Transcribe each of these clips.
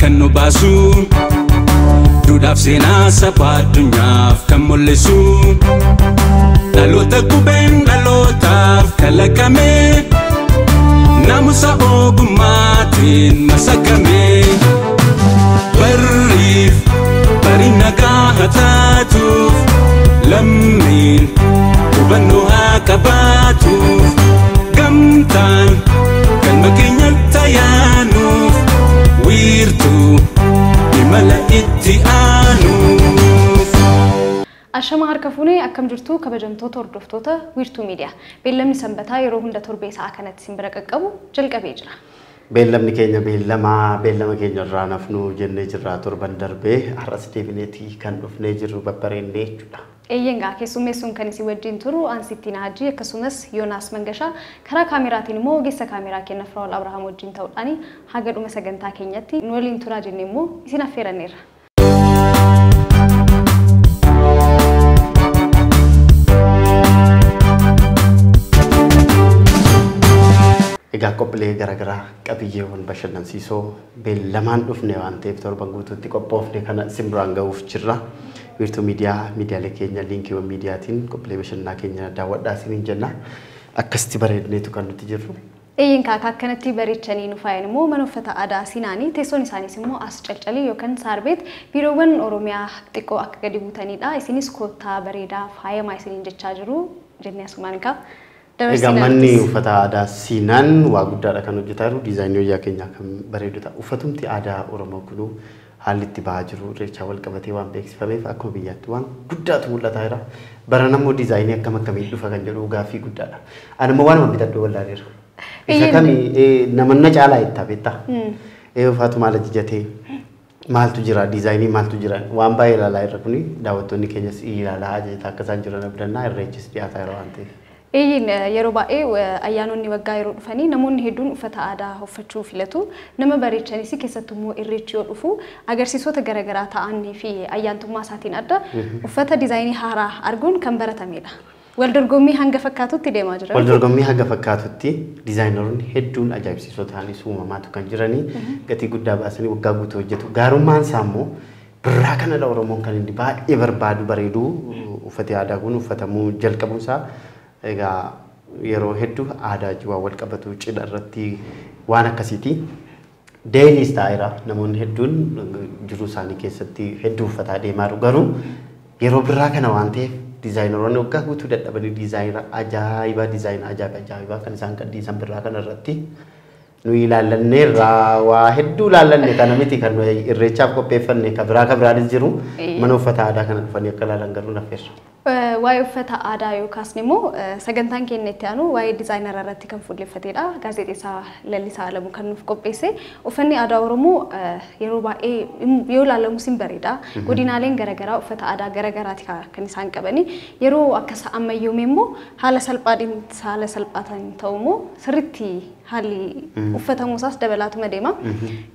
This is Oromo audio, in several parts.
Kan nu baasu duudhaaf seenaa saba addunyaaf kan mul'isu dhaloota qubeen dhalootaaf kalaqame naamusa ogummaatiin masakame barriif bari nagaa haa taatuuf lammiin hubannoo haa qabaatuuf gamtaan galma keenya tayaanuuf wiirtuu imala itti aanuuf. Ashama harka fuunee akkam jirtu kabajamtoota hordoftoota Wiirtuu Miidiyaa. Beellamni sanbataa yeroo hunda torbee sa'a kanatti isin bira qaqqabu jalqabee jira. Beellamni keenya beellama keenya irraa nafnu jennee jirra torban darbee har'as deebineetii kan dhufnee jirru babbareennee jechuudha. Eeyyengaa keessummeessuun kan isin wajjin turu Ansittiin Hajii akkasumas Yoonaas Mangashaa karaa kaameraatiin immoo ogeessa kaameraa kenna Firaa'ol Abrahaam wajjin ta'uudhaan haga dhuma sagantaa keenyatti nu waliin turaa jennee immoo isin affeeranneerra. Egaa qophiilee garaagaraa qabiyyeewwan bashannansiisoo beellamaan dhufne waan ta'eef torban guutuutti qophoofne kana isin biraan ga'uuf jirra. Wiirtuu Miidiyaa miidiyaalee keenya liinkiiwwan miidiyaatiin qophiilee bashannanaa keenya daawwadhaa isiniin jenna. Akkasitti bareedneetu kan nuti jirru. Eeyyenkaa akkanatti bareechanii nu faayan immoo mana uffata aadaa Sinaanii teessoon isaaniis immoo as calcalii yookaan saarbeet biiroowwan Oromiyaa xiqqoo akka gadi buutanidha. Isinis koottaa bareedaa faayamaa isiniin jechaa jiru jennee asumaan egaa. Egaa manni uffata aadaa Sinaan waa guddaadha kan hojjetaa jiru. Diizaayinii wayyaa keenyaa kan bareedu ta'a. Uffatumti aadaa Oromoo kunuu haalli itti bahaa jiru irreechaa wal qabatee waan beeksifameef akkuma biyyaatti waan guddaatu mul'ataa jira. Barana immoo diizaayinii akkam akkamiin dhufa kan jedhu gaaffii guddaadha. Ani immoo waanuma bitadhu wallaaleera. Isa kami namanna caalaa itti beektaa. Uffatu maal ajajatee maaltu jira diizaayinii maaltu jira waan baay'ee ilaalaa jirra kuni daawwattoonni keenyas ilaalaa ajajataa akka isaan jiran abdannaa irreechis dhiyaataa jira waan ta'eef. Eeyyin yeroo baay'ee ayyaanonni waggaa yeroo dhufanii namoonni hedduun uffata aadaa uffachuu filatu. Nama bareechanis keessattuu immoo irreechi yoo dhufu agarsiisota garaagaraa ta'anii fi ayyaantummaa isaatiin adda uffata diizaayinii haaraa arguun kan baratamedha. Wal dorgommii hanga fakkaatutti deemaa jira. Wal dorgommii hanga fakkaatutti diizaayinaroonni hedduun ajaa'ibsiisoo ta'anis uumamaatu kan jiranii gatii guddaa baasanii waggaa guutuu hojjetu. Gaarummaan isaa immoo birraa kanadha Oromoon kan inni baay'ee barbaadu bareedu uffati aadaa kun uffatamuu jalqabuunsaa egaa yeroo hedduu aadaa waan wal qabatu cidha irratti waan akkasiiti. Deelis taa'eera namoonni hedduun jiruu isaanii keessatti hedduu uffataa deemaa jiru garuu yeroo birraa kana waan ta'eef diizaayinaroonni waggaa guutuu dadhabanii diizaayinara ajaa'ibaa diizaayina ajaa'ibaa kan isaan qaddiisan birraa kana irratti nu ilaallanneerraa waa hedduu ilaallanne kana miti kan nuyi irreechaaf qopheeffanne kan biraa kan biraanis jiru mana uffata aadaa kana dhufanii akka ilaalan garuu naffeerra. Waa'ee uffata aadaa yookaas immoo sagantaan keenya itti aanu waa'ee diizaayinara irratti kan fuulleffatedha. Gaazexeessaa Lallisaa Alamuu kan nuuf qopheesse. Uffanni aadaa Oromoo yeroo baay'ee yoo ilaalamus hin bareeda. Godinaaleen garaagaraa uffata aadaa garaagaraati kan isaan qabani. Yeroo akkas ammayyoome immoo haala salphaatiin ta'u immoo sirriitti haalli uffatamuu isaas dabalaatuma deema.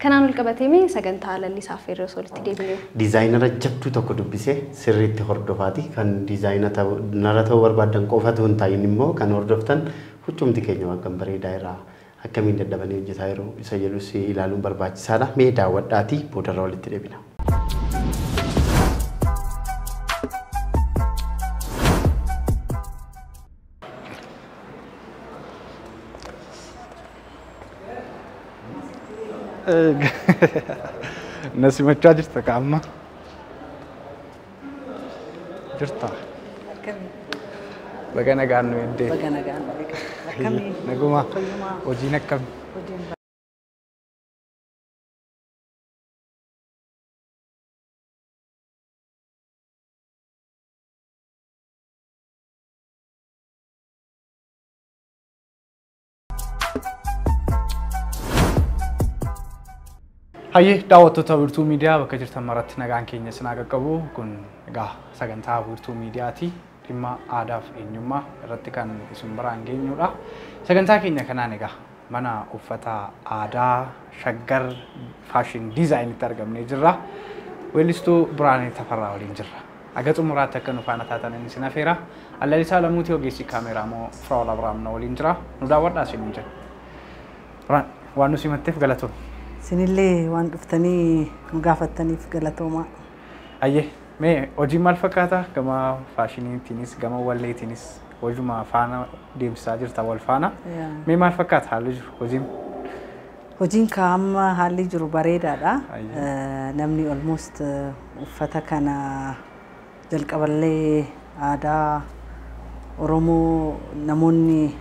Kanaan ol qabateeme sagantaa Lallisaa affeerree osoo walitti deebinee. Diizaayinara jabduu tokko dubbisee sirriitti hordofaati kan diizaayinara ta'uu barbaadan qofatu hin ta'in immoo kan hordoftan huccumti keenya waan kan bareedaa irraa akkamiin dadhabanii hojjetaa yeroo isa jedhus ilaaluun barbaachisaadha. Mee daawwadhaatii boodarra walitti deebina. Na simachaa jirta ka amma? Jirta. Baga nagaan nu eddee. Baga nagaan nu eegde. Akkamii? Naguma. Hojiin akkami? Hojiin Hayyee daawwattoota Wiirtuu Miidiyaa bakka jirtan maratti nagaan keenya isin haa qaqqabu. Kun egaa sagantaa Wiirtuu Miidiyaati. Dhimma aadaa fi eenyummaa irratti kan isin biraan geenyudha. Sagantaa keenya kanaan egaa mana uffata aadaa Shaggar Faashin Diizaayinitti argamnee jirra. Weellistuu Biraanee Tafarraa waliin jirra. Aga xumuraatti akka nu faana taatan isin afeera. Allalisaa Lamuutii ogeessi kaameeraa immoo Firaa'ol Abrahaam na waliin jira. Nu daawwadhaa isiniin jenna. Biraan waan nu simatteef galatoomne. Isinillee waan dhuftanii nu gaafattaniif galatoomaa. Ayyee, mee hojiin maal fakkaata? Gama faashiniitiinis gama walleetiinis hojuma faana deemsisaa jirta wal faana. Mee maal fakkaata haalli jiru hojiin? Hojiin amma haalli jiru bareedaadha. Namni almost uffata kana jalqaballee aadaa Oromoo namoonni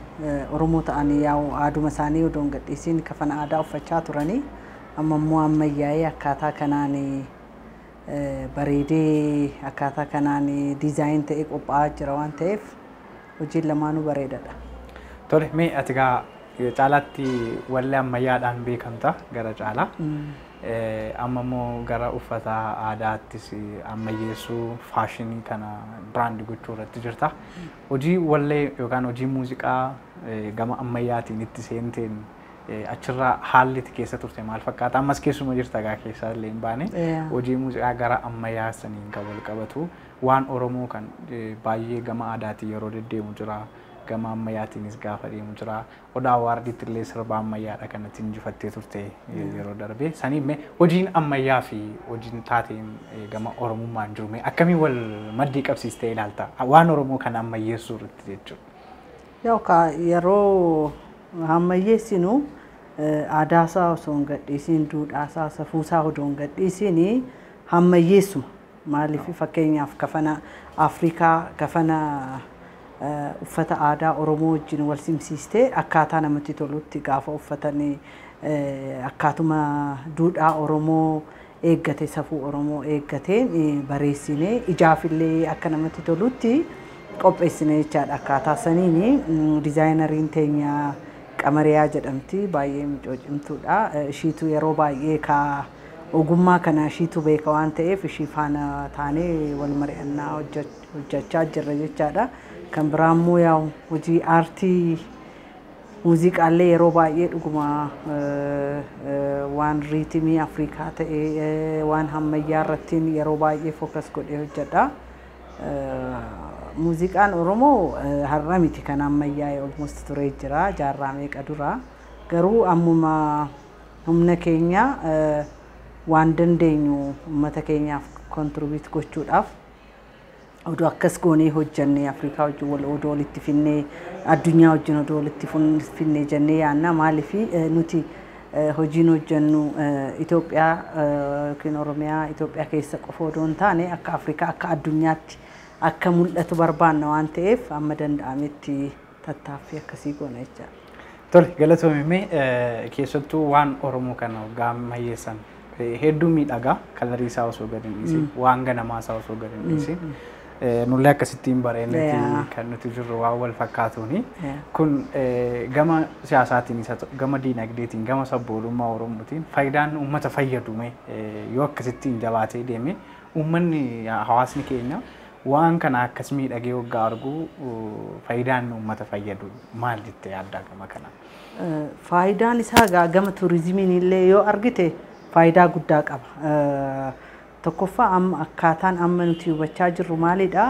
Oromoo ta'anii yaa'u aaduma isaanii odoo hin gadhiisiin kafana aadaa uffachaa turanii amma immoo ammayyaa'ee akkaataa kanaan bareedee akkaataa kanaan design ta'ee qophaa'aa jira waan ta'eef hojiin lamaanuu bareedaadha. Tole, mee ati egaa caalaatti wallee ammayyaadhaan beekamta gara caalaa. Amma immoo gara uffata aadaattis ammayyeessuu faashinii kana brand gochuu irratti jirta. Hojii wallee yookaan hojii muuziqaa gama ammayyaatiin itti seenteen achirraa haalli itti keessa turte maal fakkaata? Ammas keessuma jirta egaa keessaa illee hin baane. Hojii muuziqaa gara ammayyaa saniin kan wal qabatu waan Oromoo kan baay'ee gama aadaatiin yeroo deddeemu jira. Gama ammayyaatiinis gaafa deemu jira. Odaa Awaardiitti illee sirba ammayyaadha kanatti injifattee turte yeroo darbe. Sanii mee hojiin ammayyaa fi hojiin taateen gama Oromummaan jiru mee akkamiin wal maddii qabsiistee ilaalta? Waan Oromoo kana ammayyeessuu irratti jechuudha. Yookaan yeroo ammayyeessinu aadaasaa osoo hin gadhiisiin duudhaasaa safuusaa osoo hin gadhiisiin ammayyeessuma. Maaliif fakkeenyaaf kafana Afrikaa kafana uffata aadaa Oromoo wajjin wal simsiistee akkaataa namatti tolutti gaafa uffatanii akkaatuma duudhaa Oromoo eeggate safuu Oromoo eeggateen bareessinee ijaafillee akka namatti tolutti qopheessine jechaadha. Akkaataa saniin diizaayinariin teenya Qamariyaa jedhamti baay'ee micoocimtuudha. Ishiitu yeroo baay'ee ka ogummaa kana ishiitu beeka waan ta'eef ishii faana taanee wal mari'annaa hojjechaa jirra jechaadha. Kan biraa immoo yaa'u hojii aartii muuziqaallee yeroo baay'ee dhuguma waan riitimii Afrikaa ta'e waan ammayyaa irratti yeroo baay'ee focus godhee hojjedha. Muuziqaan Oromoo har'a miti kan ammayyaa'e almost turee jira jaarraa meeqa dura. Garuu ammuma humna keenya waan dandeenyu uummata keenyaaf contribute gochuudhaaf odoo akkas goonee hojjannee Afrikaa wajjin wal odoo walitti finnee addunyaa wajjin odoo walitti finnee jennee yaanna. Maaliif nuti hojiin hojjannu Itoophiyaa yookiin Oromiyaa Itoophiyaa keessa qofa odoo hin taane akka Afrikaa akka addunyaatti akka mul'atu barbaanna waan ta'eef amma danda'ametti tattaaffii akkasii goona jechaadha. Tole, galatoomii mee keessattuu waan Oromoo kana waggaa ammayyeessan hedduu miidhagaa kalarii isaa osoo gadi hin dhiisin waan ganamaa isaa osoo gadi hin dhiisin nullee akkasittiin bareennetti kan nuti jirru waan wal fakkaatuuni. Kun gama siyaasaatiin isa gama diinagdeetiin gama sabboonummaa Oromootiin faayidaan uummata fayyadu mee yoo akkasittiin jabaatee deeme uummanni hawaasni keenya waan kana akkas miidhagee waggaa argu faayidaan uummata fayyadu maal jettee yaaddaa gama kana? Faayidaan isaa gama turizimiin illee yoo argite faayidaa guddaa qaba. Tokkoffaa amma akkaataan amma nuti hubachaa jirru maalidha?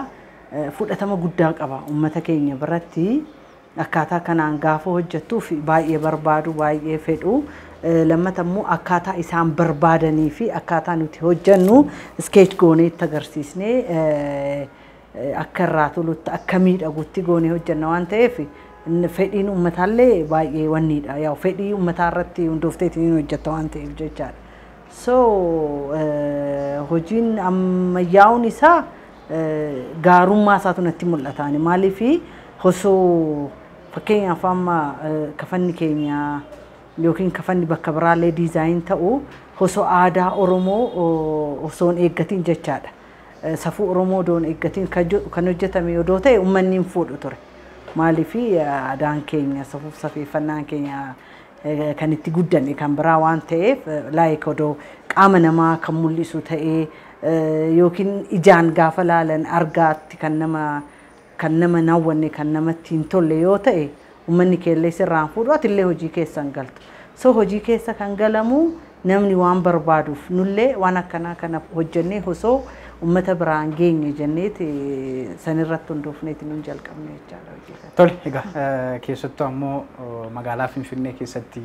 Fudhatama guddaa qaba uummata keenya biratti akkaataa kanaan gaafa hojjettuuf baay'ee barbaadu baay'ee fedhu. Lammata immoo akkaataa isaan barbaadanii fi akkaataa nuti hojjennu sketch goonee itti agarsiisnee akka irraa tolutti akka miidhagutti goonee hojjenna waan ta'eef fedhiin uummataallee baay'ee wanniidha. Yaa fedhii uummataa irratti hundoofteetiin hojjetta waan ta'eef jechaadha. So hojiin ammayyaa'uun isaa gaarummaa isaatu natti mul'ata. Maaliif osoo fakkeenyaaf amma kafanni keenya yookiin kafanni bakka biraallee design ta'u osoo aadaa Oromoo osoo hin eeggatiin jechaadha. Safuu Oromoo odoo hin eeggatiin kan hojjetame odoo ta'e uummanni hin fuudhu ture. Maaliif aadaan keenya safuuf safeeffannaan keenya kan itti guddanne kan biraa waan ta'eef like odoo qaama namaa kan mul'isu ta'ee yookiin ijaan gaafa laalan argaatti kan nama hawwanne kan namatti hin tolle yoo ta'e uummanni keellee sirraan fuudhu atillee hojii keessa hin galtu. So hojii keessa kan galamu namni waan barbaaduuf nullee waan akkanaa kana hojjennee osoo uummata biraan geenye jenneeti sanirratti hundoofneeti nuun jalqabne jechaadha hojii kana. Tole, egaa keessattuu ammoo magaalaa Finfinnee keessatti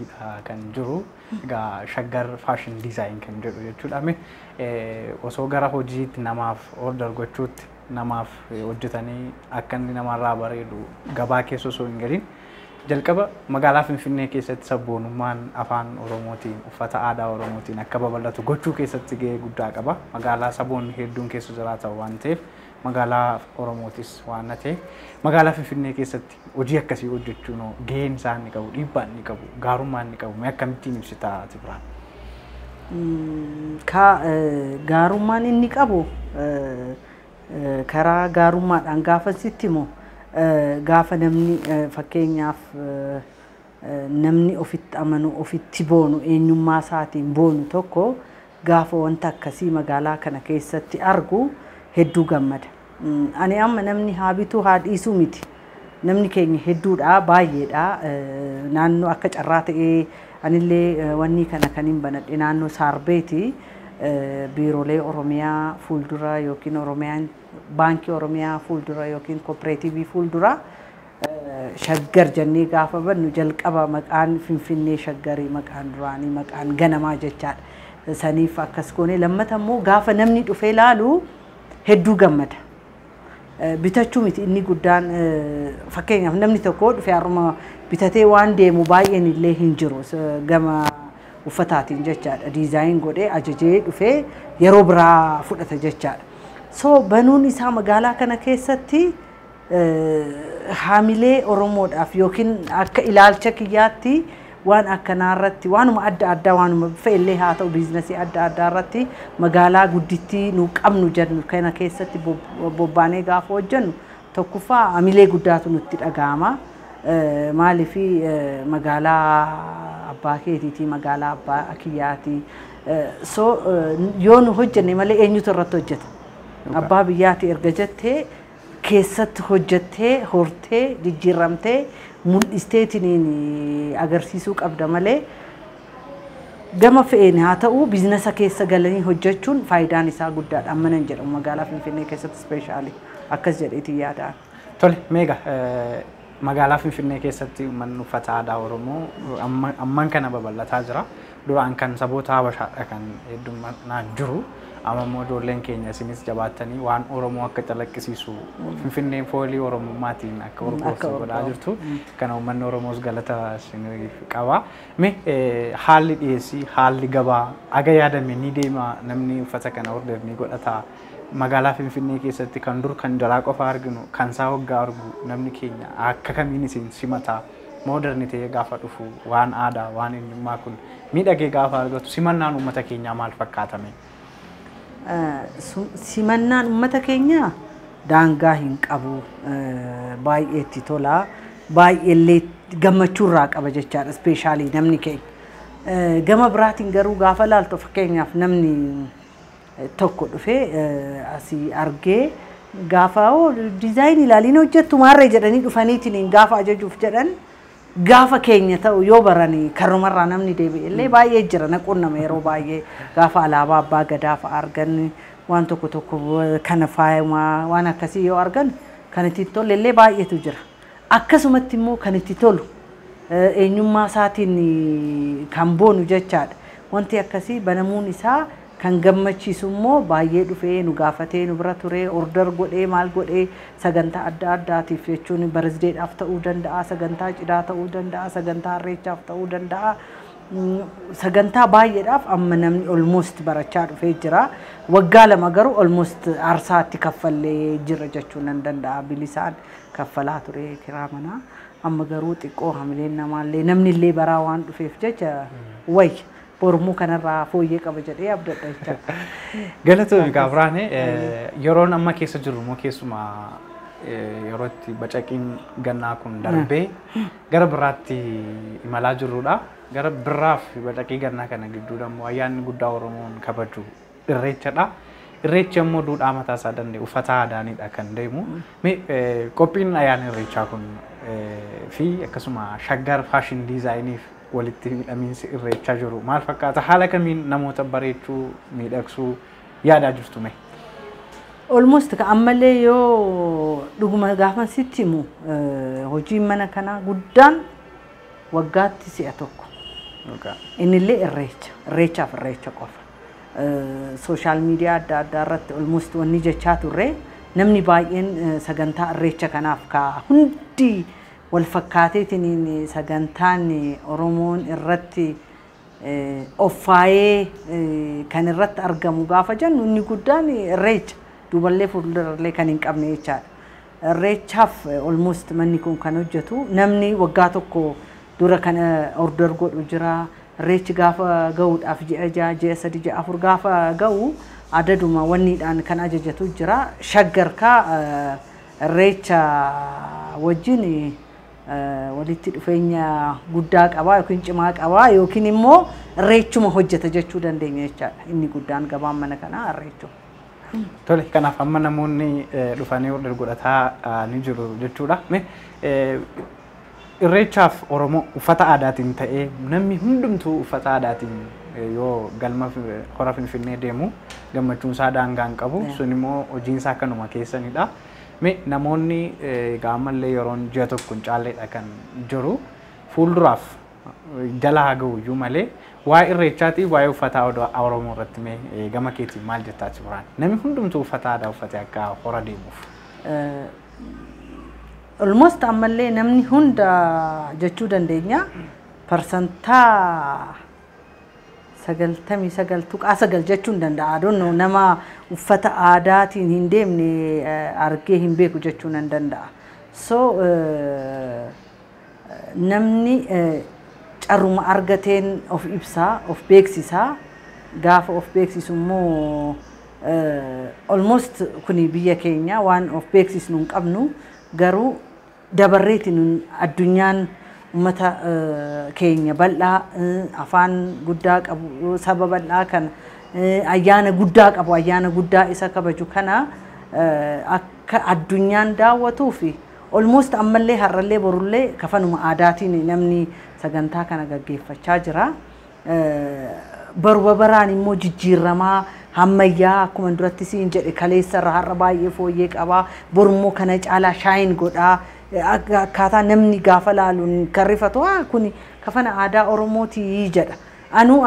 kan jiru egaa Shaggar Fashion Design kan jedhu jechuudha. Osoo gara hojiitti namaaf order gochuutti, namaaf hojjetanii akka inni namarraa bareedu gabaa keessa osoo hin galin, jalqaba magaalaa Finfinnee keessatti sabboonummaan afaan Oromootiin, uffata aadaa Oromootiin akka babal'atu gochuu keessatti gahee guddaa qaba. Magaalaa saboonni hedduun keessa jiraatan waan ta'eef, magaalaa Oromootis waan ta'eef, magaalaa Finfinnee keessatti hojii akkasii hojjechuun gaheen isaa inni qabu, dhiibbaa inni qabu, gaarummaa inni qabu mee akkamittiin ibsita ati biraan? Gaarummaan inni qabu, karaa gaarummaadhaan gaafa sitti himu, gaafa namni, fakkeenyaaf, namni ofitti amanu, ofitti boonu, eenyummaa isaatiin boonu tokko gaafa wanta akkasii magaalaa kana keessatti argu hedduu gammada. Ani amma namni haa bituu haa dhiisuu miti. Namni keenya hedduudha, baay'eedha. Naannoo akka carraa ta'ee anillee wanni kana kan hin banadhe naannoo Saarbeeti. Biiroolee Oromiyaa fuuldura yookiin Oromiyaan Baankii Oromiyaa fuuldura yookiin kooperaatiivii fuuldura Shaggar jennee gaafa bannu, jalqaba maqaan Finfinnee Shaggarii maqaan duraanii maqaan ganamaa jechaadha. Saniif akkas goone. Lammata immoo gaafa namni dhufee ilaalu hedduu gammada. Bitachuu miti inni guddaan. Fakkeenyaaf, namni tokko dhufee har'uma bitatee waan deemu baay'een illee hin jiru gama uffataatiin jechaadha. Design godhee ajajee dhufee yeroo biraa fudhata jechaadha. So banuun isaa magaalaa kana keessatti haamilee Oromoodhaaf yookiin akka ilaalcha kiyyaatti waan akkanaa irratti, waanuma adda addaa, waanuma fe'illee haa ta'u, biizinasii adda addaa irratti magaalaa guddittii nu qabnu jennu kana keessatti bobbaanee gaafa hojjennu, tokkoffaa hamilee guddaatu nutti dhaga'ama. Maaliif, magaalaa abbaa keetiiti, magaalaa abbaa kiyyaati. So yoo nu hojjenne malee eenyutu irratti hojjeta? Abbaa biyyaati erga jettee keessatti hojjettee hortee jijjiiramtee mul'isteetiniin agarsiisuu qabda malee, gama fe'een haa ta'u biizinasa keessa galanii hojjechuun faayidaan isaa guddaadha. Amma nan jedhamu magaalaa Finfinnee keessatti specially akkas jedheetiin yaadaan. Tole, meegaa magaalaa Finfinnee keessatti manni uffata aadaa Oromoo amman kana babal'ataa jira. Duraan kan saboota Habashaadha kan heddumminaan jiru. Amma immoo ijoolleen keenya isinis jabaattanii waan Oromoo akka calaqqisiisu, Finfinneen foolii Oromummaatiin akka urgooftu godhaa jirtu. Kana uummanni Oromoos galata isiniif qaba. Mee haalli dhiyeessii, haalli gabaa aga yaadame ni deema? Namni uffata kana order ni godhata? Magaalaa Finfinnee keessatti kan dur kan jalaa qofa arginu kan isaa hoggaa argu namni keenya akka kamiin isin simata? Modern ta'ee gaafa dhufu, waan aadaa, waan eenyummaa kun miidhagee gaafa argatu, simannaan uummata keenyaa maal fakkaatame? Simannaan uummata keenyaa daangaa hin qabu, baay'ee itti tola, baay'eellee gammachuurraa qaba jechaadha, specially namni keenya. Gama biraatiin garuu gaafa laaltu, fakkeenyaaf, namni tokko dhufee asii argee gaafa "Design ilaaliin hojjettu maarree" jedhanii dhufaniitiin gaafa ajajuuf jedhan, gaafa keenya ta'u yoo baranii karumarraa namni deebi'e illee baay'ee jira. Naqunnama yeroo baay'ee gaafa alaabaa abbaa gadaa fa'a argan, waan tokko tokko kana faayamaa waan akkasii yoo argan, kan itti tolle illee baay'eetu jira. Akkasumatti immoo kan itti tolu, eenyummaa isaatiin kan boonu jechaadha. Wanti akkasii banamuun isaa kan gammachiisu immoo baay'ee dhufee nu gaafatee, nu bira turee, order godhee, maal godhee, sagantaa adda addaatiif jechuun birthdaydhaaf ta'uu danda'a, sagantaa cidhaa ta'uu danda'a, sagantaa irreechaaf ta'uu danda'a. Sagantaa baay'eedhaaf amma namni almost barachaa dhufee jira. Waggaa 2 garuu almost aarsaatti kaffallee jira jechuun nan danda'a. Bilisaan kaffalaa ture kiraa manaa. Amma garuu xiqqoo hamileen namaallee, namni illee baraa waan dhufeef jecha, wayya bormuu kanarraa fooyyee qaba jedhee abdadha jechaadha. Galatoomi Gaafraane, yeroon amma keessa jirru immoo keessumaa yeroo itti bacaqiin gannaa kun darbee gara biraatti imalaa jirrudha. Gara birraa fi bacaqii gannaa kana gidduu immoo ayyaanni guddaa Oromoon kabaju Irreechadha. Irreechi immoo duudhaa mataa isaa danda'e uffata aadaanidha kan deemu. Mee qophiin ayyaana Irreechaa kun fi akkasuma Shaggar Fashion Designiif walitti hidhamiinsi Irreechaa jiru maal fakkaata? Haala kamiin namoota bareechuu, miidhagsuu yaadaa jirtu mee? Almost ka ammallee yoo dhuguma gaafa sitti himu, hojiin mana kanaa guddaan waggaatti si'a tokko. Innillee irreecha, irreechaaf irreecha qofa. Social media adda addaa irratti almost wanni jechaa turre, namni baay'een sagantaa irreecha kanaaf ka hundi wal fakkaateetiin sagantaan Oromoon irratti of faayee kan irratti argamu gaafa jennu, inni guddaan irreecha, duuballee fuuldurallee kan hin qabne jechaadha. Irreechaaf almost manni kun kan hojjetu, namni waggaa tokko dura kan order godhu jira. Irreechi gaafa ga'uudhaaf ji'a 6, ji'a 3, ji'a 4 gaafa ga'u adaduma wanniidhaan kan ajajatu jira. Shaggar kaa irreecha wajjin walitti dhufeenya guddaa qabaa yookiin cimaa qabaa yookiin immoo irreechuma hojjeta jechuu dandeenya jechaadha. Inni guddaan gabaan mana kanaa irreechuma. Tole, kanaaf amma namoonni dhufanii order godhataa ni jiru jechuudha. Mee irreechaaf Oromoo uffata aadaatiin ta'ee, namni hundumtuu uffata aadaatiin yoo galma hora Finfinnee deemu gammachuun isaa daangaa hin qabu. Sun immoo hojiin isaa kanuma keessanidha. Mee namoonni egaa ammallee yeroon ji'a tokko hin caalledha kan jiru, fuulduraaf jala haa ga'u iyyuu malee, waa'ee irreechaatii, waa'ee uffata aadaa Oromoo irratti mee gama keetiin maal jettaa Cibraan? Namni hundumtuu uffata aadaa uffatee akka hora deemuuf. Almost ammallee namni hunda jechuu dandeenya, 99.9% jechuu hin danda'a. Adoon nama uffata aadaatiin hin deemne argee hin beeku jechuu nan danda'a. So namni carruma argateen of ibsaa, of beeksisaa. Gaafa of beeksisu immoo almost kuni biyya keenya waan of beeksisnu hin qabnu, garuu dabarreetiin addunyaan uummata keenya bal'aa, afaan guddaa qabu, saba bal'aa kana, ayyaana guddaa qabu, ayyaana guddaa isa kabaju kana akka addunyaan daawwatuu fi almost ammallee har'allee borullee kafanuma aadaatiin namni sagantaa kana gaggeeffachaa jira. Baruma baraan immoo jijjiiramaa ammayyaa, akkuma duratti siin jedhe, kaleessa irra har'a baay'ee fooyyee qabaa, borummoo kana caalaa shine godhaa, akkaataa namni gaafa laaluun kan rifatu, "Haa, kun kafana aadaa Oromootii," jedha. Anuu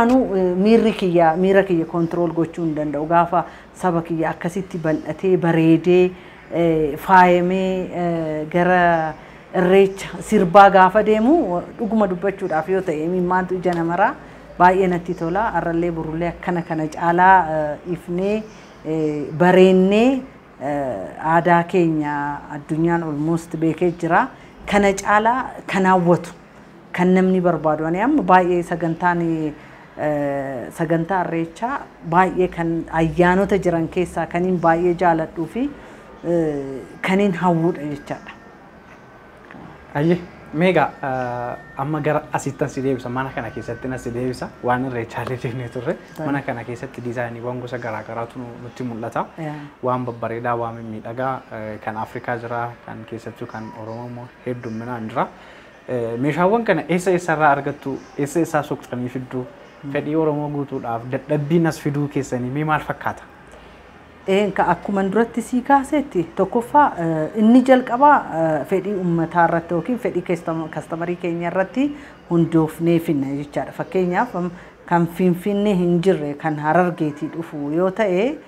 miirri kiyya miira kiyya control gochuu hin danda'u gaafa saba kiyya akkasitti bal'atee bareedee faayamee gara irreecha sirbaa gaafa deemu, dhuguma dubbachuudhaaf yoo ta'e imimmaantu ija namaraa, baay'ee natti tola. Har'allee borullee akkana kana caalaa ifnee bareennee, aadaa keenya addunyaan almost beekee jira. Kana caalaa kan hawwatu, kan namni barbaadu. Ani amma baay'ee sagantaan sagantaa irreechaa baay'ee kan ayyaanota jiran keessaa kaniin baay'ee jaaladhuu fi kaniin hawwuudha jechaadha. Ayyee, meegaa amma gara asittan si deebisa, mana kana keessatti na si deebisa. Waan irreechaalee deemnee turre, mana kana keessatti diizaayiniiwwan gosa garaagaraatu nutti mul'ata. Waan babbareedaa, waan mimmiidhagaa, kan Afrikaa jira, kan keessattuu kan Oromoo immoo heddumminaan jira. Meeshaawwan kana eessa eessarraa argattu? Eessa eessaa soqxanii fidduu? Fedhii Oromoo guutuudhaaf dadhabbiin as fiduu keessanii mee maal fakkaata? Ka akkuma duratti sii kaasetti, tokkoffaa inni jalqabaa fedhii uummataa irratti yookiin fedhii customerii keenya irratti hundoofnee finna jechaadha. Fakkeenyaaf kan Finfinnee hin jirre kan Harargeetii dhufu yoo ta'e,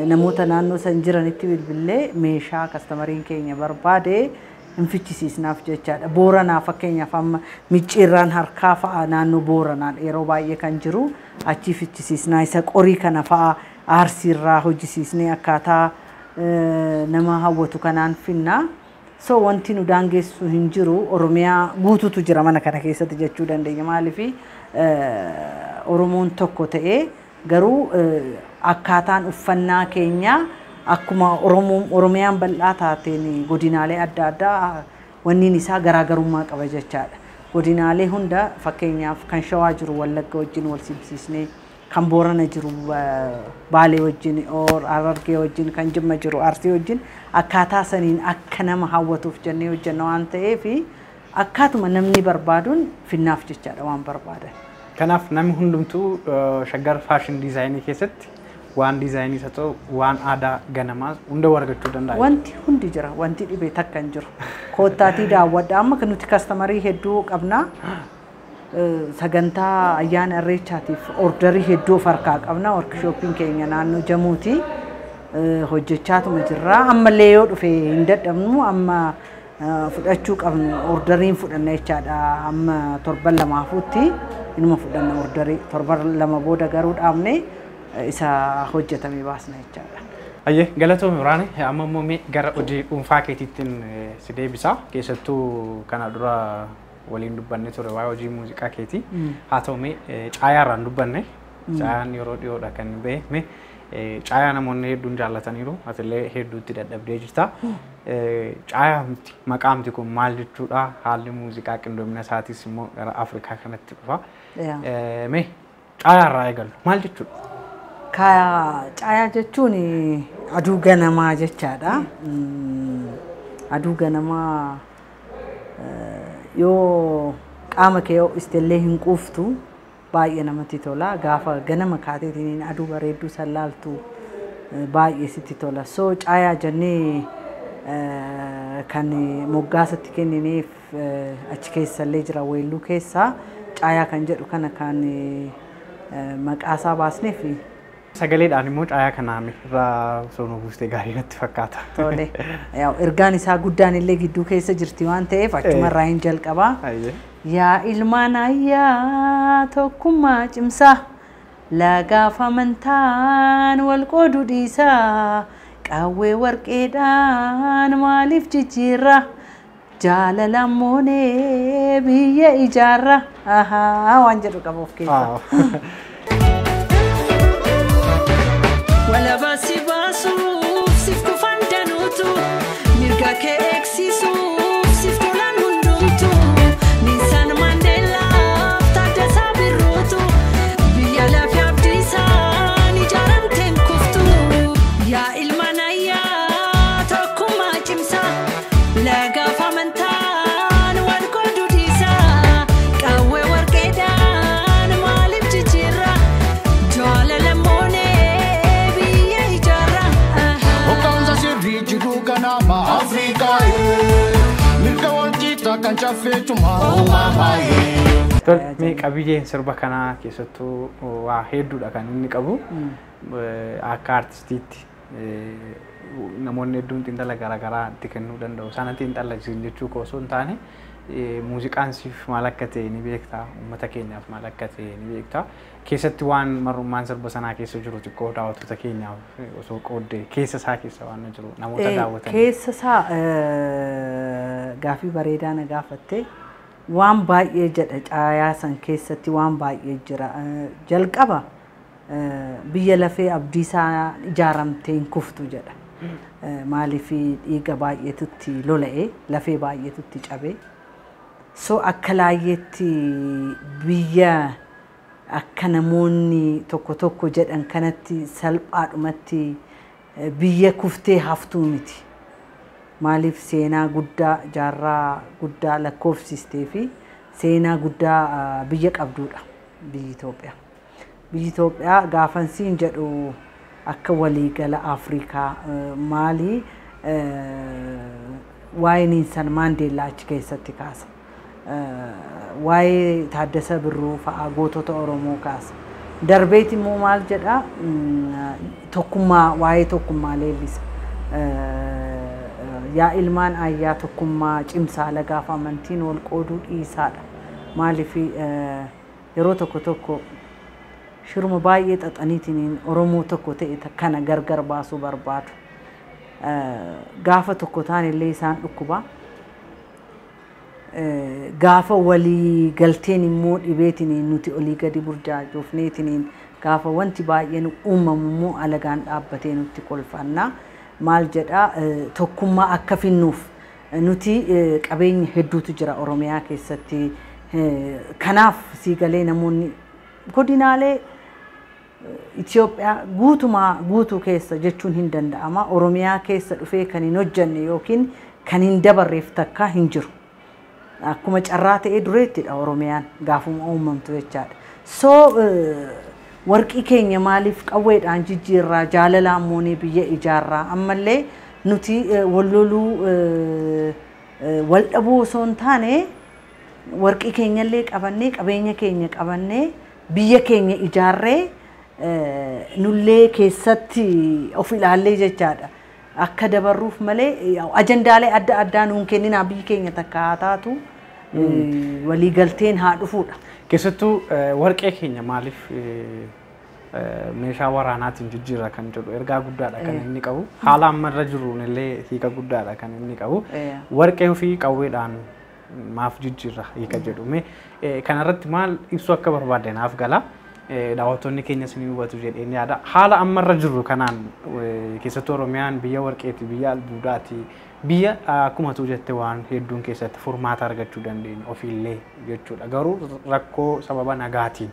namoota naannoo san jiranitti bilbillee meeshaa customeriin keenya barbaade hin fichisiisnaaf jechaadha. Booranaa fakkeenyaaf amma micciirraan harkaa fa'a naannoo Booranaan yeroo baay'ee kan jiru achii fichisiisnaa, isa qorii kana fa'a Arsiirraa hojjisiisnee akkaataa nama hawwatu kanaan finnaa. So wanti nu daangessu hin jiru, Oromiyaa guututu jira mana kana keessatti jechuu dandeenya. Maaliif Oromoon tokko ta'ee garuu akkaataan uffannaa keenyaa akkuma Oromiyaan bal'aa taateen godinaalee adda addaa wanniin isaa garaagarummaa qaba jechaadha. Godinaalee hunda, fakkeenyaaf kan Shawaa jiru Wallagga wajjin wal simsiisnee, kan Boorana jiru Baalee wajjin or Harargee wajjin, kan Jimma jiru Arsii wajjin, akkaataa saniin akka nama hawwatuuf jennee hojjenna waan ta'eef, akkaatuma namni barbaaduun finnaaf jechaadha waan barbaadan. Kanaaf namni hundumtuu Shaggar Fashion Designii keessatti Waan diizaayinii isa ta'u waan aadaa ganamaas hunda argachuu danda'a. Wanti hundi jira, wanti dhibee takka hin jiru. Koottaatii daawwadha. Amma kan nuti customerii hedduu qabna. Sagantaa ayyaana irreechaatiif orderii hedduu of harkaa qabna. Workshopiin keenya naannoo Jamuuti. Hojjechaatuma jirra. Ammallee yoo dhufe hin dadhabnu, amma fudhachuu qabnu orderiin fudhanna jechaadha. Amma torban lamaafuutti inuma fudhanna orderii. Torban 2 booda garuu dhaabne isa hojjetamee baasna jechaadha. Ayyee, galatoomii Biraane. Amma immoo mee gara hojii dhuunfaa keetiittiin si deebisa. Keessattuu kana dura waliin dubbanne ture waa'ee hojii muuziqaa keetii. Haa ta'u mee caayaa irraan dubbanne. Caayaan yeroo dhiyoodha kan bahe. Mee caayaa namoonni hedduun jaallataniiru. Atillee hedduutti dadhabdee jirta. Caayaa miti maqaamti kun maal jechuudha? Haalli muuziqaa qindoomina isaatis immoo gara Afrikaa kanatti dhufa. Mee caayaa irraa eegallu maal jechuudha? Caayaa jechuun aduu ganamaa jechaadha. Aduu ganamaa yoo qaama kee ho'istellee hin quuftu, baay'ee namatti tola. Gaafa ganama kaateetiin aduu bareedduu san laaltu baay'ee sitti tola. So caayaa jennee kan moggaasatti kennineef achi keessallee jira, weelluu keessaa caayaa kan jedhu kana kan maqaasaa baasneef. Sagaleedhaan immoo caayaa kanaa irraa osoo nu buustee gaarii natti fakkaata. Tole. Ergaan isaa guddaan illee gidduu keessa jirti waan ta'eef achuma irraa hin jalqabaa. Yaa ilmaan ayyaa, tokkummaa cimsaa, lagaaf amantaan wal qooduu dhiisaa, qawwee warqeedhaan maaliif jijjiirra, jaalala moonee biyya ijaarra waan jedhu qaba of keessaa. Walaba si baasuuf siif kufan danuutu, mirga kee eegsisuuf siif tolan hundumtu, Niisaan Maandeellaaf Taaddasaa Birruutu, biyya lafee abdiisaan ijaaramteen kuftu. Yaa ilmaan ayyaa, tokkummaa cimsaa, lagaaf amantaan wal qooduu dhiisaa, qawwee warqeedhaan maaliif jijjiirra, jaalala moonee biyya ijaarra. Hoggansa sirrii jiruu ganama Afrikaa, mirga walqixa kan caffeetuma uumamaa. Tole, mee qabiyyeen sirba kanaa keessattuu waa hedduudha kan inni qabu. Akka artistiitti namoonni hedduun xiinxala garaagaraa itti kennuu danda'u. Sana xiinxala jechuu koo osoo hin taane, muuziqaan siif maal akka ta'e ni beektaa, uummata keenyaaf maal akka ta'e ni beektaa. Keessatti waan marrummaan sirba sanaa keessa jiru xiqqoo daawwattoota keenyaaf osoo qooddee, keessa isaa keessa waan jiru namoota daawwatan. Keessa isaa gaafii bareedaa na gaafatte. Waan baay'ee jedha, caayaa san keessatti waan baay'ee jira. Jalqaba biyya lafee abdiisaa ijaaramtee hin kuftu jedha. Maaliif? Dhiiga baay'eetutti lola'e, lafee baay'eetutti cabe. So akka laayyeetti biyya akka namoonni tokko tokko jedhan kanatti salphaadhumatti biyya kuftee haftuu miti. Maaliif? Seenaa guddaa jaarraa guddaa lakkoofsistee fi seenaa guddaa biyya qabduudha biyyi Itoophiyaa. Biyyi Itoophiyaa gaafansiin jedhu akka waliigala Afrikaa maali, waa'ee Niinsan Maandeellaa achi keessatti kaasa. Waa'ee Taaddasa Birruu fa'aa, gootota Oromoo kaasa. Darbeeti immoo maal jedhaa, tokkummaa, waa'ee tokkummaa leellisa. Yaa ilmaan ayyaa, tokkummaa cimsaa, lagaaf amantiin wal qooduu dhiisaadha. Maaliif? Yeroo tokko tokko shiruma baay'ee xaxaniitiin Oromoo tokko ta'e kana gargar baasuu barbaadu. Gaafa tokko ta'an illee isaan dhukkuba. Gaafa walii galteen immoo dhibeetiin nuti olii gadi burjaajofneetiin gaafa wanti baay'een uumamu immoo alagaan dhaabbatee nutti kolfanna. Maal jedhaa, tokkummaa akka finnuuf nuti qabeenya hedduutu jira Oromiyaa keessatti. Kanaaf sii galee namoonni godinaalee Itoophiyaa guutumaa guutuu keessa jechuun hin danda'ama. Oromiyaa keessa dhufee kan hin hojjenne yookiin kan hin dabarreef takka hin jiru. Akkuma carraa ta'ee dureettidha Oromiyaan gaafuma uumamtu jechaadha. So Warqii keenya maaliif qawweedhaan jijjiirraa jaalalaan moonee biyya ijaarraa ammallee nuti wal loluu wal dhabuu osoo hin taane warqii keenyallee qabannee qabeenya keenya qabannee biyya keenya ijaarree nullee keessatti of ilaallee jechaadha. Akka dabarruuf malee ajandaalee adda addaa nuun kenninaa biyyi keenya takka haa taatu waliigalteen haa dhufuudha. Keessattuu warqee keenya maaliif meeshaa waraanaatiin jijjiirra kan jedhu ergaa guddaadha kan inni qabu. Haala amma irra jiruun illee hiika guddaadha kan inni qabu. Warqee ofii qawweedhaan maaf jijjiirra hiika jedhu. Kanarratti maal ibsuu akka barbaadde naaf gala. Daawwattoonni keenyas ni hubatu jedheen yaada. Haala amma irra jirru kanaan keessattuu Oromiyaan biyya warqeeti, biyya albuudaati, biyya akkuma tu jette waan hedduun keessatti furmaata argachuu dandeenyu ofiillee jechuudha. Garuu rakkoo sababa nagaatiin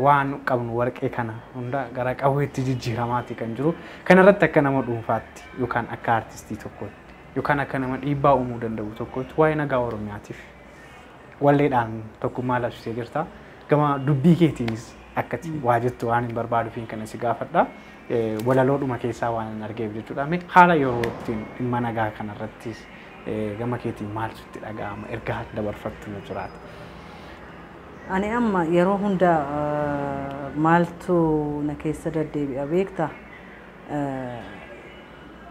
waan qabnu warqee kana hunda gara qawweetti jijjiiramaati kan jiru. Kanarratti akka nama dhuunfaatti yookaan akka artistii tokkootti yookaan akka nama dhiibbaa uumuu danda'u tokkootti waa'ee nagaa Oromiyaatiif walleedhaan tokkummaa labsitee jirta. Gama dubbii keetiinis akkati waa jettu waan hin barbaaduufiin kana si gaafadha. Walaloodhuma keessaa waan hin argeef jechuudha. Haala yeroo ittiin dhimma nagaa kanarrattis gama keetiin maaltu itti dhaga'ama ergaa dabarfattu yoo jiraate. Ani amma yeroo hunda maaltu na keessa deddeebi'a beektaa?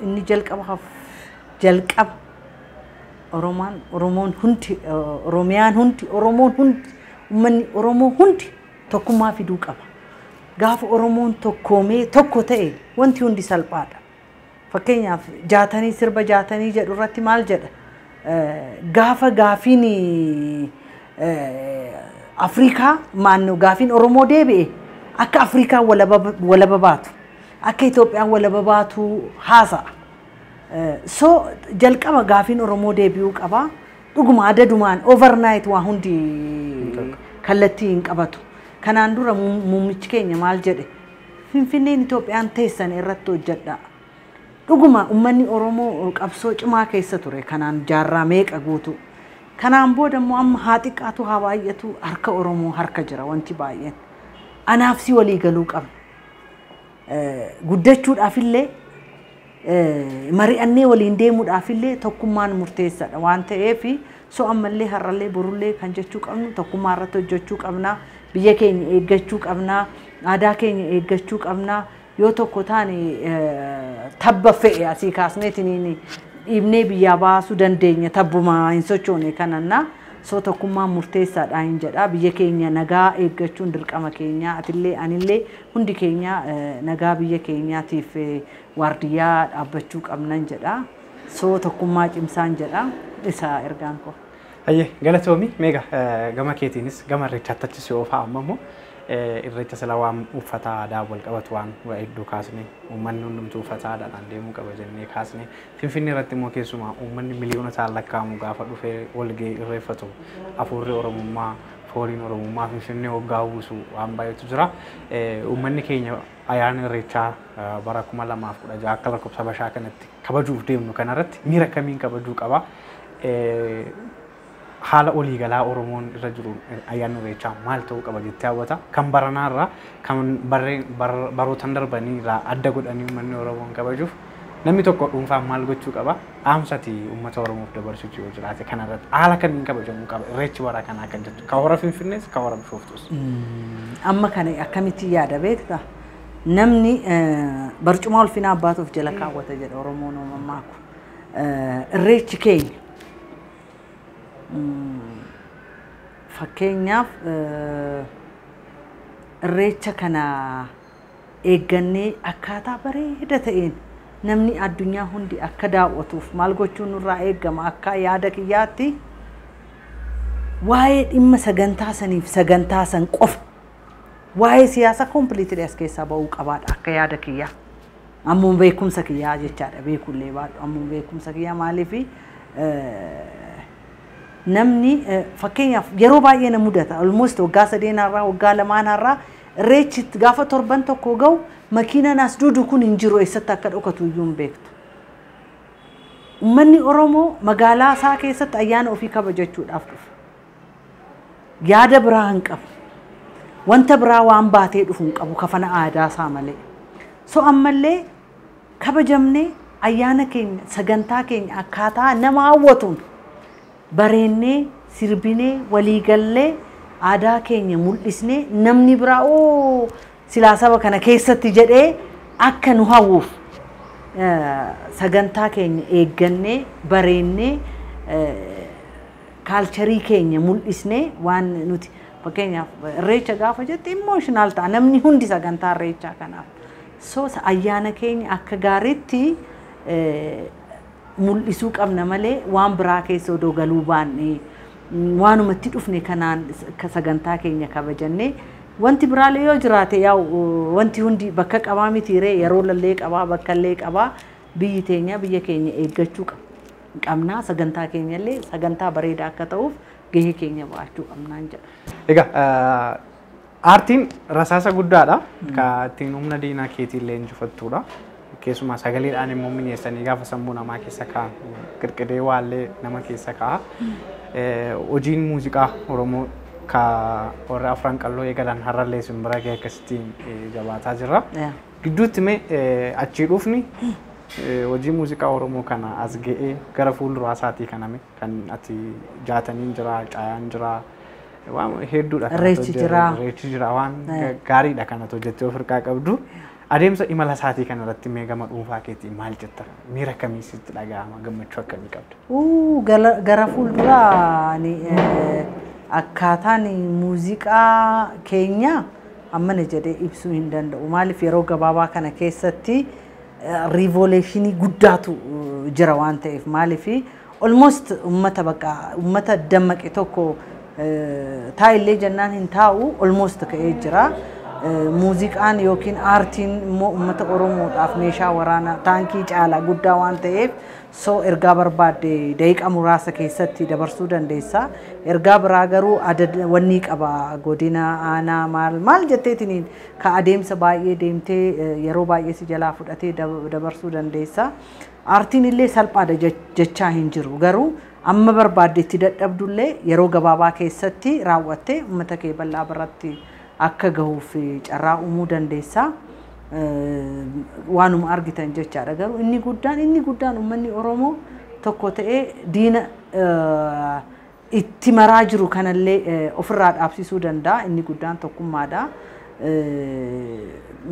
Inni jalqaba Oromoon hundi Oromiyaan hundi Oromoon hundi uummanni Oromoo hundi tokkummaa fiduu qaba. Gaafa Oromoon tokkoomee tokko ta'e wanti hundi salphaadha. Fakkeenyaaf jaatanii sirba jaatanii jedhu irratti maal jedha? Gaafa gaafiin Afrikaa maannoo gaafiin Oromoo deebi'e akka Afrikaa walaba baatu akka Itoophiyaan walaba baatu haasa'a. So jalqaba gaafiin Oromoo deebi'uu qaba. Dhuguma adadumaan overnight waa hundi kallattii hin qabatu. Kanaan dura muummichi keenya maal jedhe? Finfinneen Itoophiyaan teessan irratti hojjedha. Dhuguma uummanni Oromoo qabsoo cimaa keessa ture kanaan jaarraa meeqa guutu. Kanaan booda immoo amma haa xiqqaatu haa baay'atu harka Oromoo harka jira wanti baay'een. Anaaf si walii galuu qabna. Guddachuudhaaf illee mari'annee waliin deemuudhaaf illee tokkummaan murteessaadha waan ta'eef so ammallee har'allee borullee kan jechuu qabnu tokkummaa irratti hojjechuu qabna. Biyya keenya eeggachuu qabna. Aadaa keenya eeggachuu qabna. Yoo tokko taane tabba fe'e asii kaasneetiin dhiibnee biyyaa baasuu dandeenya tabbumaa hin sochoone kananna. So tokkummaan murteessaadha hin jedha. Biyya keenya nagaa eeggachuun dirqama keenya. Atillee anillee hundi keenya nagaa biyya keenyaatiif waardiyyaa dhaabbachuu qabnan jedha. So tokkummaa cimsaan jedha. Isa ergaan koo. Hayyee galatoomi meeqa gama keetiinis gama irreechaatti achi si oofaa amma immoo irreecha sila waan uffata aadaa wal qabatu waan hedduu kaasne uummanni hundumtuu uffata aadaadhaan deemuu qaba jennee kaasne Finfinnee irratti immoo keessumaa uummanni miliyoona isaan lakkaa'amu gaafa dhufee wal ga'ee irreeffatu hafuurri Oromummaa fooliin Oromummaa Finfinnee hoggaa uwwisu waan baay'eetu jira. Uummanni keenya ayyaana irreechaa bara 2016 akka lakkoofsa Habashaa kanatti kabajuuf deemnu kanarratti miira kamiin kabajuu qaba? Haala waliigalaa Oromoon irra jiru ayyaanni irreechaa maal ta'uu qaba jettee hawwata? Kan baranaa irraa kan barootan darbanii irraa adda godhanii uummanni Oromoon kabajuuf namni tokko dhuunfaan maal gochuu qaba? Dhaamsati uummata Oromoof dabarsuutu yoo jiraate kanarratti haala kamiin kabajamuu qaba? Irreechi bara kanaa kan jettu kan hora Finfinnees kan hora Bishooftuus. Amma kana akkamitti yaada beektaa? Namni barcuma ulfinaa abbaatuuf jala kaawwata jedha Oromoon uumamaa kun. Irreechi keenya fakkeenyaaf irreecha kana eeggannee akkaataa bareeda ta'een namni addunyaa hundi akka daawwatuuf maal gochuun nurraa eeggama akka yaada kiyyaatti waa'ee dhimma sagantaa saniif sagantaa san qofa waa'ee siyaasaa completely as keessaa ba'uu qabaadha akka yaada kiyyaa. Ammoo beekumsa kiyyaa jechaadha beekullee baadhu ammoo beekumsa kiyyaa maaliifi namni fakkeenyaaf yeroo baay'ee na mudata almost waggaa 3 har'aa waggaa 2 har'aa irreechi gaafa torban tokko ga'u makiinaan as duudu kun hin jiru eessatti akka dhokatu iyyuu hin beektu. Uummanni Oromoo magaalaa isaa keessatti ayyaana ofii kabajachuudhaaf dhufa. Yaada biraa hin qabu. Wanta biraa waan baatee dhufu hin qabu kafana aadaa isaa malee. So ammallee kabajamnee ayyaana keenya sagantaa keenya akkaataa nama hawwatuun bareennee sirbinee waliigallee aadaa keenya mul'isnee namni biraa oo silaa saba kana keessatti jedhee akka nu hawwuuf sagantaa keenya eeggannee bareennee kaalcharii keenya mul'isnee waan nuti fakkeenyaaf irreecha gaafa jette imooshinaal ta'a namni hundi sagantaa irreechaa kanaaf. So ayyaana keenya akka gaariitti mul'isuu qabna malee waan biraa keessa odoo galuu baanne waanumatti dhufne kanaan sagantaa keenya kabajannee wanti biraallee yoo jiraate yaa'u wanti hundi bakka qabaa mitiiree yeroo lallee qabaa bakka illee qabaa biyyi teenya biyya keenya eeggachuu qabnaa sagantaa keenya illee sagantaa bareedaa akka ta'uuf gahee keenya ba'achuu qabnaan jedha. Egaa aartiin rasaasa guddaadha. Ka ittiin humna diinaa keetii illee injifattudha. Keessumaa sagaleedhaan immoo mi'eessanii gaafa sammuu namaa keessa kaa'an qirqidee waallee nama keessa kaa'a. Hojiin muuziqaa Oromoo ka warra afran qalloo eegalan har'allee simbira gahee akkasittiin jabaataa jira. Gidduutti mee achii dhufni hojii muuziqaa Oromoo kana as ga'ee gara fuulduraa isaatii kaname kan ati jaataniin jira, caayaan jira, waan hedduudha. Irreechi jira. Irreechi jira waan gaariidha kanatu hojjettee of hirkaa qabdu. Adeemsa imala isaatii kanarratti mee gama dhuunfaa keetii maal jetta? Miira akkamii sitti dhaga'ama? Gammachuu akkamii qabda? Gara fuulduraa akkaataan muuziqaa keenya ammana jedhee ibsuu hin danda'u. Maaliif yeroo gabaabaa kana keessatti riivoleeshinii guddaatu jira waan ta'eef maaliif almost uummata bakka uummata dammaqe tokko taa'illee jennaan hin taa'u almost ka'ee jira. Muuziqaan yookiin aartiin immoo uummata Oromoodhaaf meeshaa waraanaa taankii caalaa guddaa waan ta'eef so ergaa barbaadde daqiiqa muraasa keessatti dabarsuu dandeessa. Ergaa biraa garuu wanni qaba godina aanaa maal maal jetteetiniin ka adeemsa baay'ee deemtee yeroo baay'ee si jalaa fudhatee dabarsuu dandeessa. Aartiin illee salphaadha jechaa hin jiru garuu amma barbaaddetti dadhabdullee yeroo gabaabaa keessatti raawwattee uummata kee bal'aa biratti akka gahuuf carraa uumuu dandeessa. Waanuma argitan jechaadha. Garuu inni guddaan uummanni Oromoo tokko ta'ee diina itti maraa jiru kanallee ofirraa dhaabsisuu danda'a. Inni guddaan tokkummaadha.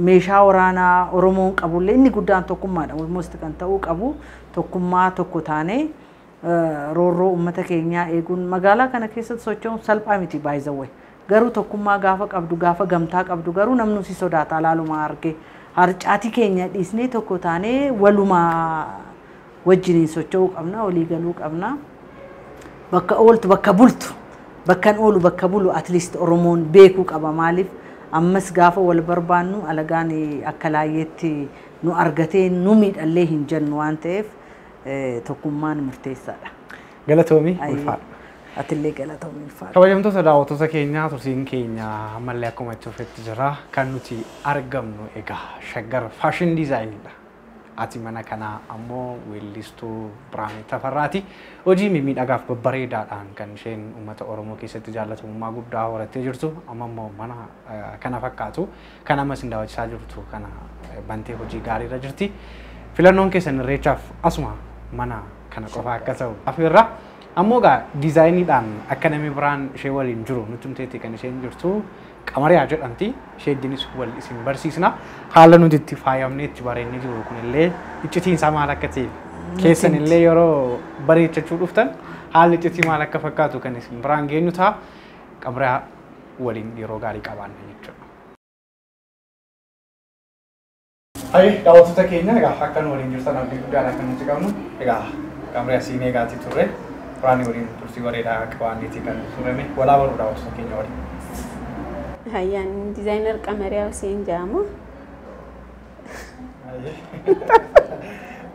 Meeshaa waraanaa Oromoon qabullee inni guddaan tokkummaadha. Almost kan ta'uu qabu tokkummaa tokko taanee roorroo uummata keenyaa eeguun magaalaa kana keessatti socho'uun salphaa miti by the way. Garuu tokkummaa gaafa qabdu gaafa gamtaa qabdu garuu namni si sodaata laaluma arge harcaatii keenya dhiisnee tokko taanee walumaa wajjiniin socho'uu qabna walii galuu qabna. Bakka ooltu bakka bultu bakkan oolu bakka bulu at least Oromoon beekuu qaba maaliif ammas gaafa wal barbaannu alagaan akka laayyeetti nu argatee nu miidhallee hin jennu waan ta'eef tokkummaan murteessaadha. Galatoomii ulfaadha. Atillee galatoomii ulfaadha. Kabajamtoota daawwattoota keenyaa tursiin keenya ammallee akkuma itti fufetti jira. Kan nuti argamnu egaa Shaggar Faashin Diizaayiniidha. Ati mana kanaa ammoo weellistuu Biraanee Tafarraati. Hojii mimmiidhagaaf babbareedaadhaan kan isheen uummata Oromoo keessatti jaallatamummaa guddaa horattee jirtu. Amma immoo mana kana fakkaatu kan ammas hin daawwachiisaa jirtu kana bantee hojii gaariirra jirti. Filannoon keessan irreechaaf asuma mana kana qofa akka ta'u afeerra. Ammoo egaa diizaayiniidhaan akka namni biraan ishee waliin jiru nutti himteetti kan isheen jirtu Qamariyaa jedhamti. Ishee wajjinis wal isin barsiisna. Haala nuti itti faayamnee itti bareennee jiru kunillee iccitiin isaa maal akka ta'e keessan illee yeroo bareechachuu dhuftan haalli iccitii maal akka fakkaatu kan isin biraan geenyu ta'a. Qamariyaa waliin yeroo gaarii qabaanna jechuudha. Hayi daawwattoota keenya egaa akka nu waliin jirtan abdii guddaadha kan nuti qabnu. Egaa Qamariyaa siin eegaatii turre. Biraanee waliin turtii bareedaa qabaanneetii kan turame walaa baruu daawwattoota keenya waliin. Hayyaan diizaayinar Qamariyaa Hussein jedhama.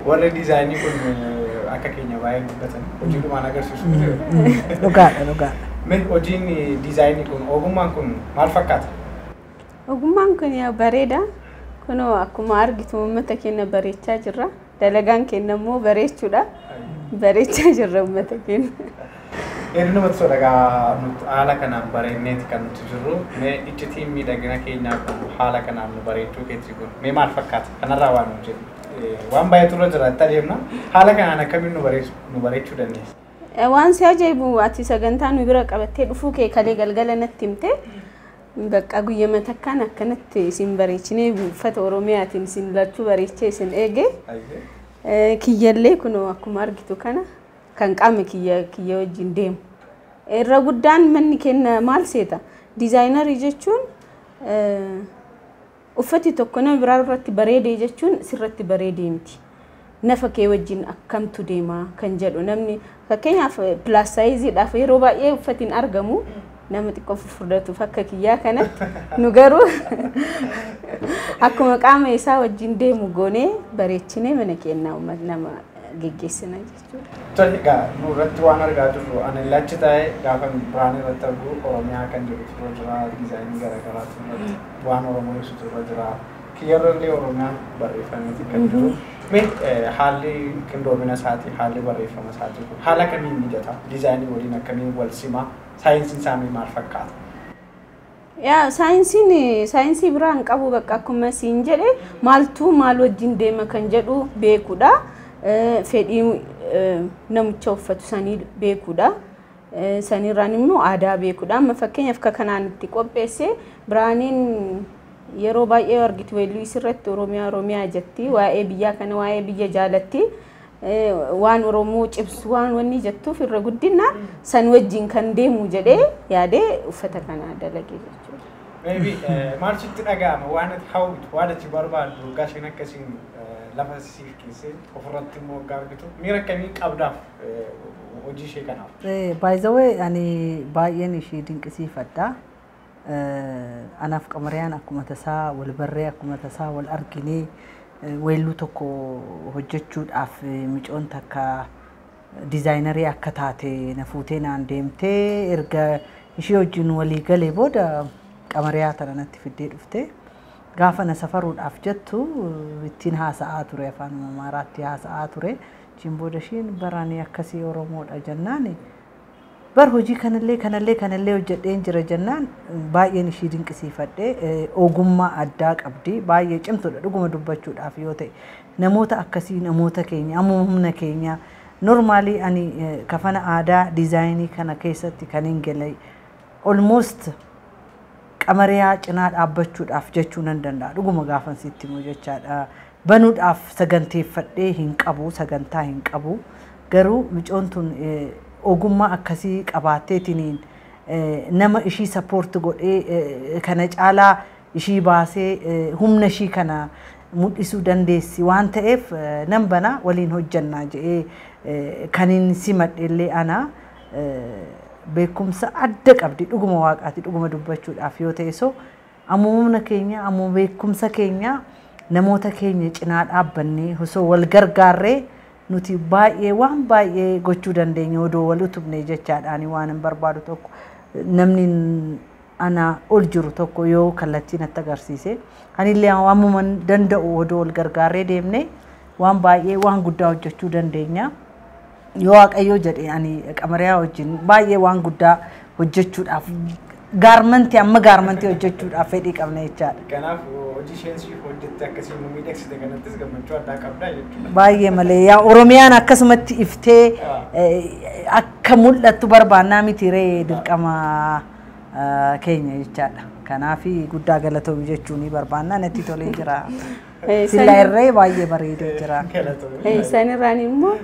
Warri diizaayinii kun akka keenya baay'ee dubbatan hojii dhumaan agarsiisu. Dhugaadha dhugaadha. Mee hojiin diizaayinii kun ogummaan kun maal fakkaata? Ogummaan kun yaa bareeda. Kunoo akkuma argitu uummata keenya bareechaa jirra. Dalagaan keenya immoo bareechuudha. Bareechaa jirra uummata keenya. Hedduu namatti tola egaa nuti haala kanaan bareenneeti kan nuti jirru. Mee iccitiin miidhagina keenyaa kun haala kanaan nu bareechuu keetti kun mee maal fakkaata? Kanarraa waan nu jedhu. Waan baay'eetu irra jira itti adeemna. Haala kanaan akkamiin nu bareechuu dandeessa? Waan si ajaa'ibu ati sagantaa nu bira qabattee dhufuu kee kalee galgala natti himte. Bakka guyyama takkaan akkanatti isin bareechinee uffata Oromiyaatiin isin lachuu bareechee isin eege. Kiyyallee kunoo akkuma argitu kana kan qaama kiyya kiyya wajjin deemu. Irra guddaan manni kenna maal seeta? Dizaayinerii jechuun uffati tokko nama biraa irratti bareedee jechuun sirratti bareedee miti. Nafa kee wajjin akkamtu deema kan jedhu namni fakkeenyaaf plus sizeiidhaaf yeroo baay'ee uffatiin argamu nama xiqqoo fufurdatuuf akka kiyyaa kanatti nu garuu akkuma qaama isaa wajjin deemu goonee bareechinee mana keenyaa nama geggeessina jechuudha. Tole egaa nu irratti waan argaa jirru ani lachi taa'ee gaafa biraan irratti argu Oromiyaa kan jedhutu irra jira, diizaayinii garaagaraatu irratti waan Oromoo ibsutu irra jira. Kiyyarra illee Oromiyaan barreeffameeti kan jiru. Mee haalli qindoomina isaatii, haalli barreeffama isaatii kun haala kamiin mijata? Diizaayinii waliin akkamiin wal sima? Saayinsiin isaa mee maal fakkaata? Yaa saayinsiin saayinsii biraa hin qabu bakka akkuma siin jedhe maaltu maal wajjin deema kan jedhu beekuudha. Fedhii namicha uffatu sanii beekuudha. Sanirraan immoo aadaa beekuudha. Amma fakkeenyaaf akka kanaan itti qopheesse biraaniin yeroo baay'ee argitu weelluu isirratti Oromiyaa Oromiyaa jetti. Waa'ee biyyaa kana waa'ee biyya jaalatti. Waan Oromoo cibsu waan wanni jettuuf irra guddinaan san wajjin kan deemu jedhee yaadee uffata kana dalage jechuudha. Maybe maal sitti dhaga'ama waan ati hawwitu waan ati barbaaddu waggaa isheen akkasiin lafa siif keessee ofirratti immoo waggaa argitu miira akkamii qabdaaf hojii ishee kanaaf? By the way, ani baay'een ishee dinqisiifadha. Anaaf Qamariyaan akkuma tasaa wal barree akkuma tasaa wal arginee weelluu tokko hojjechuudhaaf micoon takka dizaayinerii akka taate na fuutee naan deemtee erga ishee wajjin walii galee booda Qamariyaa tana natti fiddee dhufte. Gaafa na safaruudhaaf jettu ittiin haasa'aa ture afaan Amaaraatti haasa'aa ture. Achiin booda ishiin baranii akkasii Oromoodha jennaan bar hojii kanallee kanallee kanallee hojjedheen jira jennaan baay'een ishii dinqisiifadhe. Ogummaa addaa qabdi, baay'ee cimtuudha dhuguma dubbachuudhaaf yoo ta'e. Namoota akkasii namoota keenya amma humna keenya normally ani kafana aadaa diizaayinii kana keessatti kan hin gale almost Qamariyaa cinaa dhaabbachuudhaaf jechuu nan danda'a dhuguma gaafan sitti himu jechaadha. Banuudhaaf saganteeffadhee hin qabu, sagantaa hin qabu, garuu micoon tun ogummaa akkasii qabaatteetiniin nama ishii support godhee kana caalaa ishii baasee humna ishii kana mul'isuu dandeessi waan ta'eef nan bana waliin hojjannaa jedhee kan hin simadhe illee ana beekumsa adda qabdi dhuguma waaqaati dhuguma dubbachuudhaaf yoo ta'e. So ammuma humna keenya ammuma beekumsa keenya namoota keenya cinaa dhaabbannee osoo wal gargaarree nuti baay'ee waan baay'ee gochuu dandeenya odoo wal utubne jechaadhaan. Waan hin barbaadu tokko namni ana ol jiru tokko yoo kallattii natti agarsiise anillee waamuma danda'u odoo wal gargaarree deemne waan baay'ee waan guddaa hojjechuu dandeenya. Yoo Waaqayyoo jedhe ani Qamariyaa wajjin baay'ee waan guddaa hojjechuudhaaf garmentii amma garmentii hojjechuudhaaf fedhii qabna jechaadha. Kanaaf hojii isheen siif hojjette akkasiin nu miidhagsite kanattis gammachuu addaa qabdaa jechuudha. Baay'ee malee yaa Oromiyaan akkasumatti iftee akka mul'attu barbaannaa miti ree, dirqama keenya jechaadha. Kanaaf guddaa galatoomi jechuun ni barbaannaa, natti tolee jira. Sillaa irree baay'ee bareedee jira. Sanirraan immoo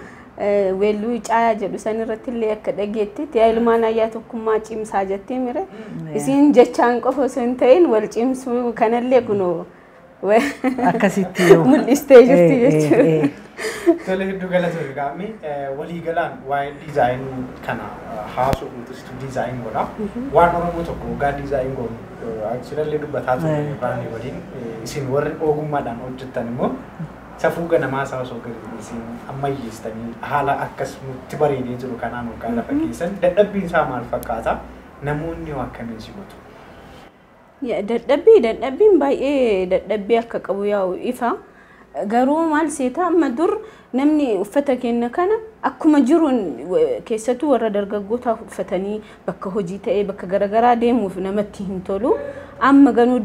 weelluu caayaa jedhu sanirratti illee akka dhageettetti yaa ilmaan ayyaa tokkummaa cimsaa jettee mire isiin jechaan qofa osoo hin ta'in wal cimsuu kanallee kunoo akkasitti mul'istee jirti jechuudha. Tole, hedduu galatoomi. Qaamni waliigalaan waa'ee diizaayinii kana haasofnutu situ design godha. Waan Oromoo tokko waggaa design godhu silallee dubbataa ture baanii waliin isin warri ogummaadhaan hojjettan immoo safuu ganamaa isaa osoo gadi isin ammayyeessitanii haala akkas nutti bareedee jiru kanaan waggaa lafa keessan dadhabbiin isaa maal fakkaata? Namoonni hoo akkamiin simatu? Dadhabbiin baay'ee dadhabbii akka qabu yaa'u ifa. Garuu maal seeta amma dur namni uffata keenya kana akkuma jiruun keessattuu warra dargaggootaa uffatanii bakka hojii ta'ee bakka garaagaraa deemuuf namatti hin tolu. Amma garuu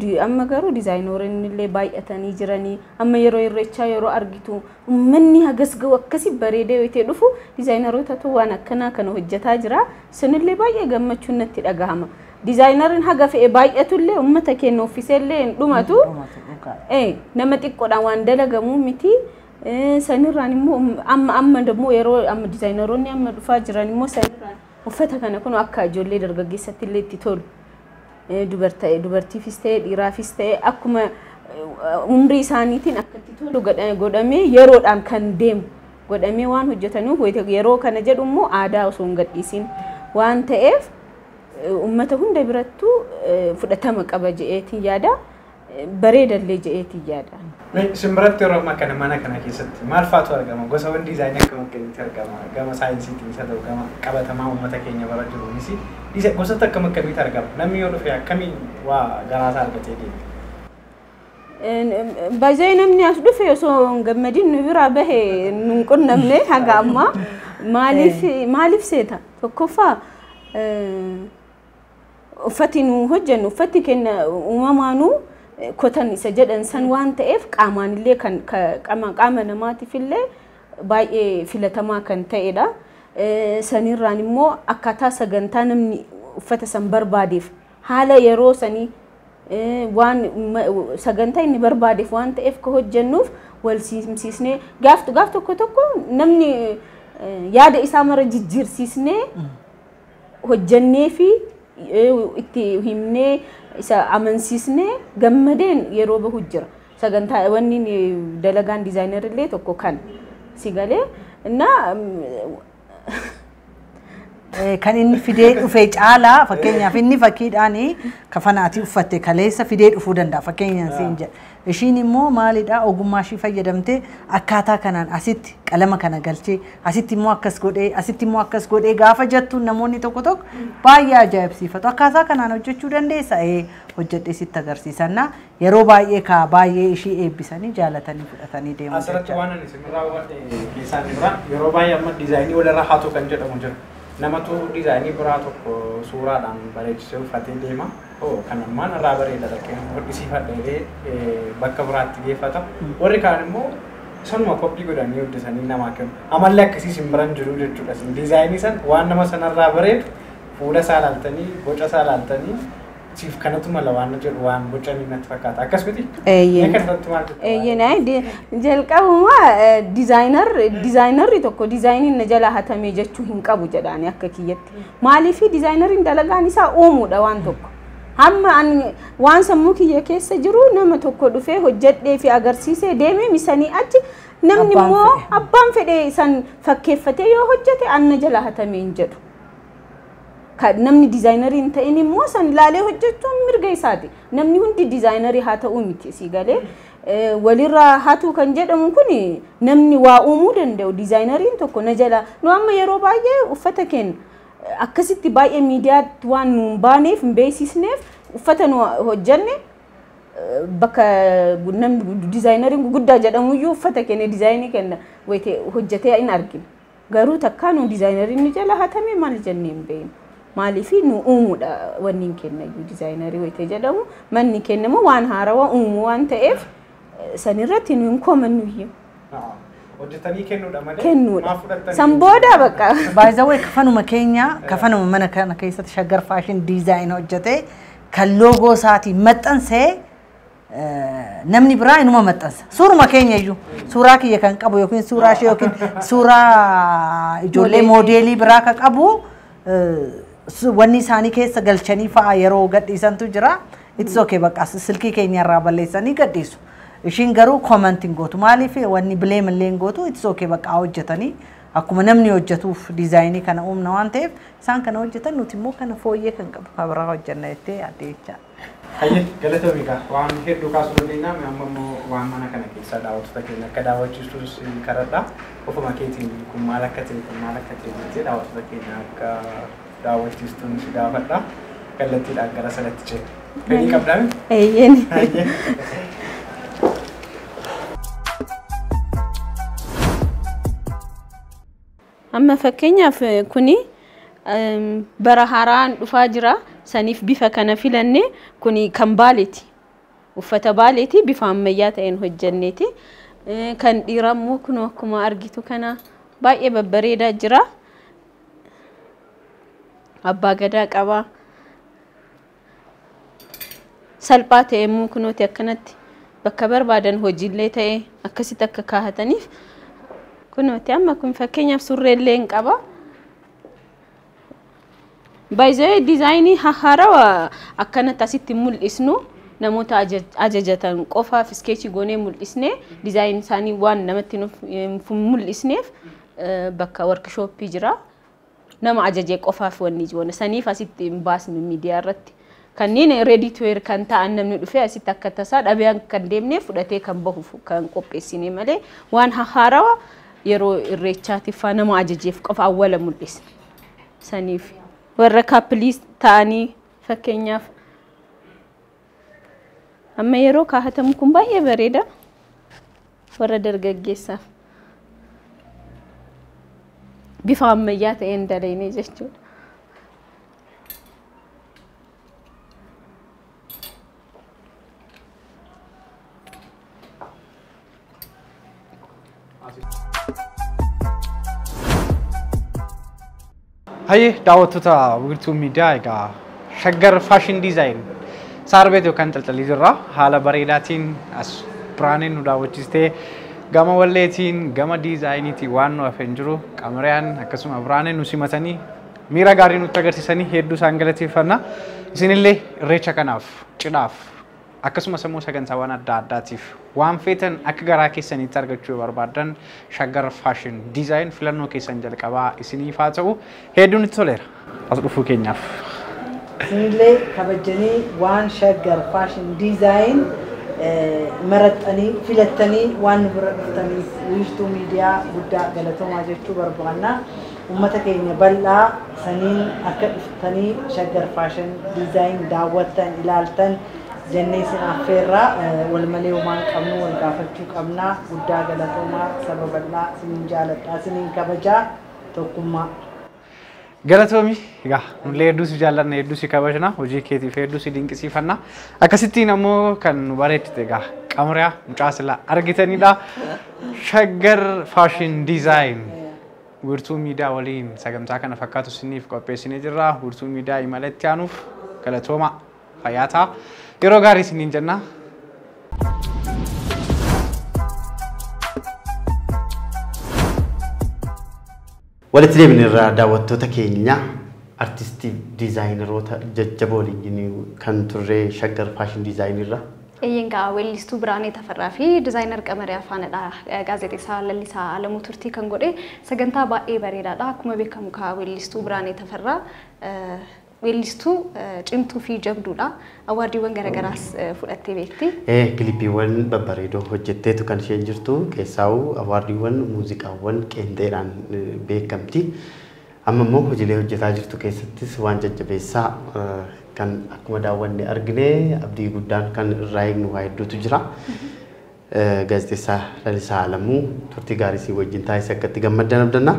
diizaayinoonni illee baay'atanii jiranii amma yeroo irreechaa yeroo argitu uummanni hagas ga'u akkasii bareedee yoo ta'e dhufu diizaayinarootatu waan akkanaa kana hojjetaa jira. Sunillee baay'ee gammachuun natti dhagahama. Diizaayinariin haga fe'e baay'atullee uummata keenya uffiseellee hin dhumatu. Nama xiqqoodhaan waan dalagamu miti. Sanirraan immoo amma immoo yeroo amma diizaayinaroonni amma dhufaa jiran immoo sanirraan uffata kana kun akka ijoollee dargaggeessatti illee itti tolu. Dubartiifis ta'e dhiiraafis ta'e akkuma umrii isaaniitiin akka itti tolu godhamee yeroodhaan kan deemu godhamee waan hojjetanuuf yeroo kana jedhu immoo aadaa osoo hin gadhiisin waan ta'eef uummata hunda birattuu fudhatama qaba je'eetiin yaada. Bareedallee je'eetiin yaada. Simbiratti yeroo ammaa kana mana kana keessatti maal faatu argama? Gosawwan diizaayinii akkam akkamitti argama? Gama saayinsiitiin isa ta'u gama qabatamaa uummata keenya bara jiruunis gosoota akkam akkamitti argama? Namni yoo dhufe akkamiin waa garaasaa argatee deema? Baay'ee namni as dhufe osoo hin gammadin nu biraa bahe nu hin qunnamne haga ammaa maaliif seeta? Tokkoffaa uffati nu hojjennu uffati keenya uumamaanuu kotan isa jedhan san waan ta'eef qaamaan illee kan qaama namaatiif illee baay'ee filatamaa kan ta'edha. Sanirraan immoo akkaataa sagantaa namni uffata san barbaadeef haala yeroo sanii waan sagantaa inni barbaadeef waan ta'eef ka hojjennuuf wal simsiisnee gaaf tokko tokko namni yaada isaa mara jijjiirsiisnee hojjennee fi itti himnee isa amansiisnee gammadeen yeroo bahu jira. Sagantaa wanni dalagaan diizaayinarillee tokko kan si galee kan inni fidee dhufe caalaa fakkeenyaaf inni fakkiidhaan kafana ati uffatte kaleessa fidee dhufuu danda'a fakkeenyaan siin jedha. Ishiin immoo maalidhaa ogummaa ishii fayyadamtee akkaataa kanaan asitti qalama kana galchee asitti immoo akkas godhee asitti immoo akkas godhee gaafa jettu namoonni tokko tokko baay'ee ajaa'ibsiifatu. Akkaataa kanaan hojjechuu dandeessa hojjedhee sitti agarsiisanna yeroo baay'ee kaa baay'ee ishii eebbisanii jaalatanii fudhatanii deemu. Asirratti waan ani isinirraa hubadhe keessaa inni biraa yeroo baay'ee amma diizaayinii walirraa haatu kan jedhamu jira. Namatu diizaayinii biraa tokko suuraadhaan bareechisee uffatee deema. Kan ammaan irraa bareeda dhaqee hodhisiifadha bakka biraatti geeffata. Warri kaan immoo sanuma koppii godhanii hojjetanii namaa kennu. Amalli akkasii isin biran jiru jechuudha. Diizaayinii san waan nama sanarraa bareedu fuula isaa ilaaltanii boca isaa ilaaltanii siif kanatu mala waan jedhu waan bocanii natti fakkaata. Akkas miti? Eeyyeen. Jalqabuma diizaayinarri tokko diizaayiniin na jalaa hatamee jechuu hin qabu jedhaani akka kiyyatti. Maaliif diizaayinariin dalagaan isaa uumuudha waan tokko. Hamma waan sammuu kiyya keessa jiru nama tokko dhufee hojjedhee fi agarsiisee deemee misanii achi namni immoo abbaan fedhee san fakkeeffatee yoo hojjete anna jalaa hatamee hin jedhu. Namni diizaayinarii hin ta'in immoo san ilaalee hojjechuun mirga isaati. Namni hundi diizaayinarii haa ta'uu miti si galee walirraa hatuu kan jedhamu kun namni waa uumuu danda'u diizaayinariin tokko na jala. Nu amma yeroo baay'ee uffata keenya akkasitti baay'ee miidiyaatti waan nu hin baaneef hin beeksisneef uffata nu hojjenne bakka namni diizaayinariin guguddaa jedhamuyyuu uffata keenya diizaayinii kenna hojjetee hin argina. Garuu takkaa nu diizaayinariin nu jala hatame maal jennee hin beeknu. Maaliif nu uumuudha wanni kenna diizaayinarii wayita jedhamu manni kennamu waan haarawaa uumuu waan ta'eef sanirratti nu hin komannu iyyuu. Hojjetanii kennuudha malee kennuudha. San booda bakka. By the way kafanuma keenya kafanuma mana kana keessatti Shaggar Fashion Design hojjete kan loogoo isaatiin maxxansee namni biraa inuma maxxansa. Suuruma keenya iyyuu suuraa kiyya kan qabu yookiin suuraa ishee yookiin suuraa ijoollee moodeelii biraa kan qabu wanni isaanii keessa galchanii fa'a yeroo gadhiisantu jira. It's okay bakka silkii keenya irraa balleessanii gadhiisu. Ishiin garuu commenting gootu maaliif wanni blame illee gootu it's okay bakka hojjetanii akkuma namni hojjetuuf diizaayinii kana uumna waan ta'eef isaan kana hojjetan nuti immoo kana fooyyee kan qabu kan biraa hojjenna jettee yaadde jecha. Hayyee galatoomii waan hedduu kaasuu dandeenya amma immoo waan mana kana keessaa daawwattoota keenya akka daawwachiistus karadha ofuma keetiin kun maal akka ta'e kun maal akka ta'e jettee daawwattoota keenya akka daawwachiistuun si gaafadha kallattiidhaan gara sanatti ce'e. Fedhii qabdaa? Eeyyeen. Amma fakkeenyaaf kuni bara haaraan dhufaa jira. Saniif bifa kana filanne kuni kan Baaleeti. Uffata Baaleeti bifa ammayyaa ta'een hojjenneeti. Kan dhiiraa immoo kun akkuma argitu kana baay'ee babbareedaa jira. Abbaa gadaa qaba. Salphaa ta'e immoo kunooti akkanatti bakka barbaadan hojiillee ta'e akkasitti akka kaa'ataniif kunooti amma kun fakkeenyaaf surreellee hin qaba. Baay'ee diizaayinii haarawaa akkanatti asitti mul'isnu namoota ajajatan qofaaf iskeechii goonee mul'isne diizaayinii isaanii waan namatti mul'isneef bakka workshooppii jira. Nama ajajee qofaaf wanni jiru saniif asitti hin baasnu miidiyaa irratti. Kanneen ready to wear kan ta'an namni dhufee asitti akka tasaa dhabee kan deemnee fudhatee kan bahuuf kan qopheessine malee waan haarawaa yeroo irreechaatiif nama ajajeef qofa awwala mul'isne. Saniif warra kaappilii ta'anii fakkeenyaaf amma yeroo kaahatamu kun baay'ee bareeda warra dargaggeessaaf bifa ammayyaa ta'een dalagne jechuudha. Hayyee daawwattoota Wiirtuu Miidiyaa egaa Shaggar Fashion Design Saarbeet yookaan Calcalii jirra. Haala bareedaatiin as Biraaneen nu daawwachiistee gama walleetiin gama diizaayiniitiin waan nu hafe hin jiru Qamariyaan akkasuma Biraaneen nu simatanii miira gaarii nutti agarsiisanii hedduu isaan galateeffanna. Isinillee irreecha kanaaf cidhaaf akkasumas immoo sagantaawwan adda addaatiif waan feetan akka garaa keessanitti argachuu yoo barbaaddan Shaggar Fashion Design filannoo keessan jalqabaa isiniif haa ta'u. Hedduun itti toleera as dhufuu keenyaaf. Isinillee kabajanii waan Shaggar Fashion Design maraxxanii filattanii waan nu bira dhuftaniif Wiirtuu Miidiyaa guddaa galatoomaa jechuu barbaanna. Uummata keenya bal'aa saniin akka dhuftanii Shaggar Fashion Design daawwattan ilaaltan jennee isin affeerraa wal malee homaa hin qabnu wal gaafachuu qabna. Guddaa galatoomaa saba bal'aa isiniin jaaladhaa isiniin kabajaa tokkummaa. Galatoomi egaa nullee hedduu si jaallanna hedduu si kabajna hojii keetiif hedduu si dinqisiifanna akkasittiin ammoo kan nu bareechite egaa Qamariyaa mucaa silaa argitanidha. Shaggar Fashion Design Wiirtuu Miidiyaa waliin sagantaa kana fakkaatu isiniif qopheessinee jirra. Wiirtuu Miidiyaa imala itti aanuuf galatooma fayyaa ta'a. Yeroo gaarii isiniin jenna. Walitti deebinirraa daawwattoota keenya artistii diizaayineroota jajjaboo waliin kan turre Shaggar Fashion Design irra. Eeyyengaa weellistuu Biraanee Tafarraa fi diizaayinar Qamariyaa Faanadha. Gaazexeessaa Lallisaa Alamuu turtii kan godhe sagantaa baay'ee bareedaadha. Akkuma beekamu kaa weellistuu Biraanee Tafarraa weellistuu cimtuu fi jabduudha. Awaardiiwwan garaagaraas fudhattee beekti. Kilipiiwwan babbareedoo hojjetteetu kan isheen jirtu keessaa'u awaardiiwwan muuziqaawwan qeenxeedhaan beekamti. Amma immoo hojiilee hojjetaa jirtu keessattis waan jajjabeessaa kan akkuma daawwanne argine abdii guddaan kan irraa eegnu waa hedduutu jira. Gaazexeessaa Lalisaa Alamuu turtii gaarii si wajjin taasise akka itti gammaddan abdanna.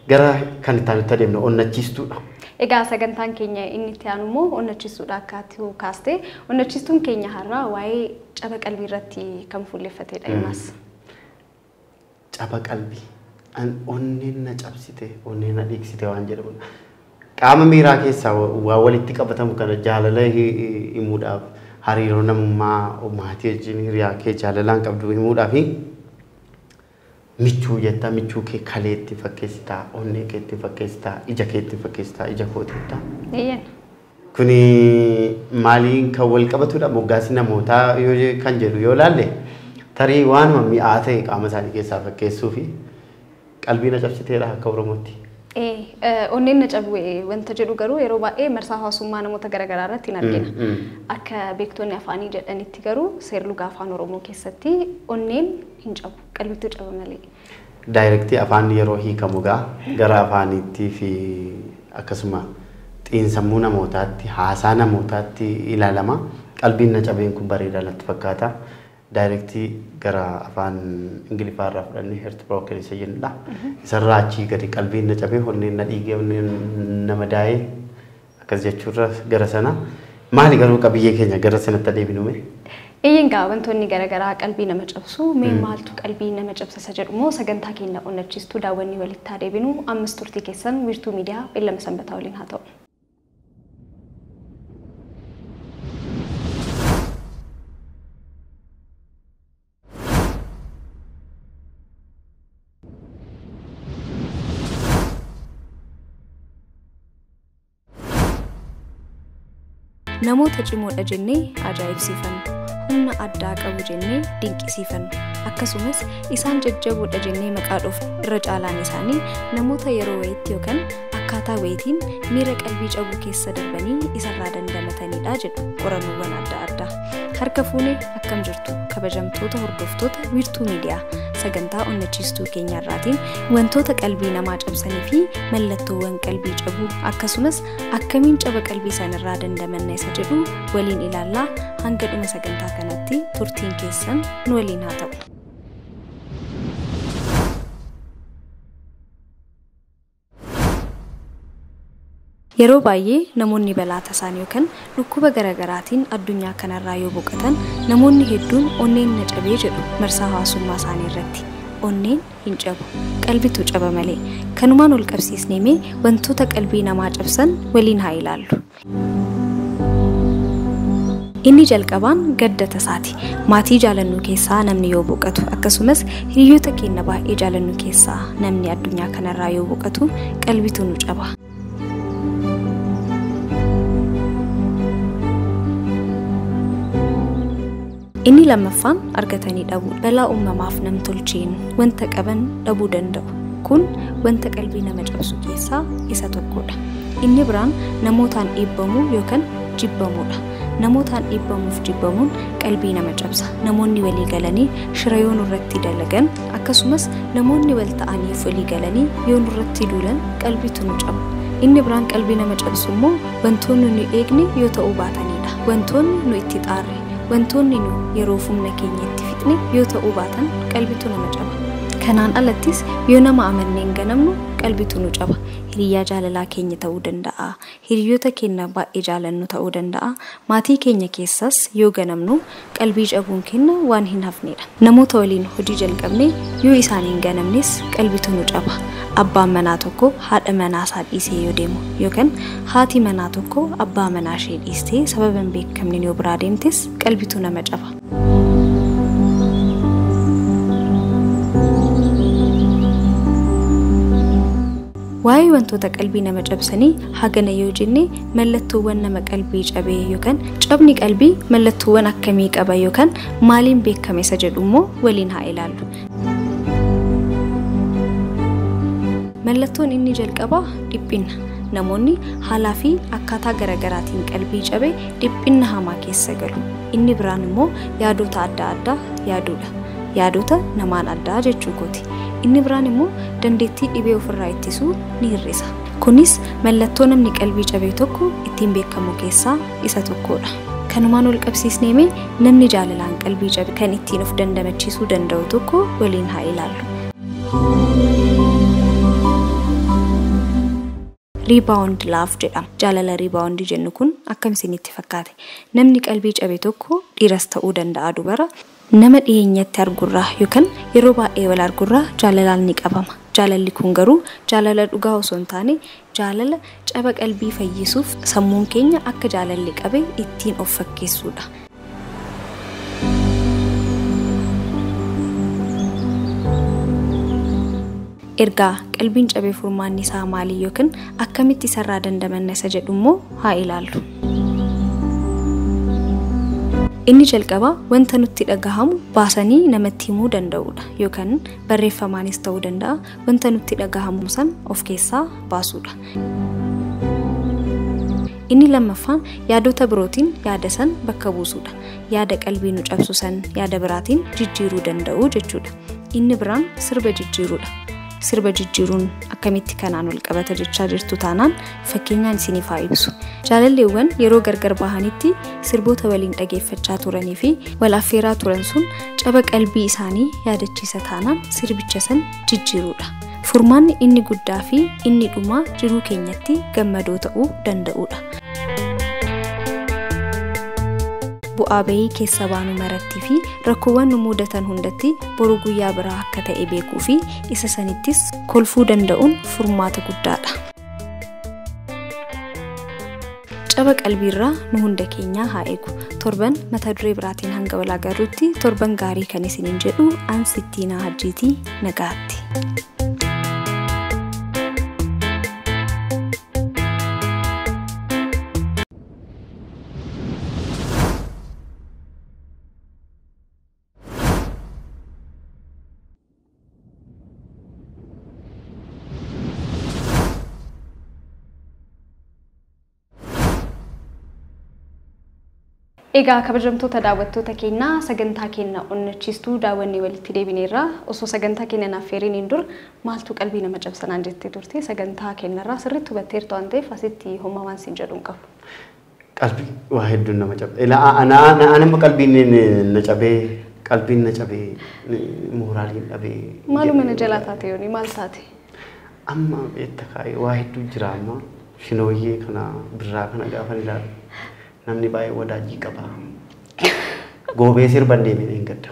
Gara kan itti aanutti adeemna onnachiistuudha. Egaa sagantaan keenya inni itti aanu immoo onnachiistuudha akka ati kaaste. Onnachiistuun keenya har'aa waa'ee caba qalbii irratti kan fuulleffatedha himas. Caba qalbii. Onneen na cabsite, onneen na dhiigsite waan jedhamudha. Qaama miiraa keessaa waa walitti qabatamu kana jaalala himuudhaaf hariiroo namummaa maatii wajjin hiriyaa kee jaalalaan qabdu himuudhaaf michuu jettaa michuu kee kaleetti fakkeessitaa, onnee keetti fakkeessitaa, ija keetti fakkeessitaa, ija kootitta. Kuni maaliin kan wal qabatudha moggaasni namootaa yoo kan jedhu yoo laalle tarii waanuma mi'aa ta'e qaama isaanii keessaa fakkeessuu fi qalbii na cabsiteedha akka Oromootti. Onneen na cabe wanta jedhu garuu yeroo baay'ee marsaa hawaasummaa namoota garaagaraa irratti hin argina. Akka beektonni afaanii jedhanitti garuu seerluga afaan Oromoo keessatti onneen hin cabu, qalbiitu caba malee. Daayirektii afaan yeroo hiikamu gaa gara afaaniitti fi akkasuma xiinsammuu namootaatti haasaa namootaatti ilaalama. Qalbiin na cabeen kun bareedaa natti fakkaata. Daayirektii gara afaan Ingiliffaa irraa fudhannee heartbroken isa jennudha. Isarraa achii gadi qalbiin na cabee onneen na dhiigee onneen na madaa'ee akkas jechuurra gara sana. Maali garuu qabiyyee keenya gara sanatti adeemnume? Eeyyeen gaa wantoonni garaagaraa qalbii nama cabsu mee maaltu qalbii nama cabsa isa jedhu immoo sagantaa keenya onnachiistuu daawwannii walitti haa deebinu. Ammas turtii keessan Wiirtuu Miidiyaa beellama sanbataa waliin haa ta'u. Namoota cimoodha jennee ajaa'ibsiifannu, humna addaa qabu jennee dinqisiifannu, akkasumas isaan jajjaboodha jennee maqaa dhoofnu irra caalaan isaanii namoota yeroo wayiitti yookaan akkaataa wayiitiin miira qalbii cabuu keessa darbanii isarraa dandamatanidha jedhu qorannoowwan adda addaa. Harka fuunee akkam jirtu kabajamtoota hordoftoota Wiirtuu Miidiyaa sagantaa onnachiistuu keenyarraatiin wantoota qalbii namaa cabsanii fi mallattoowwan qalbii cabuu akkasumas akkamiin caba qalbii sanarraa dandamanna isa jedhu waliin ilaallaa. Hanga dhuma sagantaa kanatti turtiin keessan nu waliin haa ta'u. Yeroo baay'ee namoonni balaa tasaan yookaan dhukkuba garaagaraatiin addunyaa kanarraa yoo boqotan namoonni hedduun onneen na cabee jedhu marsaa hawaasummaa isaanii irratti. Onneen hin cabu, qalbitu caba malee. Kanumaan ol qabsiisnee mee wantoota qalbii namaa cabsan waliin haa ilaallu. Inni jalqabaan gadda tasaati. Maatii jaalannu keessaa namni yoo boqotu akkasumas hiriyoota keenya baay'ee jaalannu keessaa namni addunyaa kanarraa yoo boqotu qalbitu nu caba. Inni lammaffaan argatanii dhabuu. Balaa uumamaaf namtolcheen wanta qaban dhabuu danda'u. Kun wanta qalbii nama cabsu keessaa isa tokkodha. Inni biraan namootaan dhiibbamuu yookaan jibbamuudha. Namootaan dhiibbamuuf jibbamuun qalbii nama cabsa. Namoonni walii galanii shira yoo nurratti dalagan akkasumas namoonni wal ta'aniif walii galanii yoo nurratti duulan qalbiitu nu caba. Inni biraan qalbii nama cabsu immoo wantoonni nu eegne yoo ta'uu baatanidha. Wantoonni nu itti xaarre, wantoonni nu yeroo humna keenya itti fixne yoo ta'uu baatan qalbiitu nama caba. Kanaan alattis yoo nama amannee hin ganamnu qalbiitu nu caba. Hiriyaa jaalalaa keenya ta'uu danda'a. Hiriyoota keenya baay'ee jaalannu ta'uu danda'a. Maatii keenya keessas yoo ganamnu qalbii cabuun keenya waan hin hafnedha. Namoota waliin hojii jalqabne yoo isaan hin ganamnes qalbiitu nu caba. Abbaan manaa tokko haadha manaa isaa dhiisee yoo deemu yookaan haati manaa tokko abbaa manaa ishee dhiistee sababa hin beekamneen yoo biraa deemtes qalbiitu nama caba. Waa'ee wantoota qalbii nama cabsanii hagana yoo jenne mallattoowwan nama qalbii cabee yookaan cabni qalbii mallattoowwan akkamii qaba yookaan maaliin beekame isa jedhu immoo waliin haa ilaallu. Mallattoon inni jalqabaa dhiphina. Namoonni haalaa fi akkaataa garaagaraatiin qalbii cabe dhiphinna hamaa keessa galu. Inni biraan immoo yaadota adda addaa yaaduudha. Yaadota namaan addaa jechuu kooti. Inni biraan immoo dandeettii dhibee ofirraa ittisuu ni hir'isa. Kunis mallattoo namni qalbii cabee tokko ittiin beekamu keessaa isa tokkodha. Kanumaan ol qabsiisnee mee namni jaalalaan qalbii cabe kan ittiin of dandamachiisuu danda'u tokko waliin haa ilaallu. Rebound love jedhama. Jaalala rebound jennu kun akkam isinitti fakkaate? Namni qalbii cabe tokko dhiiras ta'uu danda'a dubara. Nama dhiyeenyatti argurraa yookaan yeroo baay'ee wal argurraa jaalalaan ni qabama. Jaalalli kun garuu jaalala dhugaa osoo hin taane jaalala caba qalbii fayyisuuf sammuun keenya akka jaalalli qabe ittiin of fakkeessuudha. Ergaa qalbiin cabee furmaanni isaa maali yookaan akkamitti isarraa dandamanna isa jedhu immoo haa ilaallu. Inni jalqabaa wanta nutti dhagahamu baasanii namatti himuu danda'uudha yookaan barreeffamaanis ta'uu danda'a wanta nutti dhagahamu san of keessaa baasuudha. Inni lammaffaan yaadota birootiin yaada san bakka buusuudha. Yaada qalbii nu cabsu san yaada biraatiin jijjiiruu danda'u jechuudha. Inni biraan sirba jijjiiruudha. Sirba jijjiiruun akkamitti kanaan wal qabata jechaa jirtu taanaan fakkeenyaan isiniif haa ibsu. Jaalalleewwan yeroo gargar bahanitti sirboota waliin dhageeffachaa turanii fi wal affeeraa turan sun caba qalbii isaanii yaadachiisa taanaan sirbicha san jijjiiruudha. Furmaanni inni guddaa fi inni dhumaa jiruu keenyatti gammadoo ta'uu danda'uudha. Bu'aa bahii keessa baanu marattii fi rakkoowwan nu mudatan hundatti boru guyyaa biraa akka ta'e beekuu fi isa sanittis kolfuu danda'uun furmaata guddaadha. Caba qalbiirraa nu hunda keenyaa haa eegu. Torban mata duree biraatiin hanga wal agarruutti torban gaarii kan isiniin jedhu an Sittiinaa Hajjiitii nagaatti. Egaa kabajamtoota daawwattoota keenyaa sagantaa keenya onnachiistuu daawwannee walitti deebineerra. Osoo sagantaa keenya naaf feeriniin dur maaltu qalbii nama cabsanaan jettee turte sagantaa keenyarraa sirriitti hubatteertu waan ta'eef asitti homaa waan siin jedhu hin qabu. Qalbii waa hedduun nama cabsa. Ilaa ana qalbiin na cabee qalbiin na cabee mooraaliin dhabee. Maaluma na jalaa taate yooni maal taate? Amma beekta kaayee waa hedduu jira amma shinooyyee kana birraa kana gaafa ilaalu. Namni baay'ee wadaajii qaba. Goobee sirba deemee hin gadda.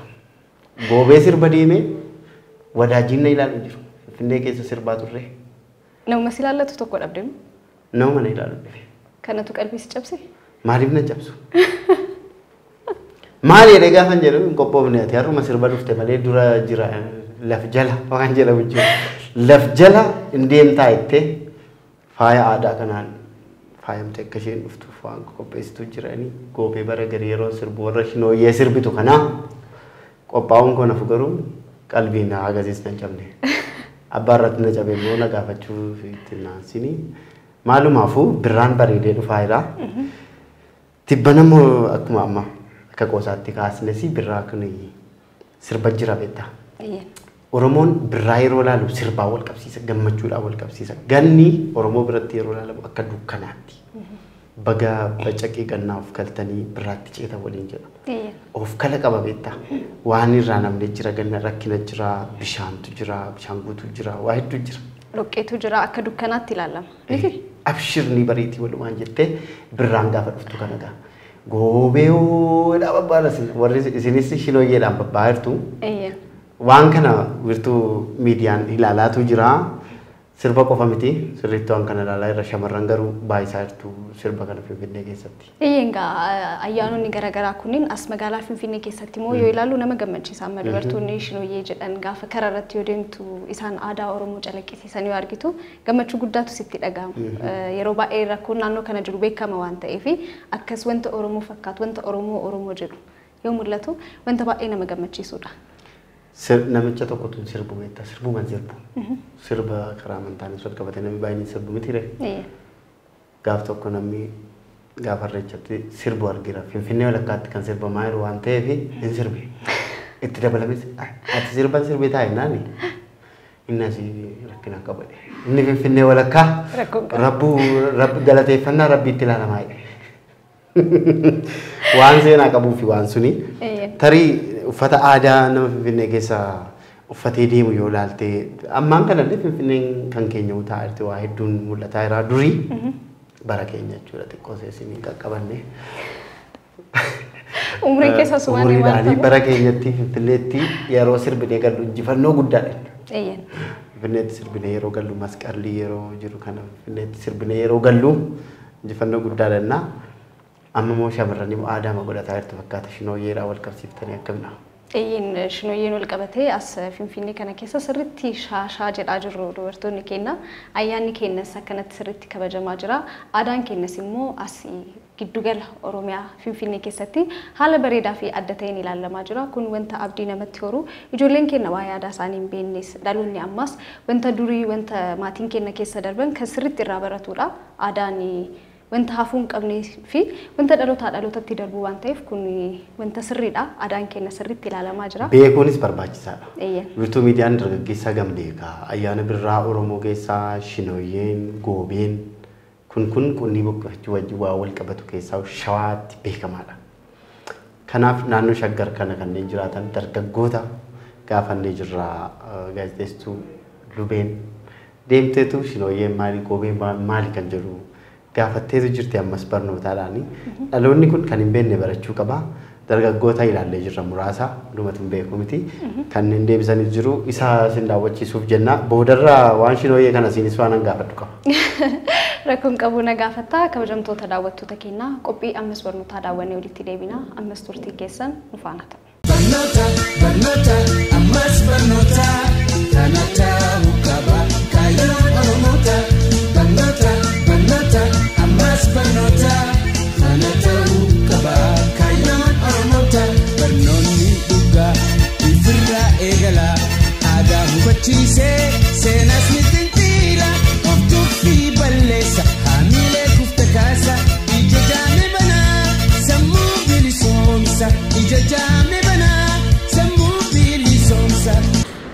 Goobee sirba deemee wadaajiin na ilaalu jiru. Finfinnee keessa sirbaa turre. Nama si ilaallatu tokko dhabde moo? Nama na ilaalu dhabe. Kanatu qalbii si cabse? Maaliif na cabsu? Maali jedhee gaafa jedhu hin qophoofne ati har'uma sirba dhufte malee dura jira laf jala waan jedhamu jiru. Laf jala hin deemtaa jettee faaya aadaa kanaan faayamte akka isheen dhuftuuf waan qopheessitu jiranii goobee bara garii yeroo sirbu warra shinooyyee sirbitu kanaa qophaa'uun kun hafu garuu qalbiin na agarsiis na cabne. Abbaa irratti na cabe immoo na gaafachuu itti naansinii maalumaafuu birraan bareedee dhufaa jira. Tibbana immoo akkuma amma akka qoosaatti kaasnes birraa kun sirba jira beektaa. Oromoon birraa yeroo ilaalu sirbaa wal qabsiisa, gammachuudhaan wal qabsiisa. Ganni Oromoo biratti yeroo ilaalamu akka dukkanaatti. Baga bacaqii gannaa of galtanii birraatti ceeta waliin jedha. Of kala qaba beektaa. Waan irraa namni jira, ganna rakkina jira, bishaantu jira, bishaan guutuu jira, waa hedduu jira. Dhoqqeetu jira akka dukkanaatti ilaalama. Abshirni bariitii walumaan jettee birraan gaafa dhuftu kana gaa. Goobee dha babbaala warri isinis shinooyyeedhaan babbaa jirtu. Waan kana wirtuu miidiyaan ilaalaatu jira. Sirba qofa miti sirriitti waan kana ilaalaa irra shamarran garuu baay'isaa jirtu sirba kana Finfinnee keessatti. Egaa ayyaanonni garaagaraa kunniin as magaalaa Finfinnee keessatti immoo yoo ilaallu nama gammachiisa. Amma dubartoonni shinooyyee jedhan gaafa karaa irratti yoo deemtu isaan aadaa Oromoo calaqqisiisan yoo argitu gammachuu guddaatu sitti dhaga'ama. Yeroo baay'ee rakkoon naannoo kana jiru beekama waan ta'eef akkas wanta Oromoo fakkaatu wanta Oromoo Oromoo jedhu yoo mul'atu wanta baay'ee nama gammachiisudha. Namicha tokkotu sirbu beektaa sirbumaan sirbu. Sirba karaa amantaanis wal qabatee namni baay'een sirbu miti ree. Gaaf tokko namni gaafa irreechatti sirbu argira. Finfinnee walakkaatti kan sirbamaa jiru waan ta'eef hin sirbe. Itti dabalames ati sirban sirbee taa'e naani. Inni asii rakkina qaba. Inni Finfinnee walakkaa rabbuu galateeffannaa rabbiitti ilaalamaa jedhe. Waan seenaa qabuu fi waan suni. Tarii uffata aadaa nama Finfinnee keessa uffatee deemu yoo ilaalte ammaan kanallee Finfinneen kan keenya taa'aa jirti waa hedduun mul'ataa jira durii bara keenya jechuudha xiqqoo seesinii qaqqabanne. Umriin keessa sumaanii waan ta'u. Bara keenyatti Finfinneetti yeroo sirbinee gallu injifannoo guddaadha. Finfinneetti sirbinee yeroo gallu masqalli yeroo jiru kana Finfinneetti sirbinee yeroo gallu injifannoo guddaadha. Amma immoo shamarran immoo aadaa godhataa jirtu fakkaata shinooyyeedhaan wal qabsiiftanii akkamidha? Eeyyin shinooyyeen wal qabatee as Finfinnee kana keessa sirriitti shaashaa jedhaa jirru dubartoonni keenya. Ayyaanni keenyas akkanatti sirriitti kabajamaa jira. Aadaan keenyas immoo as giddugala Oromiyaa Finfinnee keessatti haala bareedaa fi adda ta'een ilaalamaa jira. Kun wanta abdii namatti horu. Ijoolleen keenya waa'ee aadaa isaanii hin beeknes dhaloonni ammas wanta durii wanta maatiin keenya keessa darban kan sirriitti irraa baratudha. Aadaan Wanta hafuu hin qabnee fi wanta dhalootaa dhalootatti darbu waan ta'eef kun wanta sirriidha. Aadaan keenya sirriitti ilaalamaa jira. Beekuunis barbaachisaadha. Eeyyan. Wiirtuu miidiyaan dargaggeessaa gambeekaa ayyaana birraa Oromoo keessaa Shinooyyeen, Goobeen kun qunnii boqqochuu wajjin waa wal qabatu keessaa Shawaatti beekamaadha. Kanaaf naannoo Shaggar kana kanneen jiraatan dargaggoota gaafannee jirra gaazexeesstuu Lubeen deemteetu Shinooyyeen maali Goobeen maali kan jedhu gaafatteetu jirti ammas barnootaadhaani. Dhaloonni kun kan hin beekne barachuu qaba. Dargaggoota ilaallee jirra muraasa dhumatu hin beeku miti. Kanneen deebisanii jiru isa isin daawwachiisuuf jenna. Boodarraa waan Shinooyyee kana isinis waan gaafadhu qaba. Rakkoon qabu na gaafatta kabajamtoota daawwattoota keenyaa qophii ammas barnootaa daawwannee walitti deebina ammas turtii keessan nu faana ta'u. Barnoota, barnoota, ammas barnoota, kana ta'uu qaba kaayyoon Oromoota. Barnoota, barnoota, ammas barnoota, kana ta'uu qaba kaayyoon Oromoota. Barnoonni dhugaa ifirraa eegala, aadaa hubachiisee seenas ni xinxiila, of tuffii balleessa, haamilee kufta kaasa, ija jaame banaa, sammuu bilisoomsa, ija jaame banaa, sammuu bilisoomsa.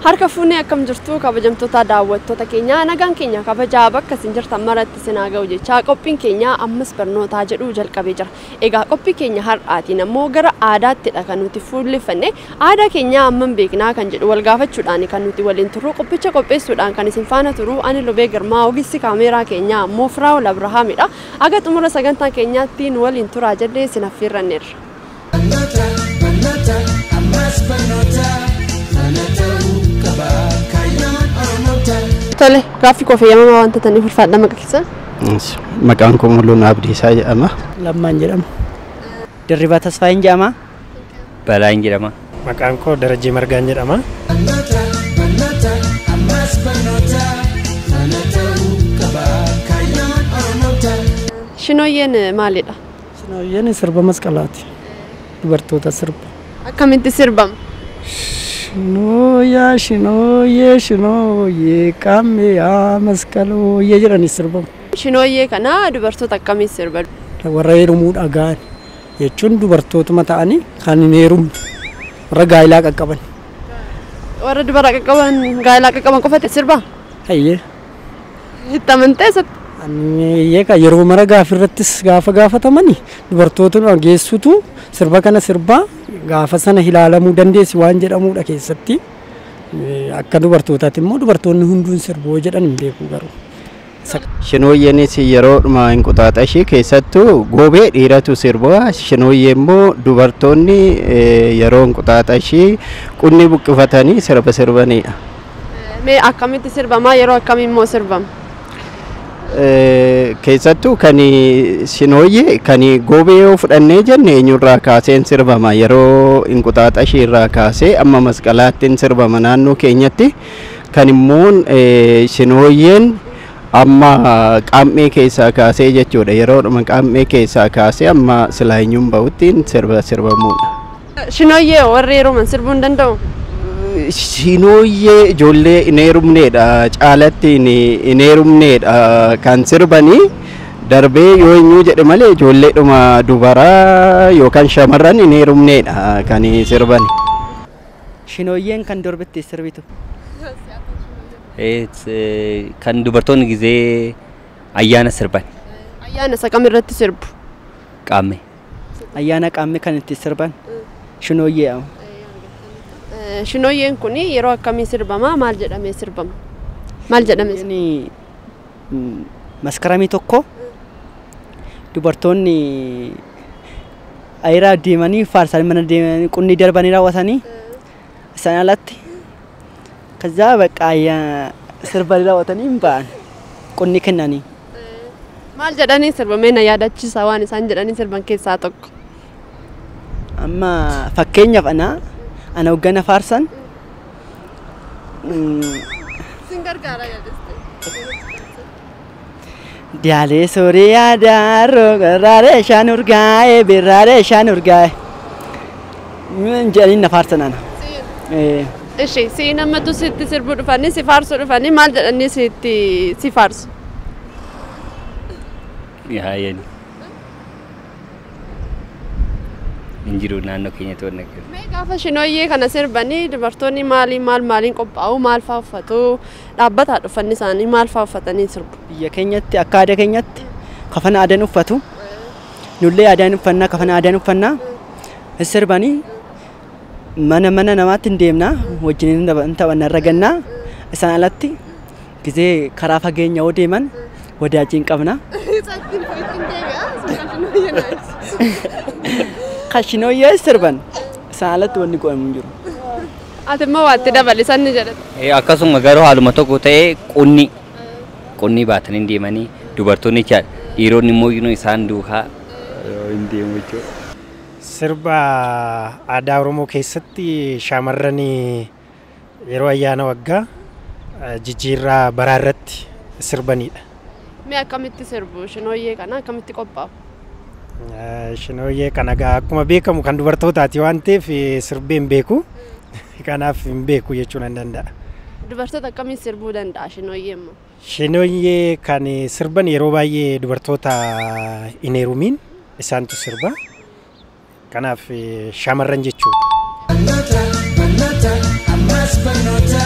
Harka fuunee akkam jirtu kabajamtoota daawwattoota keenyaa nagaan keenya kabajaa bakka isin jirtan maratti isin haa ga'u jechaa qophiin keenya ammas barnootaa jedhu jalqabee jira. Egaa qophii keenya har'aatiin ammoo gara aadaattidha kan nuti fuulleffanne aadaa keenya hammam beeknaa kan jedhu wal gaafachuudhaan kan nuti waliin turru qophicha qopheessuudhaan kan isin faana turu ani Lubee Girmaa ogeessi kaameeraa keenyaa ammoo Firaa'ol Abrahaamidha. Aga xumura sagantaa keenyaatti nu waliin turaa jennee isin affeerranneerra. Barnoota, barnoota, ammas barnoota, kana ta'uu qaba kaayyoon Oromoota. Tole gaaffii koo fayyamamaa wanta taniif ulfaadha maqaa keessan. Maqaan koo Muluun Abdiisaa jedhama. Lammaan jedhama. Dirribaa Tasfaayin jedhama. Balaan jedhama. Maqaan koo Darajjee Margaan jedhama. Barnoota, barnoota, ammas barnoota, kana ta'uu qaba kaayyoon Oromoota. Shinooyyeen maalidha? Shinooyyeen sirba masqalaati. Dubartoota sirba. Akkamitti sirbama? Shinooyaa shinooyyee shinooyyee qaammee yaa masqalooyyee jedhanii sirbamu. Shinooyyee kana dubartoota akkamii sirba? Warra heerumuu dhaga'an jechuun dubartootuma ta'anii kan hin heerumne warra gaa'ilaa qaqqaban. Warra dubara qaqqaban gaa'ilaa qaqqaban qofatti sirba? Hayyee. Itti amantee isatti? Ani yeroo mara gaafirrattis gaafa gaafatamani dubartootuma geessutu sirba kana sirbaa gaafa sana ilaalamuu dandeessi waan jedhamudha keessatti. Akka dubartootaatti immoo dubartoonni hunduun sirboo jedhan hin beeku garuu. Shinooyyeenis yeroodhuma Inquxaaxashii keessattuu goobee dhiiratu sirbaa shinooyyee immoo dubartoonni yeroo Inquxaaxashii qunni buqqifatanii sirba sirbanidha. Mee akkamitti sirbamaa yeroo akkamii immoo sirbama? Keessattuu kan shinooyyee kan goobee yoo fudhannee jenne eenyurraa kaaseen sirbama yeroo Inquxaaxashii irraa kaasee amma masqalaatti sirbama naannoo keenyatti kan immoo shinooyyeen amma qaammee keessaa kaasee jechuudha yeroodhuma qaammee keessaa kaasee amma silaayyuun bahutti sirba sirbamuudha. Shinooyyee warri heeruman sirbuu hin danda'u? Shinooyyee ijoollee hin heerumneedha caalatti hin heerumneedha kan sirbanii darbee yoo eenyu jedhe malee ijoolleedhuma dubaraa yookaan shamarran hin heerumneedha kan sirbani. Shinooyyeen kan durbitti sirbitu. Kan dubartoonni gizee ayyaana sirban. Ayyaana isa kam irratti sirbu? Qaammee. Ayyaana qaammee kan itti sirban shinooyyee. Shinooyyeen kun yeroo akkamii sirbama? Maal jedhamee sirbama? Maal jedhamee sirba? Maskaramii tokko dubartoonni ayiraa deemanii faarsanii mana deemanii qunni darbanii raawwatanii isaan alatti ከዛ በቃ sirbanii raawwatanii hin ba'an qunni kennanii. Maal jedhanii sirba? Mee na yaadachiisa waan isaan jedhanii sirban keessaa tokko. Amma fakkeenyaaf ana hoggana faarsan Sin gargaara yaadiste. Diyaalee sooriyaa daaroo garraaree shaan urgaa'e birraaree shaan urgaa'e jedhanii na faarsan ana. Ishi si namatu sitti sirbuu dhufanii si faarsuu dhufanii maal jedhanii sitti si faarsu? Hayyani. Hin jiru naannoo keenyatti wanna akkasii. Mee gaafa shinooyyee kana sirbanii dubartoonni maaliin maal maaliin qophaa'u, maal fa'aa uffatu, dhaabbataadha uffanni isaanii, maal fa'aa uffatanii sirbu? Biyya keenyatti akka aadaa keenyatti kafana aadaan uffatu. Nullee aadaan uffannaa, kafana aadaan uffannaa. Sirbanii mana mana namaatti hin deemna, wajjin hin taphanna, irra gannaa. Isaan alatti gisee karaa fageenya yoo deeman wadaajii hin qabna. Kan shinooyyee sirban isaan alatti wanni godhamu hin jiru. Ati immoo waatti dabali sanni jedhate. Akkasuma garuu haaluma tokko ta'ee qunni baatanii deemanii dubartoonni jechaadha. Dhiironni immoo isaan duukaa hin deemu jechuudha. Sirba aadaa Oromoo keessatti shamarran yeroo ayyaana waggaa jijjiirraa baraa irratti sirbanidha. Mee akkamitti sirbu shinooyyee kana, akkamitti qophaa'u? Shinooyyee kana egaa akkuma beekamu kan dubartootaati waan ta'eef sirbee hin beeku. Kanaaf hin beeku jechuu nan danda'a. Dubartoota akkamiin sirbuu danda'a shinooyyee immoo? Shinooyyee kan sirban yeroo baay'ee dubartoota hin heerumiin isaantu sirba. Kanaaf shamarran jechuudha. Barnoota, barnoota, ammas barnoota,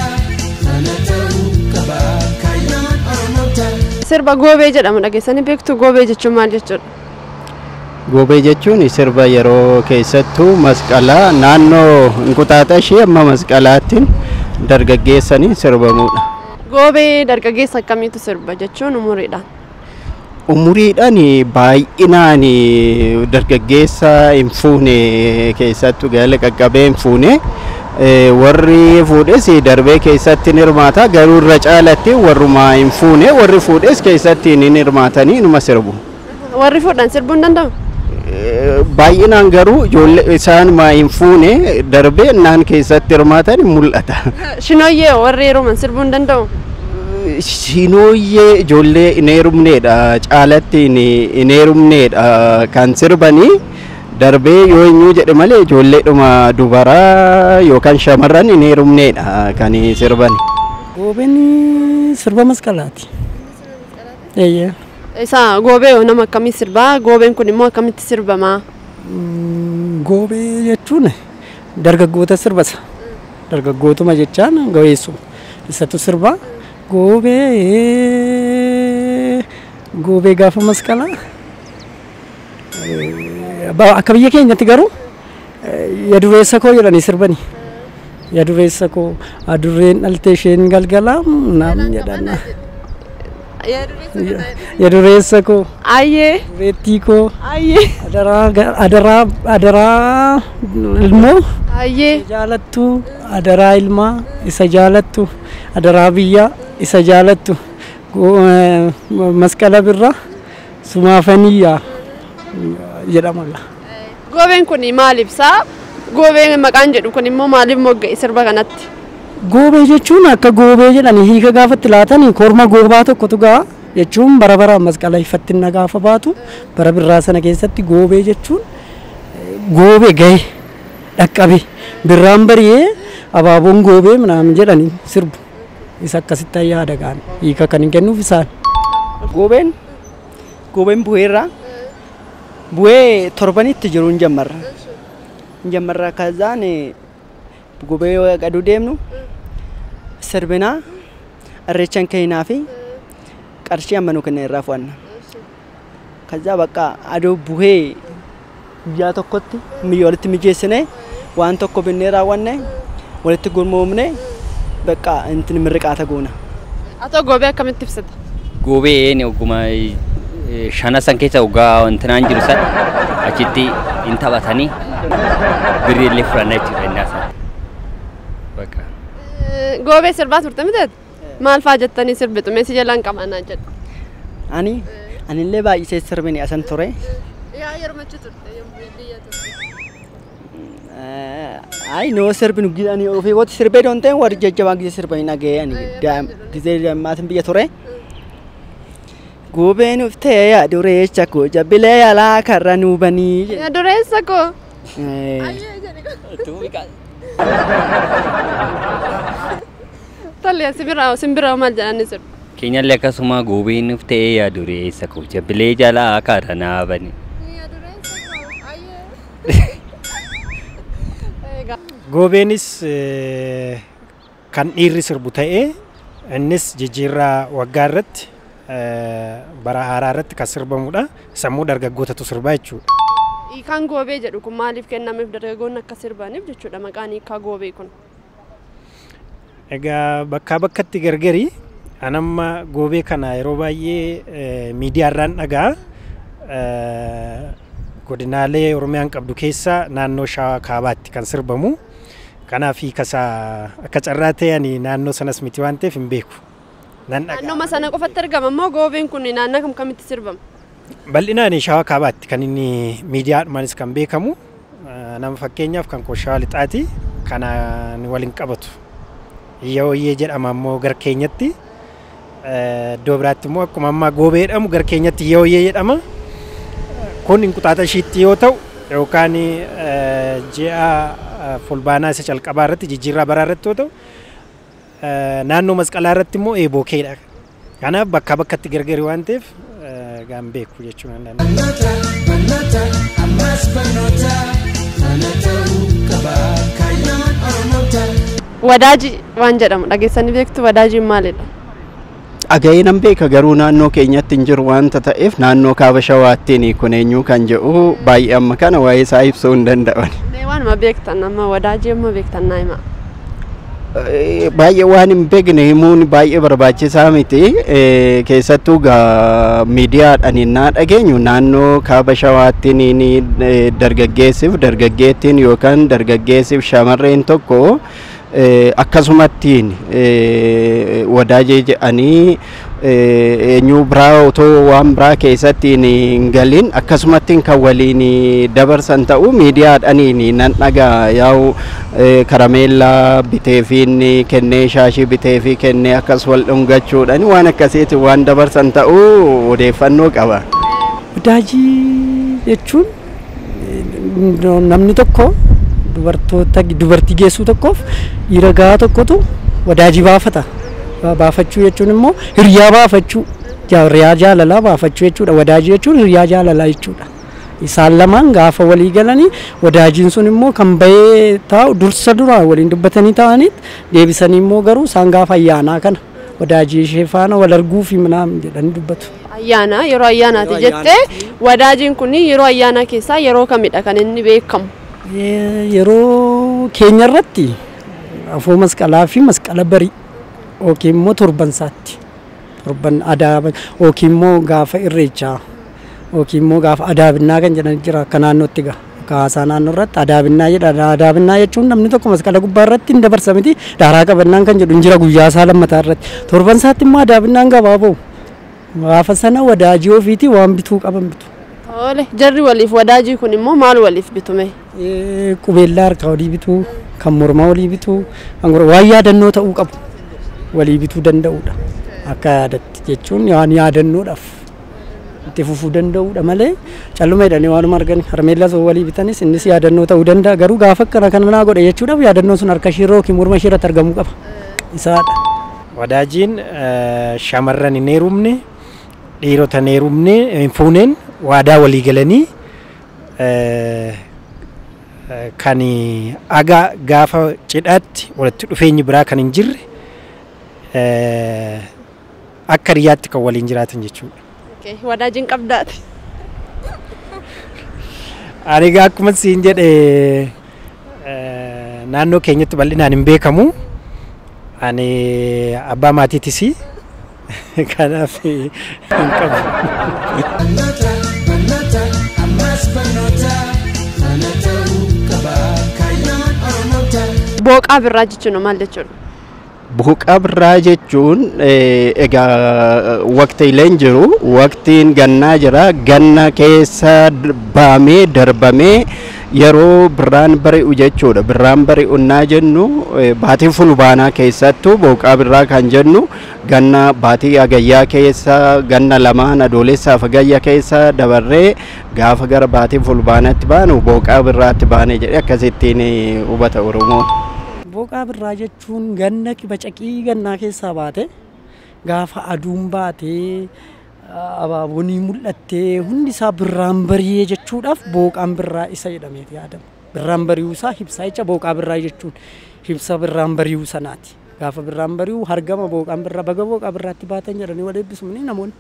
kana ta'uu qaba kaayyoon Oromoota. Sirba goobee jedhamu dhageessanii beektu? Goobee jechuun maal jechuudha? Goobee jechuun sirba yeroo keessattuu masqalaa naannoo Inquxaaxashii amma masqalaattiin dargaggeessanii sirbamudha. Goobee dargaggeessa akkamiitu sirba jechuun umuriidhaan? Umuriidhaan baay'inaan dargaggeessa hin fuune, keessattuu gaala qaqqabee hin fuune, warri fuudhes darbee keessatti ni hirmaata, garuu irra caalatti warrumaa hin fuune, warri fuudhes keessatti ni hirmaatanii inuma sirbu. Warri fuudhan sirbuu hin danda'u? Baay'inaan garuu ijoollee isaan hin fuune darbee naan keessatti hirmaatan mul'ata. Shinooyyee warri heeruman sirbuu hin danda'u? Shinooyyee ijoollee hin heerumneedha, caalatti hin heerumneedha kan sirbanii, darbee yoo eenyu jedhe malee ijoolleedhuma dubaraa yookaan shamarran hin heerumneedha kan sirbani. Goobeen sirba masqalaati. Eeyyee. Isa goobee nama akkamii sirbaa? Goobeen kun immoo akkamitti sirbamaa? Goobee jechuun dargaggoota sirbasa. Dargaggootuma jechaan gaweessuma. Isatu sirbaa. Goobee goobee gaafa masqalaa akka biyya keenyatti garuu yadureessa koo jedhanii sirbani. Yadureessa koo adurreen dhaltee isheen galgalaa naam jedhan. Yadureessa koo. Ayyee. Dureettii koo. Ayyee. Adaraa adaraa adaraa ilmoo. Ayyee. Jaalattu adaraa ilmaa isa jaalattu, adaraa biyyaa isa jaalattu, masqala birraa sumaafaniyaa jedhama. Goobeen kun maal ibsaa? Goobeen maqaan jedhu kun immoo maaliif mogga'e sirba kanatti? Goobee jechuun akka goobee jedhanii hiika gaafatti laatanii korma goobaa tokkotu ga'a jechuun bara baraan masqala ifattinna gaafa baatu bara birraa sana keessatti goobee jechuun goobee gahe dhaqqabe birraan bari'ee abaaboon goobee minaamin jedhanii sirbu. Isa akkasitti yaada gaan hiika kan hin kennuuf isaan. Goobeen goobeen bu'eerra bu'ee torbanitti jiru hin jammarra. Hin jammarra kazaan goobee yoo aduu deemnu sirbinaa irreechan keenyaa fi qarshii amma nu kenna irraa fu'anna. Kazaa bakka aduu bu'ee guyyaa tokkotti walitti mijeessine waan tokko binnee raawwanne walitti gurmoomne bakka intin mirqaata goona. Atoo goobee akkamitti ibsita? Goobeen oguma shana san keessa ogaa wantinaan jiru san achitti hin taphatanii birrii illee fudhannaa jechuudha innaa san. Bakka. Goobee sirbaa turte miti? Maal fa'aa jettanii sirbitu? Mee si jalaan qabaanaa jedhu. Ani anillee baay'isee sirbini asan ture. Yaa yeroo machi turte yommuu biyya turte. Ay no sirbinu ani ofii kooti sirbee doon ta'e warri jajjabaa gisee sirbanii dhaga'ee ani gisee maatiin biyya ture. Goobeen uftee yaa dureessa koo jabbilee yaalaa karra nuu banii. Yaa dureessa koo. Tole simbira maal jedhanii sirbu? Keenyallee akkasuma goobeen nuuf ta'ee yaa dureessa koo jabbilee jalaa karaa bane. Goobeenis kan dhiirri sirbu ta'ee innis jijjiirraa waggaa irratti bara haaraa irratti kan sirbamudha. Sammuu dargaggootatu sirbaa jechuudha. Hiikaan goobee jedhu kun maaliif kennameef dargaggoonni akka sirbaniif jechuudha maqaan hiikaa goobee kun? Egaa bakkaa bakkatti gargari. Anamma goobee kana yeroo baay'ee miidiyaarraan dhagaa. Godinaalee Oromiyaan qabdu keessa naannoo Shawaa Kaabaatti kan sirbamu. Kanaaf hiikasaa akka carraa ta'e ani naannoo sanas miti waan ta'eef hin beeku. Naannoo sana qofatti argama immoo goobeen kun naannoo kam kamitti sirbama? Bal'inaan Shawaa Kaabaatti kan inni miidiyaadhumaanis kan beekamu. Nama fakkeenyaaf kan koo Shawaa Lixaati kanaan waliin qabatu. Yooyyee jedhama immoo gara keenyatti. Iddoo biraatti immoo akkuma ammaa goobee jedhamu gara keenyatti yooyyee jedhama. Kun inquxaaxa ishiitti yoo ta'u yookaan ji'a fulbaanaa isa calqabaa irratti jijjiirraa baraa irratti yoo ta'u naannoo masqalaa irratti immoo eebookeedha. Kanaaf bakkaa bakkatti gargari waan ta'eef gaan beeku jechuun nan danda'a. Wadaajii waan jedhamu dhageessanii beektu wadaajiin maalidha? Dhaga'ee nan beeka garuu naannoo keenyatti hin jiru waanta ta'eef naannoo kaaba shawaattiin kun eenyu kan jedhu baay'ee amma kana waa'ee isaa ibsuu hin danda'an. Mee waanuma beektan amma wadaajii amma beektan naa himaa. Baay'ee waan hin beekne himuun baay'ee barbaachisaa miti. Keessattuu miidiyaadhaan innaa dhageenyu naannoo kaaba shawaattiin dargaggeessiif dargaggeettiin yookaan dargaggeessiif shamarreen tokko akkasumattiin wadaajee jedhanii eenyu biraa otoo waan biraa keessatti hin galin akkasumattiin kan waliin dabarsan ta'uu miidiyaadhaan nan dhagaa yaa'u karameellaa biteefiin kennee shaashii biteefii kennee akkas wal dhungachuudhaan waan akkasiitiin waan dabarsan ta'uu odeeffannoo qaba. Wadaajii jechuun namni tokko dubartoota dubartii geessuu tokkoof dhiira gahaa tokkotu wadaajii baafata. Baafachuu jechuun immoo hiriyaa baafachuu, hiriyaa jaalalaa baafachuu jechuudha. Wadaajii jechuun hiriyaa jaalalaa jechuudha. Isaan lamaan gaafa walii galanii wadaajiin sun immoo kan bahee taa'u dursa duraa waliin dubbatanii taa'aniit deebisanii immoo garuu isaan gaafa ayyaanaa kana wadaajii ishee faana wal arguu fi minaamin jedhanii dubbatu. Ayyaana yeroo ayyaanaati jettee wadaajiin kun yeroo ayyaanaa keessaa yeroo kamidha kan inni beekamu? Yeroo keenya irratti afoo masqalaa fi masqala barii yookiin immoo torban isaatti torban adaa yookiin immoo gaafa irreechaa yookiin immoo gaafa adaabinnaa kan jedhan jira akka naannootti ga'a. Kaasaa naannoo irratti adaabinnaa jedha. Adaabinnaa jechuun namni tokko masqala gubbaa irratti hin dabarsa miti daaraa qabannaan kan jedhu hin jira guyyaa isaa lammataa irratti. Torban isaatti immoo adaabinnaan gabaa ba'u. Gaafa sana wadaajii ofiitii waan bituu qaban bitu. Tole jarri waliif wadaajii kun immoo maal waliif bitume? Qubeellaa harkaa walii bituu, kan mormaa walii bituu, kan waan yaadannoo ta'uu qabu walii bituu danda'uudha. Akka yaadatti jechuun waan yaadannoodhaaf itti fufuu danda'uudha malee calluma jedhanii waanuma argan harmeellaa osoo walii bitanis innis yaadannoo ta'uu danda'a garuu gaafa akkana kana naa godhe jechuudhaaf yaadannoon sun harka ishiirra yookiin morma ishiirratti argamuu qaba. Isaadha. Wadaajiin shamarran hin heerumne dhiirota hin heerumne hin fuuneen waadaa walii galanii kan aga gaafa cidhaatti walitti dhufeenyi biraa kan hin jirre akka hiriyaatti kan waliin jiraatan jechuudha. Wadaajiin qabdaati. Ani egaa akkuma siin jedhe naannoo keenyatti bal'inaan hin beekamu. Ani abbaa maatiitis kanaaf hin qabu. Booqaa birraa jechuun maal jechuudha? Booqaa birraa jechuun egaa waqtiileen jiru waqtiin gannaa jira ganna keessa baamee darbamee yeroo birraan bari'u jechuudha. Birraan bari'unnaa jennu baatii fulbaanaa keessattuu booqaa birraa kan jennu ganna baatii agayyaa keessa ganna lamaan adoolessaaf agayya keessa dabarree gaafa gara baatii fulbaanaatti baanu booqaa birraatti baane jedhee akkasittiin hubata Oromoon. Booqaa birraa jechuun ganna bacaqii gannaa keessaa baate Gaafa aduun baatee abaaboon mul'attee hundi isaa birraan bari'ee jechuudhaaf booqaan birraa isa jedhameeti yaadama. Birraan bari'uu isaa ibsaa jecha booqaa birraa jechuun ibsa birraan bari'uu sanaati. Gaafa birraan bari'u hargama booqaan birraa baga booqaa birraatti baatan jedhanii wal eebbisu namoonni.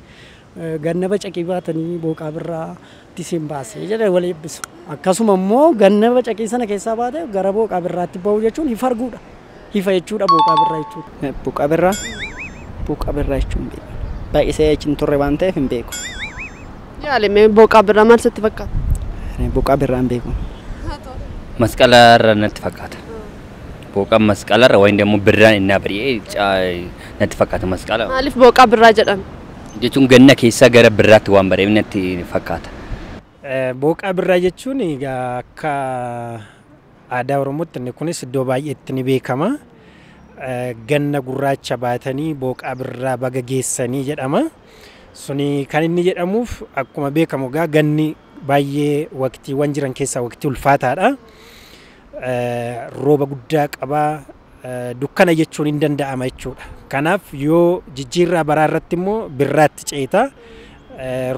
Ganna bacaqii baatanii booqaa birraatti isin baasee jedhanii wal eebbisu. Akkasuma immoo ganna bacaqii sana keessaa baate gara booqaa birraatti ba'u jechuun ifa arguudha. Ifa jechuudha booqaa birraa jechuudha. Booqaa birraa booqaa birraa jechuun beeku. Baay'isee achi hin turre waan ta'eef hin beeku. Yaali mee booqaa birraa maal sitti fakkaata? Booqaa birraa hin beeku. Masqala irra natti fakkaata. Booqaan masqala irra wayin immoo birraan innaa bari'ee natti fakkaata masqala. Maaliif booqaa birraa jedhama? Jechuun ganna keessaa gara birraatti waan bareef natti fakkaata. Booqaa birraa jechuun egaa akka aadaa Oromootti inni kunis iddoo baay'eetti ni beekama. Ganna gurraacha baatanii booqaa birraa baga geessanii jedhama. Suni kan inni jedhamuuf akkuma beekamu egaa ganni baay'ee waqtiiwwan jiran keessaa waqtii ulfaataadha. Rooba guddaa qabaa dukkana jechuun hin danda'ama jechuudha. Kanaaf yoo jijjiirraa baraa irratti immoo birraatti ceeta.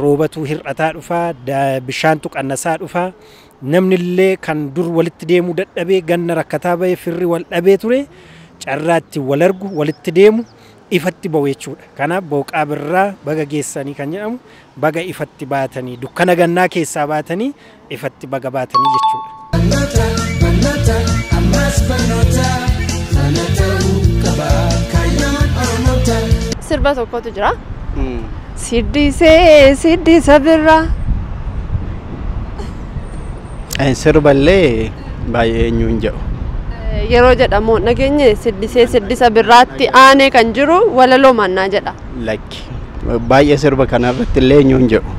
Roobatu hir'ataa dhufa, bishaantu qannasaa dhufa. Namni illee kan dur walitti deemuu dadhabee ganna rakkataa bahee firri wal dhabee ture carraatti wal argu walitti deemu ifatti ba'u jechuudha. Kanaaf booqaa birraa baga geessanii kan jedhamu baga ifatti baatanii dukkana gannaa keessaa baatanii ifatti baga baatanii jechuudha. Barnoota, barnoota, ammas barnoota, kana ta'uu qaba kaayyoon Oromoota. Sirba tokkotu jira. Siddisee siddisa birraa. Sirballee baay'ee eenyu hin jedhu. Yeroo jedhamu nageenye siddisee siddisa birraatti aanee kan jiru walaloo mannaa jedha. Lakki baay'ee sirba kanarratti illee eenyu hin jedhu.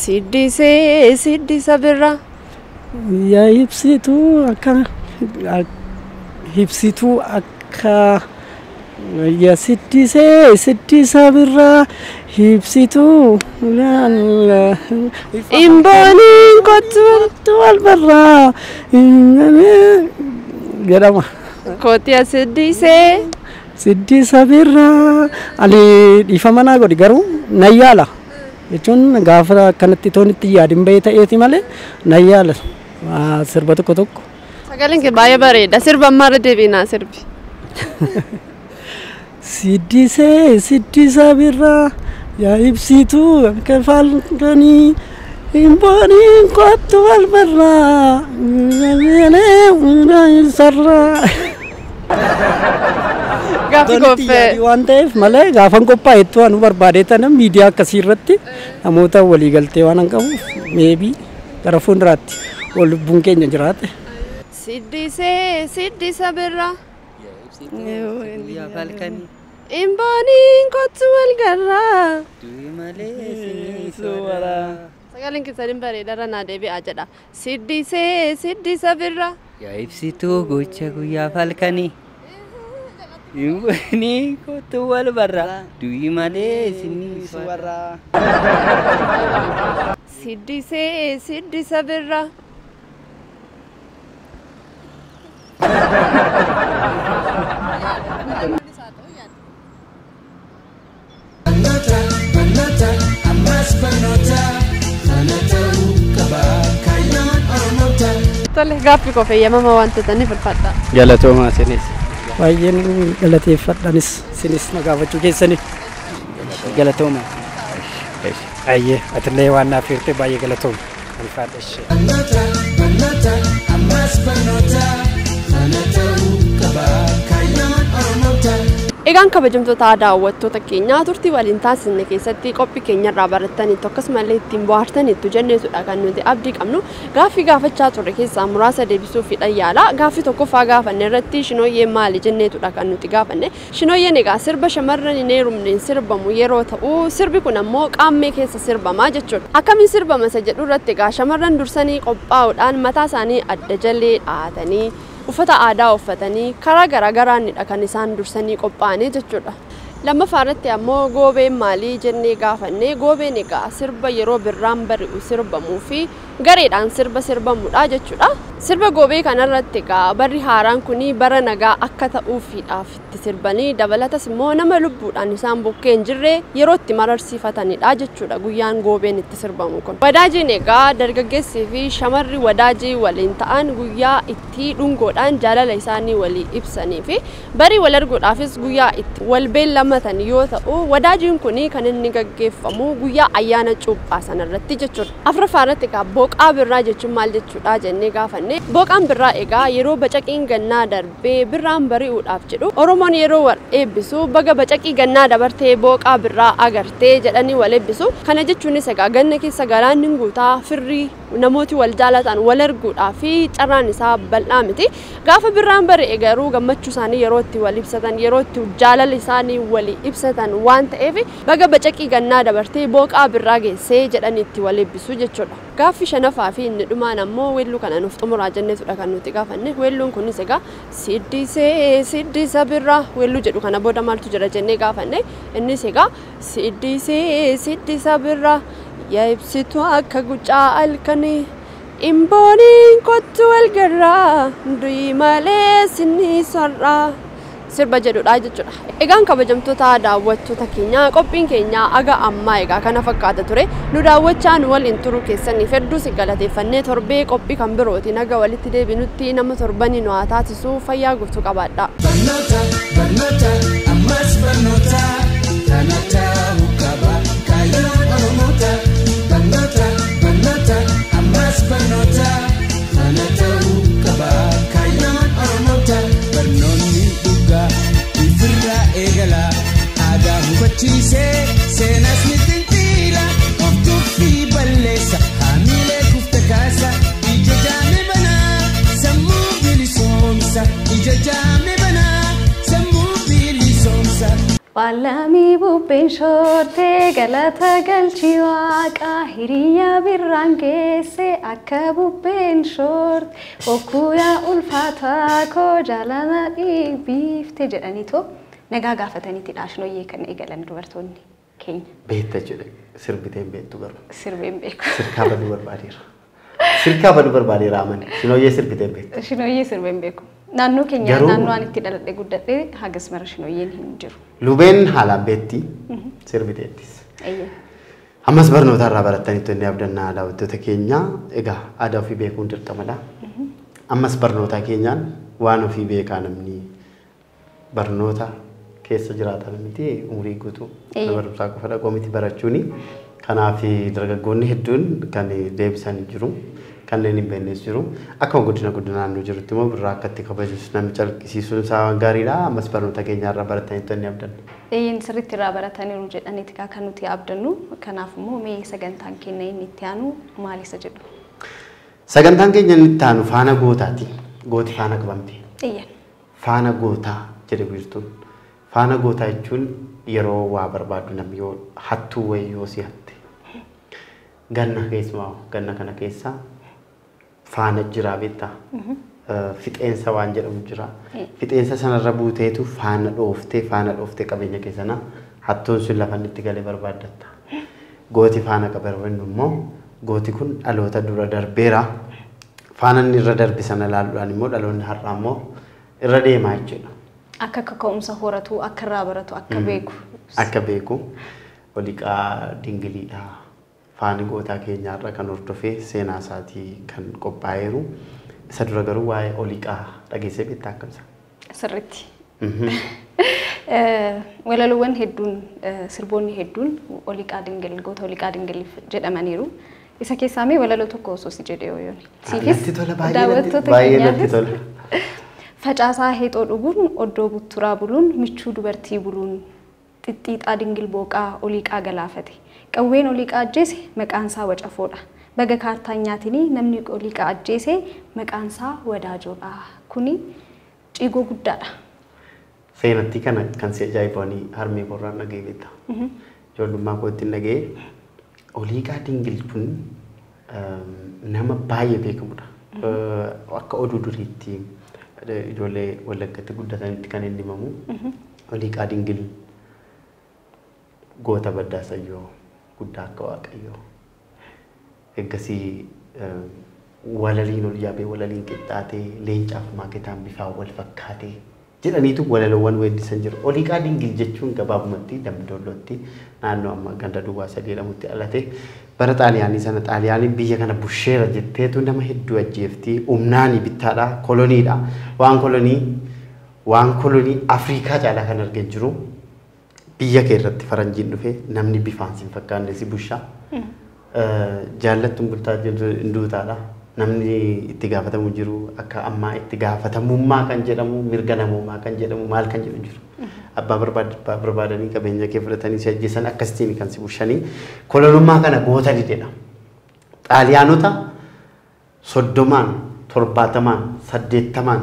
Siddisee siddisa birraa. Yaa ibsituu akka ibsituu akka yaa siddisee siddisa birraa ibsituu Imbooniin kottu wal barraa jedhama. Kootiya siddisee. Siddisa birraa ani dhiifama naa godhi garuu nan yaala jechuun gaafa akkanatti toonitti yaadin bahee ta'eeti malee nan yaala sirba tokko tokko. Sagaleen kee baay'ee bareeda. Sirba ammaarra deebiinaa sirbi. Siddisee siddisa birraa yaa ibsituu akka falkanii imbooniin kottu wal barraa sarraa. Gaaffii kooffee. Waan ta'eef malee gaafan qophaa'ettu waan barbaade tana miidiyaa akkasii irratti namoota walii galtee waan hin qabuuf meebii gara fuulduraatti ol lubbuun keenya jiraate. Siddisee siddisa birraa. Imbooniin kottu wal garraa. Sagaleen keessan bareeda irra naa deebi'aa jedha. Siddisee siddisa birraa. Yaa ibsituu gocha guyyaa falkanii. Imbooniin kottu wal barraa. Du'i malee sinii warraa. Siddisee siddisa birraa. Barnoota, barnoota, ammas barnoota, kana ta'uu qaba kaayyoon Oromoota. Tole gaaffii koo fayyamama waan ta'aniif ulfaadha. Galatoomaa isinis. Baay'een galateeffadhanis isinis na gaafachuu keessaniif. Galatooma. Ayyee atillee waan naaf hirte baay'ee galatooma. Ulfaadha ishee. Barnoota, barnoota, ammas barnoota, kana ta'uu qaba kaayyoon Oromoota. Egaan kabajamtoota daawwattoota keenyaa turtii waliin taasisne keessatti qophii keenyarraa barattaniitu akkasumallee ittiin bohaartaniitu jenneetudha kan nuti abdii qabnu. Gaaffii gaafachaa turre keessaa muraasa deebisuufidha yaala. Gaaffii tokkoffaa gaafanne irratti shinooyyeen maali jenneetudha kan nuti gaafanne. Shinooyyeen egaa sirba shamarran hin heerumneen sirbamu yeroo ta'u sirbi kun ammoo qaammee keessa sirbamaa jechuudha. Akkamiin sirbama isa jedhu irratti egaa shamarran dursanii qophaa'uudhaan mataa isaanii adda jalee dhahatanii uffata aadaa uffatanii karaa garaagaraanidha kan isaan dursanii qophaa'anii jechuudha. Lammaffaa irratti ammoo goobeen maalii jennee gaafanne goobeen egaa sirba yeroo birraan bari'u sirbamuu fi Gareedhaan sirba sirbamudha jechuudha. Sirba goobee kanarratti egaa barri haaraan kun bara nagaa akka ta'uufiidhaaf itti sirbanii dabalatas immoo nama lubbuudhaan isaan bukkee hin jirre yeroo itti mararsiifatanidha jechuudha guyyaan goobeen itti sirbamu kun. Wadaajiin egaa dargaggeessii fi shamarri wadaajii waliin ta'an guyyaa itti dhungoodhaan jaalala isaanii walii ibsanii fi barii wal arguudhaafis guyyaa itti wal beellamatan yoo ta'u wadaajiin kun kan inni gaggeeffamu guyyaa ayyaana cuuphaa sanarratti jechuudha. Afuraffaa irratti egaa boqaa birraa jechuun maal jechuudha jennee gaafanne. Boqaan birraa egaa yeroo bacaqiin gannaa darbee birraan bari'uudhaaf jedhu Oromoon yeroo wal eebbisu baga bacaqii gannaa dabartee boqaa birraa agartee jedhanii wal eebbisu. Kana jechuunis egaa ganna keessa galaanni guutaa firrii namooti wal jaalatan wal arguudhaa fi carraan isaa bal'aa miti. Gaafa birraan bari'e garuu gammachuu isaanii yeroo itti wal ibsatan yeroo itti jaalala isaanii walii ibsatan waan ta'eef baga bacaqii gannaa dabartee boqaa birraa geessee jedhanii itti wal eebbisu jechuudha. Gaaffii shanaffaa fi inni dhumaan ammoo weelluu kana nuuf xumuraa jenneetudha kan nuti gaafanne. Weelluun kunis egaa siddisee siddisa birraa weelluu jedhu kana booda maaltu jira jennee gaafanne. Innis egaa siddisee siddisa birraa yaa ibsitu akka gucaa halkanii imbooniin kottu wal garraa du'i malee sinni sarraa sirba jedhudha jechuudha. Egaan kabajamtoota daawwattoota keenya qophiin keenya aga ammaa egaa kana fakkaata ture. Nu daawwachaa nu waliin turuu keessaniif hedduu si galateeffannee torbee qophii kan birootiin aga walitti deebinutti nama torbanii nu haa taasisu fayyaa guutuu qabaadha. Barnoota, barnoota, ammas barnoota, kana ta'uu qaba kaayyoon Oromoota. Barnoota, barnoota, ammas barnoota, kana ta'uu qaba kaayyoon Oromoota. Barnoonni dhugaa ifirraa eegala aadaa hubachiisee seenas ni xinxiila of tuffii balleessa haamilee kufte kaasa ija jaame banaa sammuu bilisoomsa ija jaame banaa sammuu bilisoomsa. Baalamii bubbeen shoortee galata galchii waaqaa hiriyaa birraan geesse akka bubbeen shoorte bokkuyaa ulfaataa koo jaalala dhiibbiifte jedhaniitoo nagaa gaafataniitidha shinooyyee kan eegalan dubartoonni keenya. Beekta jechuudha sirbiteen beektu garuu. Sirbeen beeku. Sirkaa baduu barbaadeera. Sirkaa baduu barbaadeera amani. Shinooyyee sirbiteen beektu. Shinooyyee sirbeen beeku. Naannoo keenya naannoo ani itti dhaladhe guddadhe hagas mara shinooyyeen hin jiru. Lubeen haalaan beekti sirbiteettis. Ammas barnoota irraa barattaniitu inni abdannaa daawwattoota keenya egaa aadaa ofii beekuun dirqamadha. Ammas barnoota keenyaan waan ofii beekaa namni barnoota keessa jiraatan miti umurii guutuu barumsaa qofa dhaqoo miti barachuuni. Kanaaf dargaggoonni hedduun kan deebisan jiru. Kanneen hin beeknes jiru. Akkuma guddina guddina naannoo jirutti immoo birraa akka itti kabajus namni calqisiisuun isaa waan gaariidha. Ammas barnoota keenya irraa barataniitu inni abdanna. Eeyyin sirriitti irraa barataniiru jedhaniiti kan nuti abdannu. Kanaaf immoo mee sagantaan keenya inni itti aanu maal isa jedhu? Sagantaan keenya inni itti aanu faana gootaati. Gooti faana qabamti. Eeyyan. Faana gootaa jedhe wiirtuun. Faana gootaa jechuun yeroo waa barbaadu namni yoo hattuu wayii yoo si hatte. Ganna keessumaa ganna kana keessa faana jira beektaa? Fixeensa waan jedhamu jira. Fixeensa sanarra buuteetu faana dhooftee qabeenya keessana hattuun sun lafa inni itti galee barbaaddatta. Gooti faana qaba yeroo inni immoo gooti kun dhaloota dura darbeera. Faana inni irra darbe sana ilaaluudhaan immoo dhaloonni har'aa immoo irra deemaa jechuudha. Akka kaka'umsa horatu, akka irraa baratu, akka beeku. Akka beeku. Oliiqaa Dingiliidha. Faani gootaa keenyaarra kan hordofee seenaa isaatii kan qophaa'eeru. Isa dura garuu waa'ee Oliiqaa dhageessee beektaa akkamsa? Sirriitti. Walaloowwan hedduun sirboonni hedduun Oliiqaa Dingil goota Oliiqaa Dingiliif jedhamaniiru. Isa keessaa mee walaloo tokko osoo si jedhee yoo yooni. Natti tola baay'ee natti tola. Facaasaa heexoo dhuguun oddoo butturaa buluun michuu dubartii buluun xixxiixaa dingil booqaa Oliiqaa galaafate. Qawween Oliiqaa ajjeese maqaan isaa Wacafoodha. Baga kaartaan nyaatinii namni Oliiqaa ajjeese maqaan isaa Wadaajoodha. Kuni ciigoo guddaadha. Seenatti kana kan si ajaa'ibanii harmee korraan dhaga'e beektaa? Ijoollummaa kootti dhaga'e Oliiqaa Dingil kun nama baay'ee beekamudha. Akka oduu duriitti ijoollee Wallaggatti guddatanitti kan inni himamu. Oliiqaa Dingil goota Baddaasayyoo guddaa akka Waaqayyoo. Eeggasii Walaliin ol yaabee walaliin qixxaatee leencaaf maaketaan bifaan wal fakkaatee jedhaniitu walaloowwan weellisan jiru. Oliiqaa Dingil jechuun gabaabumatti Dambidollootti naannoo amma ganda duwwaa sadii jedhamutti dhalate. Bara Xaaliyaanii sana Xaaliyaaniin biyya kana busheera jetteetu nama hedduu ajjeefti. Humnaanii bittaadha, koloniidha. Waan kolonii Afrikaa caalaa kan argee jiru biyya kee irratti faranjiin dhufe namni bifaan sin fakkaanne si bushaa. Jaallattuun bultaa hinduutaadha. Namni itti gaafatamu jiru akka ammaa itti gaafatamummaa kan jedhamu mirga namummaa kan jedhamu maal kan jedhu jiru. Abbaa barbaadanii qabeenya kee fudhatanii si ajjeesan akkasitiin kan si bushanii kolonummaa kana goota didedha. Xaaliyaanota 30, 70, 80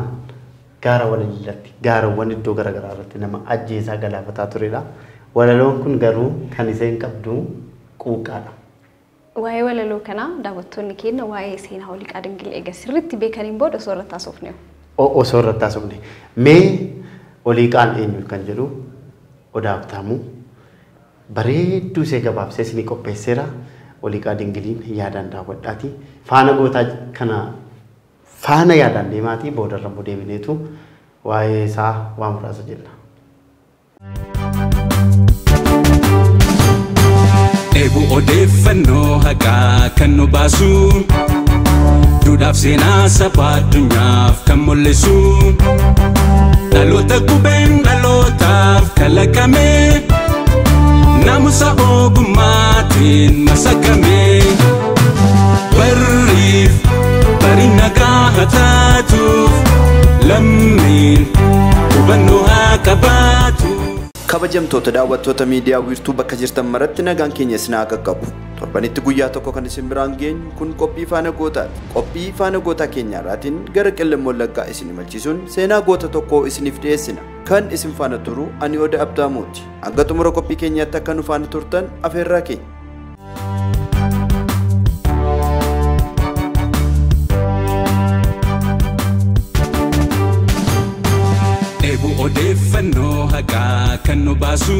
gaara walaliilatti gaarawwan iddoo garaagaraa irratti nama ajjeesaa galaafataa turedha. Walaloon kun garuu kan isheen qabdu quuqqaadha. Waa'ee walaloo kanaa daawwattoonni keenya waa'ee seenaa Oliiqaa Dingil eega sirriitti beekaniin booda osoo irratti haasofne. Osoo irratti haasofne. Mee Oliiqaan eenyu kan jedhu Odaa Habtaamuu bareedduu ishee gabaabsee isinii qopheesseera. Oliiqaa Dingiliin yaadaan daawwadhaati. Faana gootaa kana faana yaadaan deemaatii boodarra immoo deebineetu waa'ee isaa waa muraasa jenna. Dheebuu odeeffannoo haqaa kan nu baasu duudhaaf seenaa saba addunyaaf kan mul'isu dhaloota qubeen dhalootaaf kalaqame naamusa ogummaatiin masakame barriif bari nagaa haa taatuuf lammiin hubannoo haa qabaatu. Kabajamtoota daawwattoota miidiyaa wiirtuu bakka jirtan maratti nagaan keenya isin haa qaqqabu. Torbanitti guyyaa tokko kan isin biraan geenyu kun qophii faana gootaati. Qophii faana gootaa keenya irraatiin gara Qellem Wallaggaa isin imalchiisuun seenaa goota tokkoo isiniif dhiyeessina. Kan isin faana turu ani Odaa Abdaamuuti. Hanga xumura qophii keenyaatti akka nu faana turtan afeerraa keenya. Odeeffannoo haqaa kan nu baasu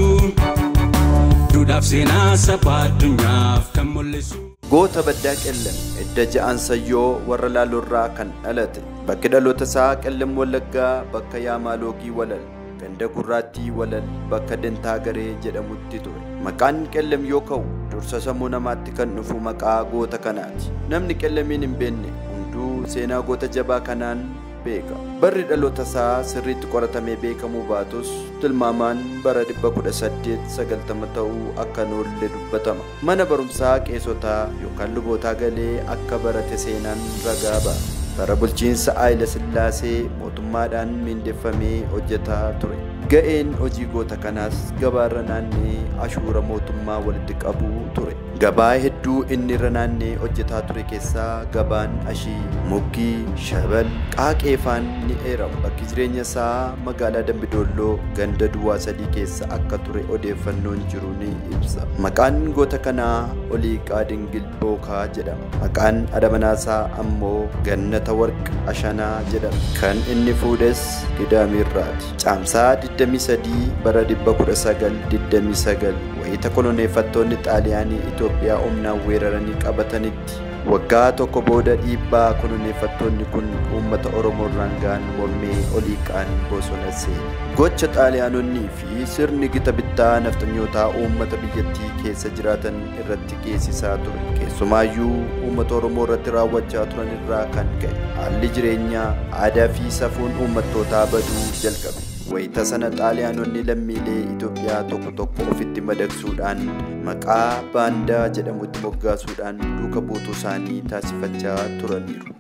duudhaaf seenaa saba addunyaaf kan mul'isu. Goota baddaa Qellem edda ja'an sayyoo warra Laaloorraa kan dhalate. Bakki dhaloota isaa Qellem Wallaggaa bakka Yaamaaloogii Walal ganda Gurraattii Walal bakka Dantaa Garee jedhamutti ture. Maqaan Qellem yoo ka'u dursa sammuu namaatti kan dhufu maqaa goota kanaati. Namni Qellemiin hin beekne hunduu seenaa goota jabaa kanaan beeka. Barri dhaloota isaa sirriitti qoratamee beekamuu baatus tilmaamaan bara 1890 ta'uu akka noolle dubbatama. Mana barumsaa qeesotaa yookaan lubootaa galee akka barate seenaan ragaa ba'a. Bara bulchiinsa Haayila Sillaasee mootummaadhaan mindeeffamee hojjetaa ture. Ga'een hojii goota kanaas gabaarra naannee ashuura mootummaa walitti qabuu ture. Gabaa hedduu inni irra naannee hojjetaa ture keessaa gabaan Ashii, Muggii, Shabal, Qaaqeefaan ni eeramu. Bakki jireenya isaa magaalaa Dambidolloo ganda Duwwaa 3 keessa akka ture odeeffannoon jiru ni ibsa. Maqaan goota kanaa Oliiqaa Dingil Bookaa jedhama. Maqaan adamanaasaa ammoo Gannata Warq Ashanaa jedhama. Kan inni fuudhes Gidaamirraati. Caamsaa 23 bara 1929 wayita koloneeffattoonni Xaaliyaanii Itoophiyaa humnaan weeraranii qabatanitti waggaa tokko booda dhiibbaa koloneeffattoonni kun uummata Oromoo irraan ga'an mormee Oliiqaan bosona seene. Gocha Xaaliyaanonnii fi sirni gita bittaa nafxanyootaa uummata biyyattii keessa jiraatan irratti geessisaa ture. Keessumaayyuu uummata Oromoo irratti raawwachaa turan irraa kan ka'e haalli jireenyaa, aadaa fi safuun uummattootaa baduu jalqabe. Wayita sana Xaaliyaanonni lammiilee Itoophiyaa tokko tokko ofitti madaqsuudhaan maqaa baandaa jedhamutti moggaasuudhaan duuka buutuu isaanii taasifachaa turaniiru.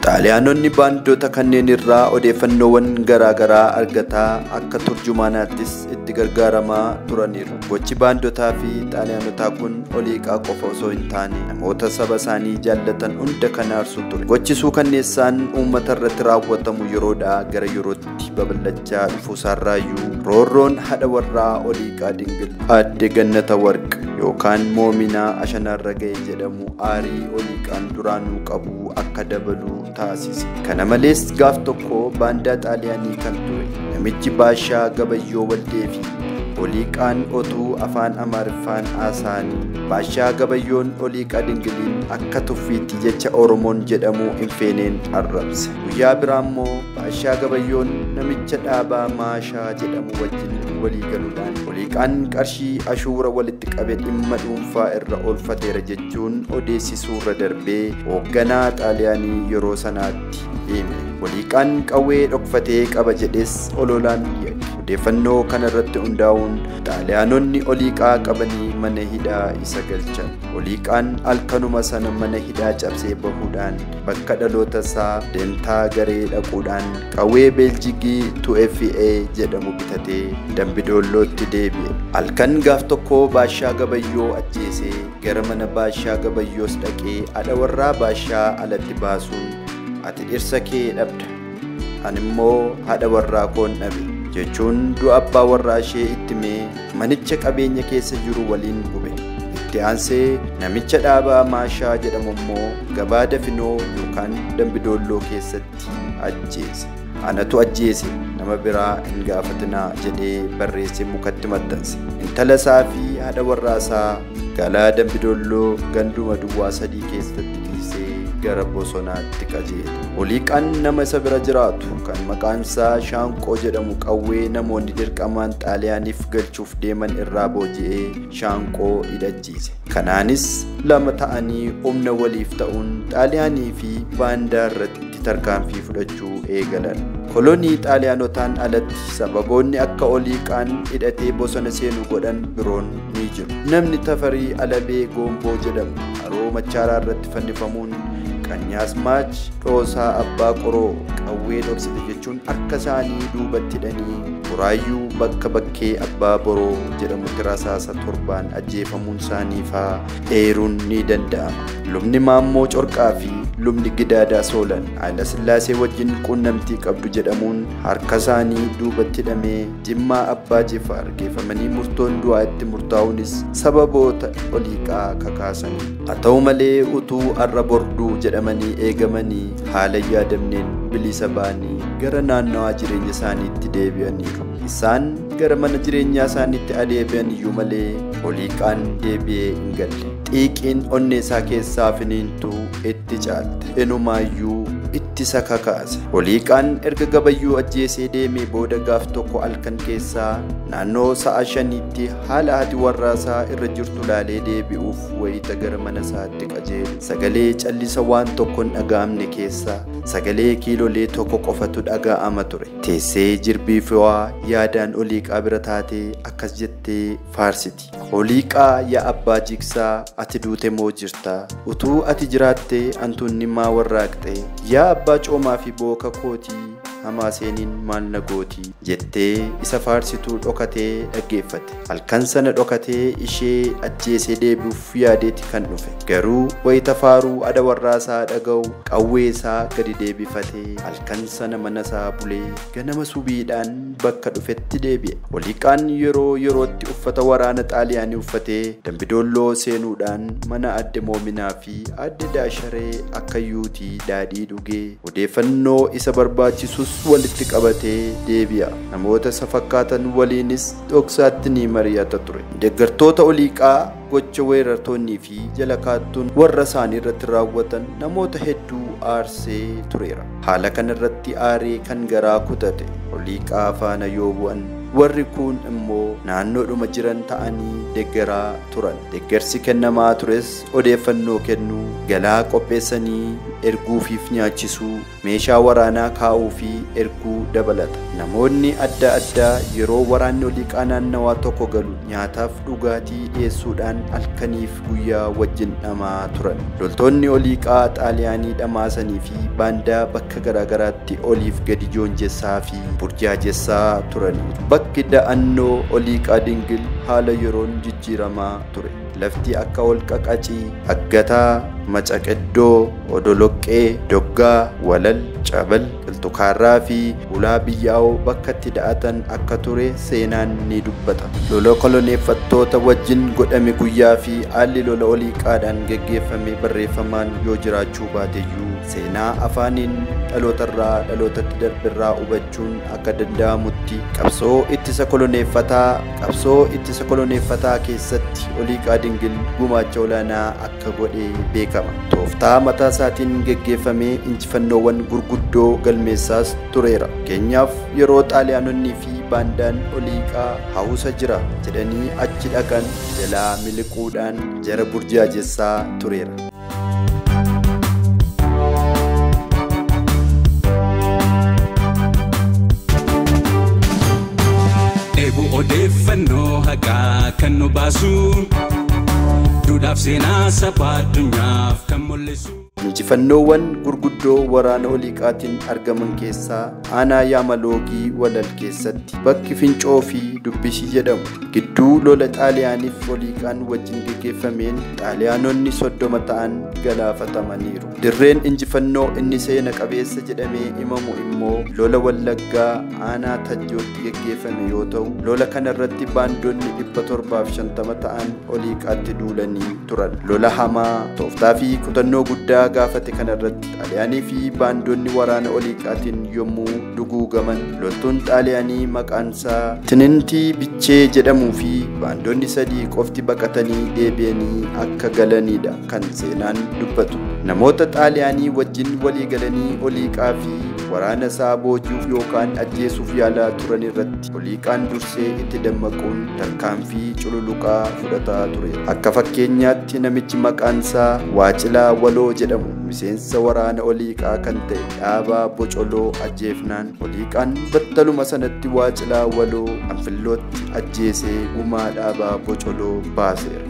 Xaaliyaanonni baandoota kanneen irraa odeeffannoowwan garaagaraa argataa akka turjumaanaattis itti gargaaramaa turaniiru. Gochi baandotaa fi xaaliyaanotaa kun Oliiqaa qofa osoo hin taane namoota saba isaanii jaallatan hunda kan aarsu ture. Gochi suukanneessaan uummata irratti raawwatamu yeroodhaa gara yerootti babal'achaa dhufuusaarraayyuu roorroon haadha warraa Oliiqaa Dingil aadde Gannata Warq yookaan Moominaa Ashanaarra ga'e jedhamu aarii Oliiqaan duraanuu qabu akka dabalu taasise. Kana malees gaaf tokko baandaa Xaaliyaanii kan ture namichi Baashaa Gabayyoo Waldee fi Oliiqaan otuu afaan Amaariffaan haasa'anii Baashaa Gabayyoon Oliiqaa Dingiliin akka tuffiitti jecha Oromoon jedhamuu hin feeneen arrabse. Guyyaa biraa immoo Baashaa Gabayyoon namicha dhaabaa Maashaa jedhamu wajjin walii galuudhaan Oliiqaan qarshii ashuura walitti qabe dhimma dhuunfaa irra oolfateera jechuun odeessisuurra darbee hoogganaa Xaaliyaanii yeroo sanaatti hime. Oliiqaan qawwee dhokfatee qaba jedhes ololaan yakke. Odeeffannoo kanarratti hundaa'uun Xaaliyaanonni Oliiqaa qabanii mana hidhaa isa galchan. Oliiqaan halkanuma sana mana hidhaa cabsee bahuudhaan bakka dhaloota isaa Dentaa Garee dhaquudhaan qawwee Beeljigii 2FA jedhamu bitatee Dambidoollootti deebi'e. Halkan gaaf tokkoo Baashaa Gabayyoo ajjeesee gara mana Baashaa Gabayyoos dhaqee haadha warraa Baashaa alatti baasuun ati dhirsa kee dhabda, ani immoo haadha warraa koon dhabe jechuun du'a abbaa warraa ishee itti himee manicha qabeenya keessa jiru waliin gube. Itti aansee namicha dhaabaa Maashaa jedhamu immoo gabaa Dafinoo yookaan Dambidoolloo keessatti ajjeese. Anatu ajjeese, nama biraa hin gaafatinaa jedhee barreessee mukatti maxxanse. Intala isaa fi haadha warraa isaa galaa Dambidoolloo ganduma duwwaa 3 keessatti dhiisee gara bosonaatti qajeele. Oliiqaan nama isa bira jiraatu kan maqaan isaa Shaanqoo jedhamu qawwee namoonni dirqamaan Xaaliyaaniif galchuuf deeman irraa booji'ee Shaanqoo hidhachiise. Kanaanis lama ta'anii humna waliif ta'uun Xaaliyaanii fi baandaa irratti tarkaanfii fudhachuu eegalan. Kolonii Xaaliyaanotaan alatti sababoonni akka Oliiqaan hidhatee bosona seenu godhan biroon ni jiru. Namni Tafarii Alabee Goomboo jedhamu haroo Machaaraa irratti fannifamuun Qanyaasmaach Dhoosaa Abbaa Qoroo qawwee dhoksite jechuun harka isaanii duubatti hidhanii Buraayyuu bakka bakkee Abbaa Boroo jedhamutti rasaasa 7 ajjeefamuun isaanii faa eeruun ni danda'ama. Lubni Maammoo Corqaa fi lubni Gidaadaa Soolan Hayilasillaasee wajjin quunnamtii qabdu jedhamuun harka isaanii duubatti hidhamee Jimmaa Abbaa Jifaar geeffamanii murtoon du'aa itti murtaa'uunis sababoota Oliiqaa kakaasan. Haa ta'u malee utuu arra borduu jedhamanii eegamanii haala yaadamneen bilisa ba'anii gara naannawaa jireenya isaaniitti deebi'aniiru. Isaan gara mana jireenyaa isaaniitti adeebi'an iyyuu malee Oliiqaan deebi'ee hin galle. Xiiqiin onnee isaa keessaa finiintuu itti caalte. Inumaayyuu itti isa kakaase. Oliiqaan erga Gabayyoo ajjeesee deemee booda gaaf tokko halkan keessaa naannoo sa'a 5tti haala haati warraasaa irra jirtu laalee deebi'uuf wayita gara mana isaatti qajeele. Sagalee callisa waan tokko hin dhaga'amne keessaa sagalee kiilolee tokko qofatu dhaga'ama ture. Teessee jirbii fe'aa yaadaan Oliiqaa bira taatee akkas jettee faarsiti. Oliiqaa yaa abbaa jigsaa ati duute moo jirta? Utuu ati jiraattee antuunni maa warraaqxe? Yaa abbaa coomaa fi booka kootii hamaa seeniin maal na gootii? Jettee isa faarsituu dhokatee dhaggeeffate. Halkan sana dhokatee ishee ajjeesee deebi'uuf yaadeeti kan dhufe. Garuu wayita faaruu haadha warraasaa dhaga'u qawwee isaa gadi deebifatee halkan sana mana isaa bulee ganama subiidhaan bakka dhufetti deebi'e. Oliiqaan yeroo yerootti uffata waraana Xaaliyaanii uffatee Dambidoolloo seenuudhaan mana adde Moominaa fi adde Daasharee akka yuutii daadhii dhugee odeeffannoo isa barbaachisus walitti qabatee deebi'a. Namoota isa fakkaatan waliinis dhoksaatti ni mari'ata ture. Deeggartoota Oliiqaa gocha weerartoonnii fi jala kaattuun warra isaanii irratti raawwatan namoota hedduu aarsee tureera. Haala kanarratti aaree kan garaa kutate Oliiqaa faana yoo bu'an warri kun immoo naannoodhuma jiran ta'anii deeggaraa turan. Deeggarsi kennamaa tures odeeffannoo kennuu, galaa qopheessanii erguufiif nyaachisuu, meeshaa waraanaa kaa'uu fi erguu dabalata. Namoonni adda addaa yeroo waraanni Oliiqaa naannawaa tokko galu nyaataaf dhugaatii dhiyeessuudhaan halkaniif guyyaa wajjin dhamaa turan. Loltoonni Oliiqaa Xaaliyaanii dhamaasanii fi baandaa bakka garaagaraatti oliif gadi joonjessaa fi burjaajessaa turan. Bakki da'annoo Oliiqaa Dingil haala yeroon jijjiiramaa ture. Lafti akka holqa qacii, aggataa, Macaqeddoo, Odoloqqee, Doggaa, Walal, Cabal, Qilxukaarraa fi Ulaa Biyyaa'oo bakka itti da'atan akka ture seenaan ni dubbata. Lola koloneeffattoota wajjin godhame guyyaa fi haalli lola Oliiqaadhaan geggeeffame barreeffamaan yoo jiraachuu baateyyuu seenaa afaaniin dhalootarraa dhalootatti darbirraa hubachuun akka danda'amutti qabsoo ittisa koloneeffataa keessatti Oliiqaa Dingil gumaacha olaanaa akka godhe beekama. Tooftaa mataa isaatiin geggeeffamee injifannoowwan gurguddoo galmeessaas tureera. Fakkeenyaaf yeroo Xaaliyaanonnii fi baandaan Oliiqaa hawusa jira jedhanii achi dhaqan jalaa miliquudhaan jara burjaajessaa tureera. Dheebuu odeeffannoo haqaa kan nu baasu duudhaaf seenaa saba addunyaaf kan mul'isu. Injifannoowwan gurguddoo waraana Oliiqaatiin argaman keessaa aanaa Yaamaloogii Walal keessatti bakki Fincoo fi Dubbisii jedhamu gidduu lola Xaaliyaaniif Oliiqaan wajjin geggeeffameen Xaaliyaanonni 30 ta'an galaafatamaniiru. Dirreen injifannoo inni seena qabeessa jedhamee himamu immoo lola Wallaggaa aanaa Tajjootti geggeeffame yoo ta'u, lola kanarratti baandonni 750 ta'an Oliiqaatti duulanii turan. Lola hamaa tooftaa fi kutannoo guddaa gaafate kanarratti Xaaliyaanii fi baandonni waraana Oliiqaatiin yommuu duguugaman loltuun Xaaliyaanii maqaan isaa Tinintii Bichee jedhamuu fi baandonni 3 qofti baqatanii deebi'anii akka galanidha kan seenaan dubbatu. Namoota Xaaliyaanii wajjin walii galanii Oliiqaa fi waraana isaa booji'uuf yookaan ajjeesuuf yaalaa turan irratti Oliiqaan dursee itti dammaquun tarkaanfii cululuqaa fudhataa ture. Akka fakkeenyaatti namichi maqaan isaa Waacilaa Waloo jedhamu miseensa waraana Oliiqaa kan ta'e Dhaabaa Bocoloo ajjeefnaan Oliiqaan battaluma sanatti Waacilaa Waloo Anfillootti ajjeesee gumaa Dhaabaa Bocoloo baaseera.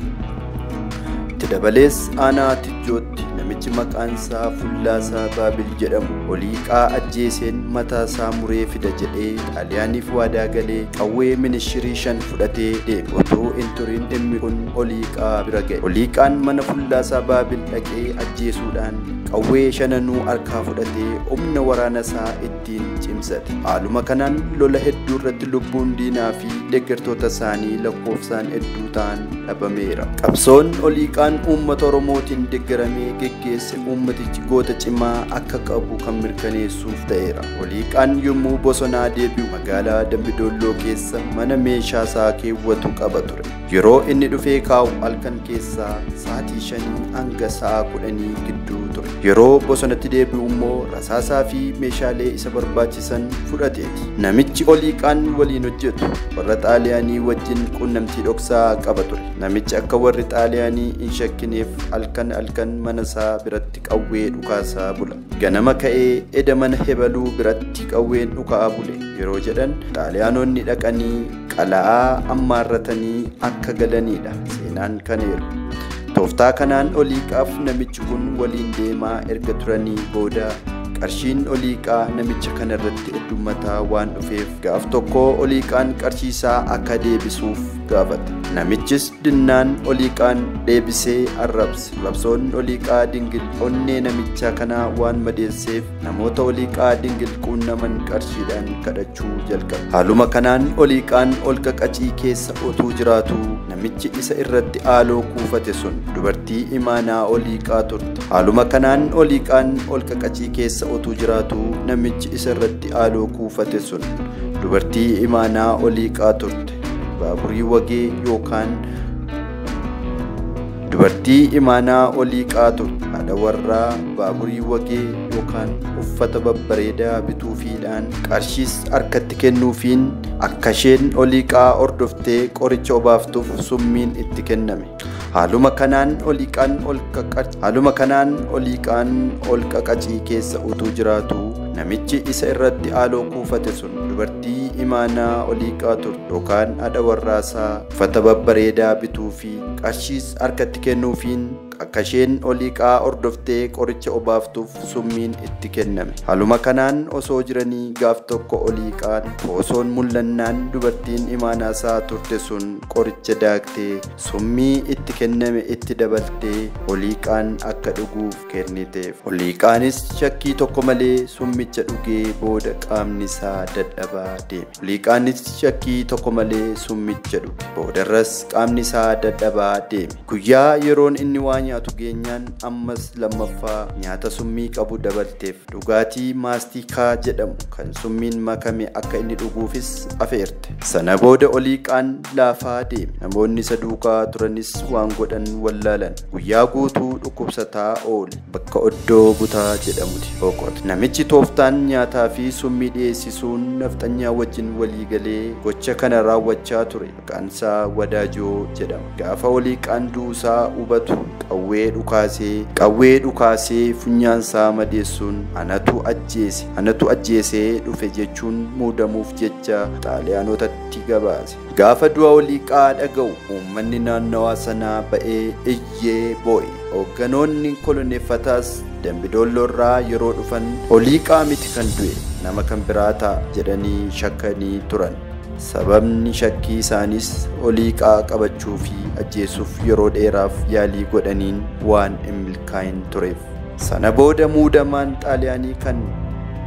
Itti dabalees aanaa Tijjootti namichi maqaan isaa Fullaasaa Baabil jedhamu Oliiqaa ajjeeseen mataa isaa muree fida jedhee Xaaliyaaniif waadaa galee qawwee minishirii 5 fudhatee deeme. Otoo hin turin dhimmi kun Oliiqaa bira ga'e. Oliiqaan mana Fullaasaa Baabil dhaqee ajjeesuudhaan qawwee 5 harkaa fudhatee humna waraana isaa ittiin cimsate. Haaluma kanaan lola hedduu irratti lubbuun diinaa fi deeggartoota isaanii lakkoofsaan hedduu ta'an dhabameera. Qabsoon Oliiqaan uummata Oromootiin deeggaramee geggeesse uummatichi goota cimaa akka qabu kan mirkaneessuuf ta'eera. Oliiqaan yommuu bosonaa deebi'u magaalaa Dambidolloo keessa mana meeshaa isaa keewwatu qaba ture. Yeroo inni dhufee kaa'u halkan keessaa sa'aatii 5 hanga sa'a 10 gidduu ture. Yeroo bosonatti deebi'u immoo rasaasaa fi meeshaalee isa barbaachisan fudhateeti. Namichi Oliiqaan waliin hojjetu warra Xaaliyaanii wajjin quunnamtii dhoksaa qaba ture. Namichi akka warri Xaaliyaanii hin shakkineef halkan halkan mana isaa biratti qawwee dhukaasaa bula. Ganama ka'ee eda mana hebaluu biratti qawween dhukaa bule yeroo jedhan Xaaliyaanonni dhaqanii qala'aa ammaarratanii akka galanidha seenaan kaneeru. Tooftaa kanaan Oliiqaaf namichi kun waliin deemaa erga turanii booda qarshiin Oliiqaa namicha kanarratti heddummataa waan dhufeef gaaf tokko Oliiqaan qarshii isaa akka deebisuuf gaafate. Namichis dinnaan Oliiqaan deebisee arrabse. Arrabsoon Oliiqaa Dingil onnee namicha kanaa waan madeesseef namoota Oliiqaa Dingil quunnaman qarshiidhaan kadhachuu jalqabe. Haaluma kanaan Oliiqaan olka qacii keessa otuu jiraatu namichi isa irratti haaloo kuufate sun dubartii imaanaa Oliiqaa turte. Haaluma kanaan Oliiqaan olka qacii keessa otuu jiraatu namichi isa irratti haaloo kuufate sun dubartii imaanaa Oliiqaa turte. Baaburii wagee yookaan dubartii imaanaa Oliiqaa turte. Haadha warraa baaburii wagee yookaan uffata babbareedaa bituufiidhaan qarshiis harkatti kennuufiin akka isheen Oliiqaa hordoftee qoricha obaaftuuf summiin itti kenname. Haaluma kanaan Oliiqaan olka qacii keessa utuu jiraatu namichi isa irratti haaloo kuufate sun dubartii imaanaa Oliiqaa turte yookaan haadha warraasaa uffata babbareedaa bituu fi qarshiis harkatti kennuufiin Akka isheen Oliiqaa hordoftee qoricha obaaftuuf summiin itti kenname. Haaluma kanaan osoo jiranii gaaf tokko Oliiqaan osoon mul'annaan dubartiin imaanaasaa turte sun qoricha daaktee summii itti kenname itti dabaltee Oliiqaan akka dhuguuf kenniteef. Oliiqaanis shakkii tokko malee summicha dhugee booda qaamni isaa dadhabaa deeme. Oliiqaanis shakkii tokko malee summicha dhuge. Boodarras qaamni isaa dadhabaa deeme. Guyyaa yeroon inni waa nyaatu geenyaan ammas lammaffaa nyaata summii qabu dabalteef. Dhugaatii maastikaa jedhamu kan summiin makame akka inni dhuguufis afeerte. Sana booda Oliiqaan laafaa deeme. Namoonni isa duukaa turanis waan godhan wallaalan. Guyyaa guutuu dhukkubsataa oole. Bakka oddoo butaa jedhamuti boqote. Namichi tooftaan nyaataa fi summii dhiyeessisuun nafxanyaa wajjin walii galee gocha kana raawwachaa ture. Maqaan isaa Wadaajoo jedhama. Gaafa Oliiqaan du'uusaa hubatu qawwee dhukaasee funyaansaa madeessuun anatu ajjeesee dhufe jechuun muudamuuf jecha Xaaliyaanotatti gabaase. Gaafa du'a Oliiqaa dhaga'u uummanni naannawaa sanaa ba'ee iyyee boo'e. Hoogganoonni koloneeffataas Dambidolloo irraa yeroo dhufan Oliiqaa miti kan du'e nama kan biraa ta'a jedhanii shakkanii turan. Sababni shakkii isaanis Oliiqaa qabachuu fi ajjeesuuf yeroo dheeraaf yaalii godhaniin waan hin milkaa'in tureef. Sana booda muudamaan Xaaliyaanii kan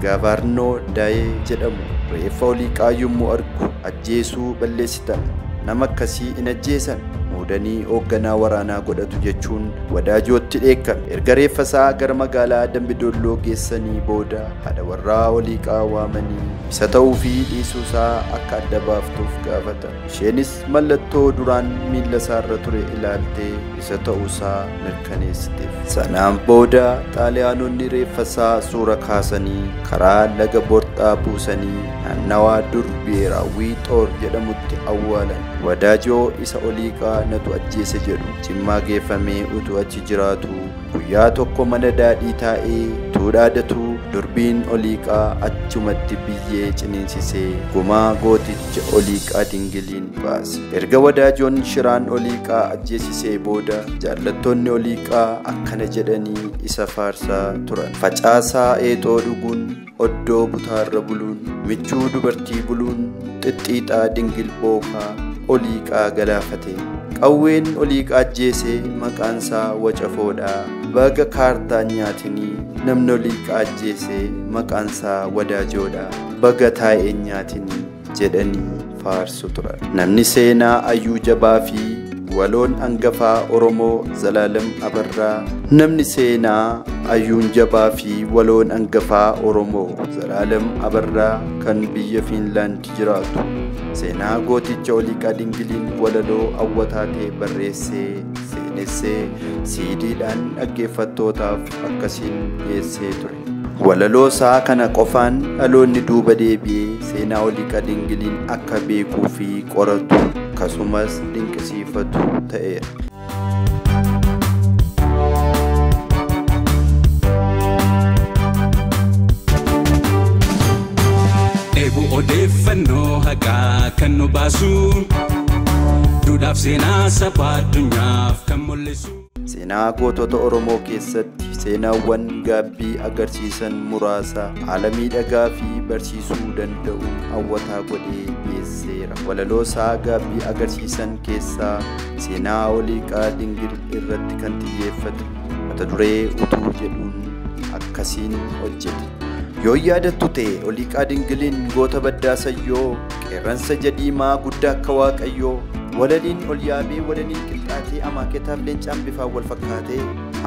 Gaavarnoo Daayee jedhamu reeffa Oliiqaa yommuu argu ajjeesuu balleessitan, nama akkasii hin ajjeesan, muudanii hoogganaa waraanaa godhatu jechuun Wadaajootti dheekkame. Erga reeffa isaa gara magaalaa Dambidolloo geessanii booda haadha warraa Oliiqaa waamanii isa ta'uu fi dhiisuu isaa akka adda baaftuuf gaafatan. Isheenis mallattoo duraan miilla isaarra ture ilaaltee isa ta'uu isaa mirkaneessiteef. Sanaan booda Xaaliyaanonni reeffa isaa suura kaasanii karaa laga Borxaa buusanii naannawaa dur Biheeraawwii Xoor jedhamutti awwaalan. Wadaajoo isa Oliiqaa natu ajjeese jedhu Jimmaa geeffamee utuu achi jiraatu guyyaa tokko mana daadhii taa'ee utuu dhaadatu durbiin Oliiqaa achumatti biyyee ciniinsisee gumaa gooticha Oliiqaa Dingiliin baase. Erga Wadaajoon shiraan Oliiqaa ajjeesisee booda jaallattoonni Oliiqaa akkana jedhanii isa faarsaa turan. Facaasaa eexoo dhuguun, oddoo butaarra buluun, michuu dubartii buluun, xixxiixaa dingil bookaa Oliiqaa galaafate. Qawween Oliiqaa ajjeese maqaan isaa Wacafoodha. Baga kaartaa nyaatinii namni Oliiqaa ajjeese maqaan isaa Wadaajoodha. Baga taa'ee nyaatinii jedhanii faarsu turan. Namni seenaa Ayyuu Jabaa fi waloon hangafaa Oromoo Zalaalam Abarraa. Namni seenaa Ayyuun Jabaa fi waloon hangafaa Oromoo Zalaalam Abarraa kan biyya Fiinlaand jiraatu seenaa gooticha Oliiqaa Dingiliin walaloo hawwataa ta'e barreessee seenessee siidiidhaan dhaggeeffattootaaf akkasiin dhiyeessee ture. Walaloo isaa kana qofaan dhaloonni duuba deebi'ee seenaa Oliiqaa Dingiliin akka beekuu fi qoratu akkasumas dinqisiifatu ta'eera. Dheebuu odeeffannoo haqaa kan nu baasu, duudhaaf seenaa saba addunyaaf kan mul'isu. Seenaa gootota Oromoo keessatti seenaawwan gaabbii agarsiisan muraasa haala miidhagaa fi barsiisuu danda'uun hawwataa godhee dhiyeesseera. Walaloo isaa gaabbii agarsiisan keessaa seenaa Oliiqaa Dingil irratti kan xiyyeeffate mata duree utuu jedhuun akkasiin hojjete. Yoo yaadattu ta'e Oliiqaa Dingiliin goota baddaa sayyoo, qeerransa jadiimaa guddaa akka Waaqayyoo, walaliin ol yaabee walaliin qixxaatee amaaketaaf leencaan bifaan wal fakkaatee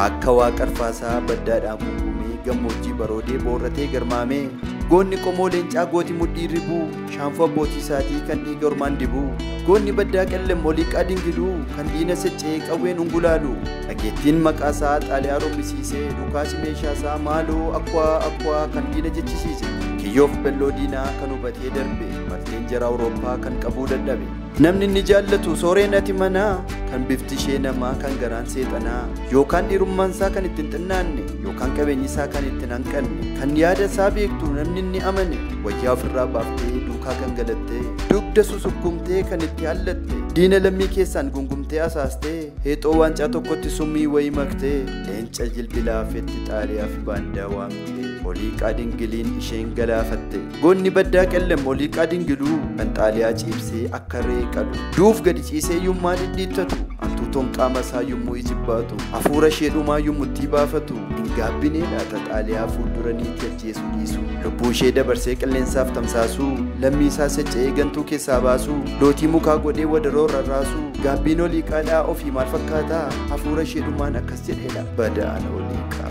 akka waaqarfaasaa baddaadhaan guungumee gammoojjii baroodee boorratee garmaamee goonni qomoo leencaa gooti mudhii ribuu shaanfoo abbootii isaatii kan dhiiga ormaan dibuu goonni baddaa qellem Oliiqaa Dingiluu kan diina seccee qawween ungulaalu dhageettiin maqaasaa Xaaliyaa rommisiisee dhukaasi meeshaasaa maaloo akkwaa akkwaa kan diina jechisiise kiyyoof belloo diinaa kan hubatee darbe marteen jara Awurooppaa kan qabuu dadhabe. Namni inni jaallatu sooreen ati manaa kan bifti ishee namaa kan garaan seexanaa yookaan dhiirummaan isaa kan ittiin xinnaanne yookaan qabeenyi isaa kan ittiin hanqanne kan yaada isaa beektu namni inni amane wayyaa ofirraa baaftee duukaa kan galattee dugda susukkumtee kan itti hallatte Diina lammii keessaan gungumtee asaastee heexoo waancaa tokkotti summii wayii maktee leenca jilbilaafetti xaaliyaa fi baandaa waamte Oliiqaa Dingiliin isheen galaafatte. Goonni baddaa Qellem Oliiqaa Dingiluu kan xaaliyaa ciibsee akka re'ee qalu duuf gadi ciisee yummaa dhidhiittatu hantuutoon qaama isaa yommuu ijibbaatu hafuura ishee dhumaa yommuu baafatu hin gaabbinee laata xaaliyaa fuuldura niitii ajjeesuu dhiisu lubbuu ishee dabarsee qilleensaaf tamsaasuu lammii isaa secca'ee gantuu keessaa baasuu lootii mukaa godhee wadaroo rarraasuu gaabbiin Oliiqaadhaa ofii maal fakkaataa hafuura ishee dhumaan akkas jedheedha badaan Oliiqaa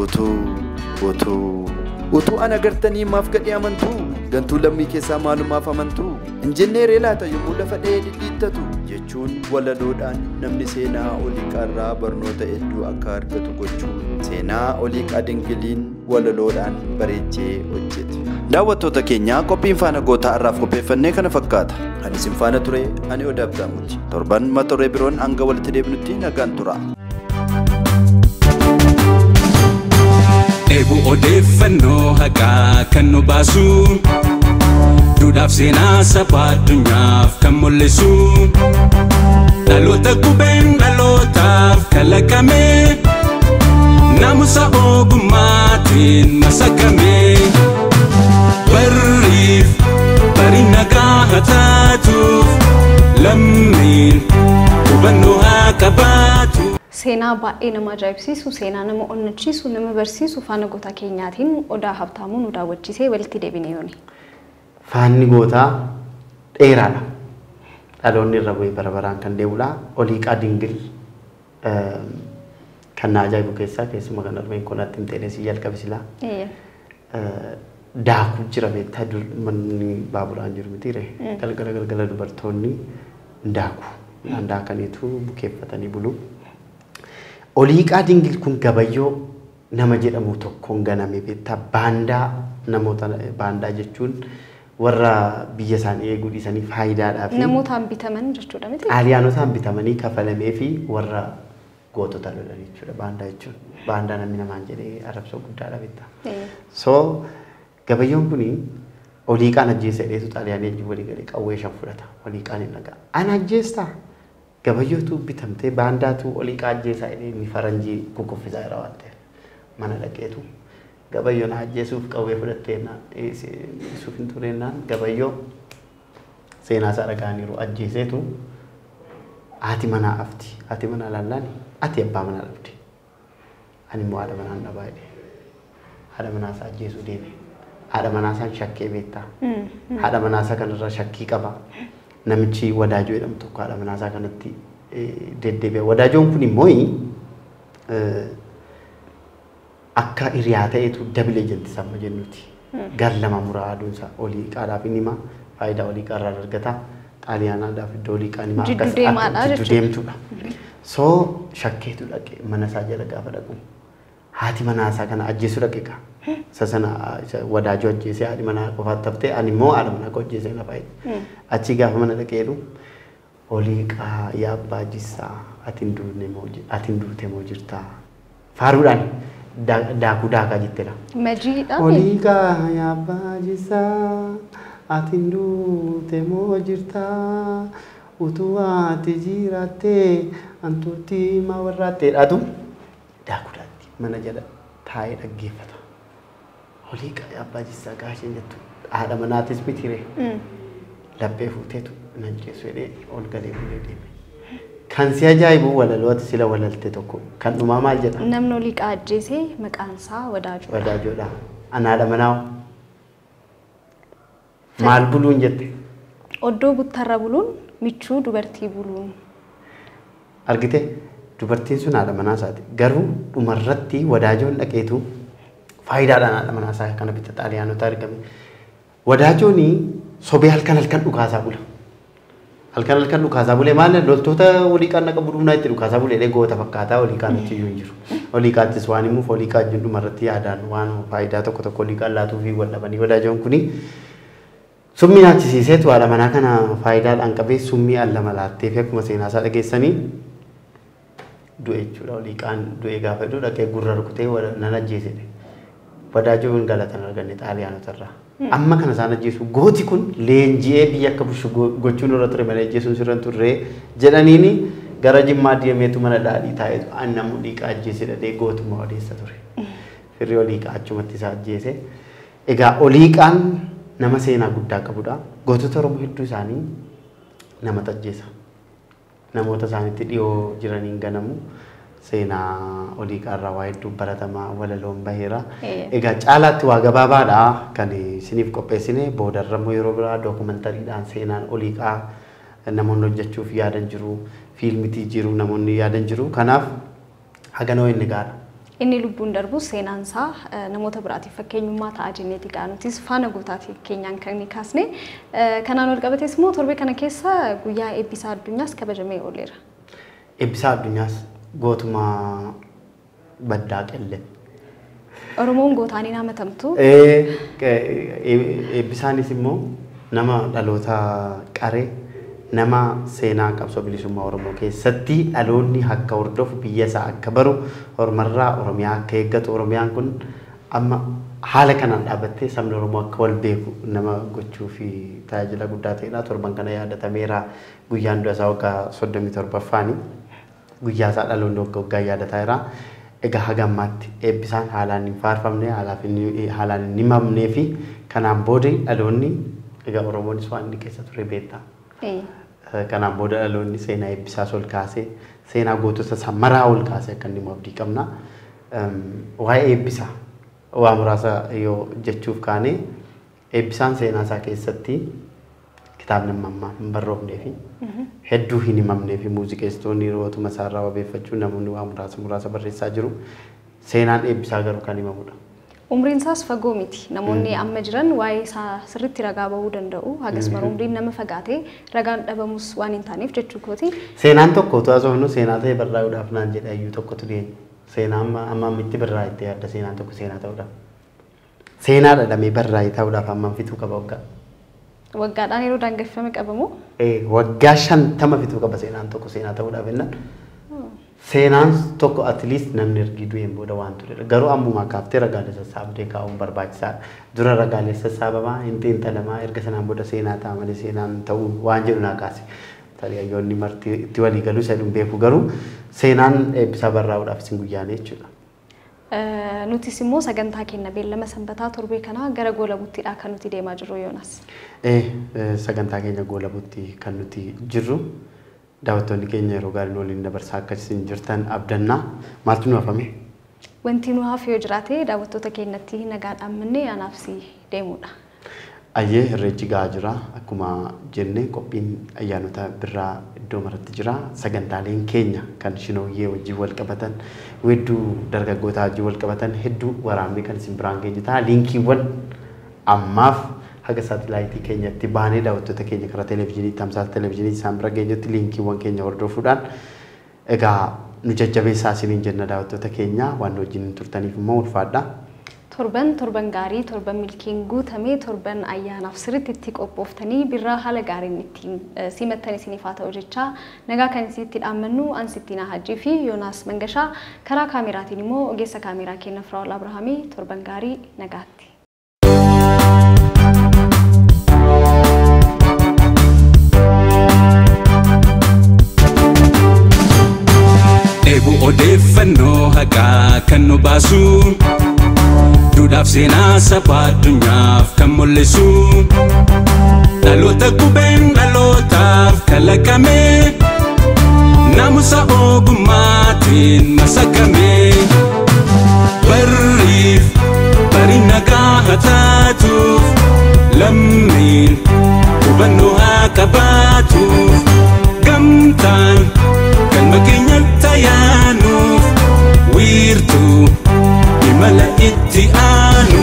utuu utuu ana gartanii maaf gadhee amantuu gantuu lammii keessaa maalumaaf amantuu hin jennee ree laata yommuu lafa dha'ee dhidhiittatu jechuun walaloodhaan namni seenaa Oliiqaarraa barnoota hedduu akka argatu gochuun seenaa Oliiqaa Dingiliin walaloodhaan bareechee hojjete. Daawwattoota keenya qophiin faana gootaa irraaf qopheeffannee kana fakkaata. Ani isin faana ture ani Odaa Abdaamuuti. Torban mata duree biroon hanga walitti deebinutti nagaan tura. Dheebuu odeeffannoo haqaa kan nu baasu duudhaaf seenaa saba addunyaaf kan mul'isu dhaloota qubeen dhalootaaf kalaqame naamusa ogummaatiin masakame barriif bari nagaa haa taatuuf lammiin hubannoo haa qabaatu. Seenaa baay'ee nama ajaa'ibsiisu, seenaa nama onnachiisu, nama barsiisu faana gootaa keenyaatiin Odaa Habtaamuu nu daawwachiisee walitti deebine yooni. Faanni gootaa dheeraadha. Dhaloonni irra bu'ee bara baraan kan deemudha. Oliiqaa Dingil kan na ajaa'ibu keessaa keessumaa kan darbeen konaatti hin ta'e si jalqabe silaa. Daakuu jira beektaa manni baaburaan jiru mitiire. Galgala galgala dubartoonni daaku. Daakaniitu bukeeffatanii bulu. Oliiqaa Dingil kun gabayyoo nama jedhamu tokkoon ganame beektaa baandaa namoota baandaa jechuun warra biyya isaanii eeguu dhiisanii faayidaadhaaf namootaan bitaman jechuudha miti. Xaaliyaanotaan bitamanii kafalamee fi warra gootota lolan jechuudha baandaa jechuun. Baandaa namni namaan jedhee arrabsoo guddaadha beektaa. So gabayyoon kuni Oliiqaan ajjeessa jedheetu xaaliyaanii wajjin walii galee qawwee shan fudhata. Oliiqaan hin dhaga'a. Ana ajjeestaa? Gabayyootu bitamtee baandaatu Oliiqaa ajjeesaa jedhee inni faranjii kukkuffisaa jira waan ta'eef mana dhaqeetu gabayyoon ajjeesuuf qawwee fudhattee isuuf hin tureennaan gabayyoo seenaa isaa dhaga'aniiru ajjeeseetu haati manaa afti haati manaa laallaani ati abbaa manaa dhabde ani immoo haadha manaan dhabaa jedhe haadha manaa isaa ajjeesuu deeme haadha manaa isaan shakkee beektaa haadha manaa isaa kanarraa shakkii qaba. Namichi Wadaajoo jedhamu tokko haadha manaa isaa kanatti deddeebi'a. Wadaajoon kun immoo akka hiriyaa ta'etu dabile jenti samma jennuti. Gar lama muraa aduunsa Oliiqaadhaaf inni hima faayidaa Oliiqaarraa argata. Xaaliyaanaadhaaf iddoo Oliiqaan hima akkas jidduu deemtudha. So shakkeetu dhaqe mana isaa jala gaafa dhaqu haati manaa isaa kana ajjeesuu dhaqe gaa. Isa sana Wadaajoo ajjeesee haadhi manaa qofaatti haftee ani immoo haadha manaa koo ajjeesee na fayyada. Achi gaafa mana dhaqeeru Oliiqaa yaa abbaa jissaa ati hin duute moo jirtaa faaruudhaan daakuu daakaa jetteedha. Majiidha. Oliiqaa yaa abbaa jissaa ati hin duute moo jirtaa utuu ati jiraattee hantuutti maa warraatteedhaatu daakuu daatti mana jala taa'ee dhaggeeffata. Oliiqaa yaa abbaa jissaa gaasheen jettu haadha manaatis mitiire laphee fuuteetu nan jeessu jedhee ol galee bulee deeme. Kan si ajaa'ibu walaloo ati sila walalte tokko kan dhumaa maal jedha? Namni Oliiqaa ajjeese maqaan isaa Wadaajoodha. Wadaajoodha. Ana haadha manaa maal buluun jette? Oddoo buttarra buluun michuu dubartii buluun. Argite dubartiin sun haadha manaa isaati. Garuu dhumarratti Wadaajoon dhaqeetu faayidaadhaan haadha manaa isaa kana bitta xaaliyaanota argame. Wadaajoon sobee halkan halkan dhukaasaa bula. Halkan halkan dhukaasaa bulee maal loltoota Oliiqaan dhaqa budhuunaa itti dhukaasaa bulee goota fakkaataa Oliiqaan achi iyyuu hin jiru. Oliiqaattis waan himuuf Oliiqaa wajjin dhumarratti yaadaan waan faayidaa tokko tokko Oliiqaan laatuu fi wal dhabanii Wadaajoon kuni summii nyaachisiiseetu haadha manaa kana faayidaadhaan qabee summii al lama laattee fi akkuma seenaa isaa dhageessanii du'e jechuudha. Oliiqaan du'e gaafa jedhu dhaqee gurra rukutee nan ajjeesedhe. Wadaajoon galatan arganne Xaaliyaanota irraa. Amma kana isaan ajjeesu gooti kun leenji'ee biyya akka bushu gochuun irra ture malee ajjeesuun sirra hin turre jedhaniini gara Jimmaa deemeetu mana daadhii taa'eetu annamu dhiiqaa ajjeese dhadhee gootummaa odeessa ture. Firri Oliiqaa achumatti isa ajjeese. Egaa Oliiqaan nama seenaa guddaa qabudha. Gootota Oromoo hedduu isaanii nama ajjeesa. Namoota isaanitti dhiyoo jiraniin ganamu. Seenaa Oliiqaa irraa waa hedduu baratamaa walaloon baheera. Egaa caalaatti waa gabaabaadha kan isiniif qopheessine boodarra immoo yeroo biraa dookumentariidhaan seenaan Oliiqaa namoonni hojjechuuf yaadan jiru, fiilmitii jiru namoonni yaadan jiru. Kanaaf haganoo inni gaara. Inni lubbuun darbu seenaan isaa namoota biraatiif fakkeenyummaa ta'a jenneeti gaa nutis faana gootaatii keenyaan kan kaasne. Kanaan wal qabatees immoo torbee kana keessa guyyaa eebbisaa addunyaas kabajamee ooleera. Eebbisaa addunyaas gootuma baddaa qelle. Oromoon gootaaniin hamatamtu. Eebbisaanis immoo nama dhaloota qaree nama seenaa qabsoo bilisummaa Oromoo keessatti dhaloonni akka hordofu biyya isaa akka baru Oromarraa Oromiyaa akka eeggatu Oromiyaan kun amma haala kanaan dhaabbattee sabni Oromoo akka wal beeku nama gochuu fi tajaajila guddaa ta'edha. Torban kana yaadatameera guyyaan du'a isaa waggaa 37ffaani. Guyyaa isaa dhaloonni waggaa waggaa yaadataa jira. Egaa haga ammaatti eebbisaan haalaan hin faarfamne haalaan hin himamnee fi kanaan booda dhaloonni egaa Oromoonis waan inni keessa ture beektaa. Kanaan booda dhaloonni seenaa eebbisaas ol kaasee seenaa gootota isaa maraa ol kaasee akka inni abdii qabna. Waa'ee eebbisaa waa muraasa yoo jechuuf kaane eebbisaan seenaa isaa keessatti kitaabni ammaa hin barroofnee fi hedduu hin himamnee fi muuziqeessitoonni yerootuma isaarraa wabeeffachuun namoonni waa muraasa muraasa barreessaa jiru. Seenaan eebbisaa garuu kan himamudha. Umriin isaas fagoo miti. Namoonni amma jiran waa'ee isaa sirriitti ragaa bahuu danda'u. Hagas mara umriin nama fagaatee ragaan dhabamus waan hin taaneef jechuu kooti. Seenaan tokko otoo haasofnu seenaa ta'e barraa'uudhaaf naan jedhe hayyuu tokkotu dhiyeenya. Seenaa amma ammitti barraa'e itti yaadda seenaan tokko seenaa ta'uudhaaf. Seenaa dhadhamee barraa'e ta'uudhaaf hammam fituu qaba waggaa? Waggaadhaan yeroo daangeffame qabamu? Waggaa 50 fituu qaba seenaan tokko seenaa ta'uudhaaf jennaan. Seenaan tokko at least namni ergi du'een booda waan turedha. Garuu ammumaa kaaftee ragaalee sassaabdee kaa'uun barbaachisaadha. Dura ragaalee sassaabamaa hin xiinxalamaa erga sanaan booda seenaa ta'a malee seenaan ta'uu waan jedhu naa kaase. Tarii hayyoonni marti itti walii galuu isa hin beeku garuu seenaan eebbisaa barraa'uudhaaf isin guyyaane jechuudha. Nutis immoo sagantaa keenya beellama sanbataa torbee kanaa gara Goolabuuttidha kan nuti deemaa jirru Yoonaas. Sagantaa keenya Goolabuutti kan nuti jirru. Daawwattoonni keenya yeroo gaarii waliin dabarsaa akka isin jirtan abdannaa. Maaltu nu hafame? Wanti nu hafe yoo jiraate daawwattoota keenyatti nagaa dhaammannee anaaf si deemuudha. Ayyee irreechi gahaa jira. Akkuma jenne qophiin ayyaanota birraa iddoo maratti jira. Sagantaaleen keenya kan shinooyyee wajjin wal qabatan, weedduu dargaggootaa wajjin wal qabatan hedduu waraabnee kan isin biraan geenye ta'a. Liinkiiwwan ammaaf haga saatilaayitii keenyatti baanee daawwattoota keenya karaa televezyiinii tamsaasa televezyiinii isaan bira geenyutti liinkiiwwan keenya hordofuudhaan egaa nu jajjabeessaa isiniin jenna daawwattoota keenya waan nu wajjin turtaniif immoo ulfaadha. Torban torban gaarii torban milkiin guutamee torban ayyaanaaf sirriitti itti qophooftanii birraa haala gaariin ittiin simattan isiniif haa ta'u jechaa nagaa kan isinitti dhaammannu Ansittiinaa Hajjii fi Yoonaas Mangashaa karaa kaameraatiin immoo ogeessa kaameraa keenya Firaa'ol Abrahaamii torban gaarii nagaatti. Dheebuu odeeffannoo haqaa kan nu baasu duudhaaf seenaa saba addunyaaf kan mul'isu dhaloota qubeen dhalootaaf kalaqame naamusa ogummaatiin masakame barriif bari nagaa haa taatuuf lammiin hubannoo haa qabaatuuf gamtaan galma keenya tayaanuuf wiirtuu imala itti aanu.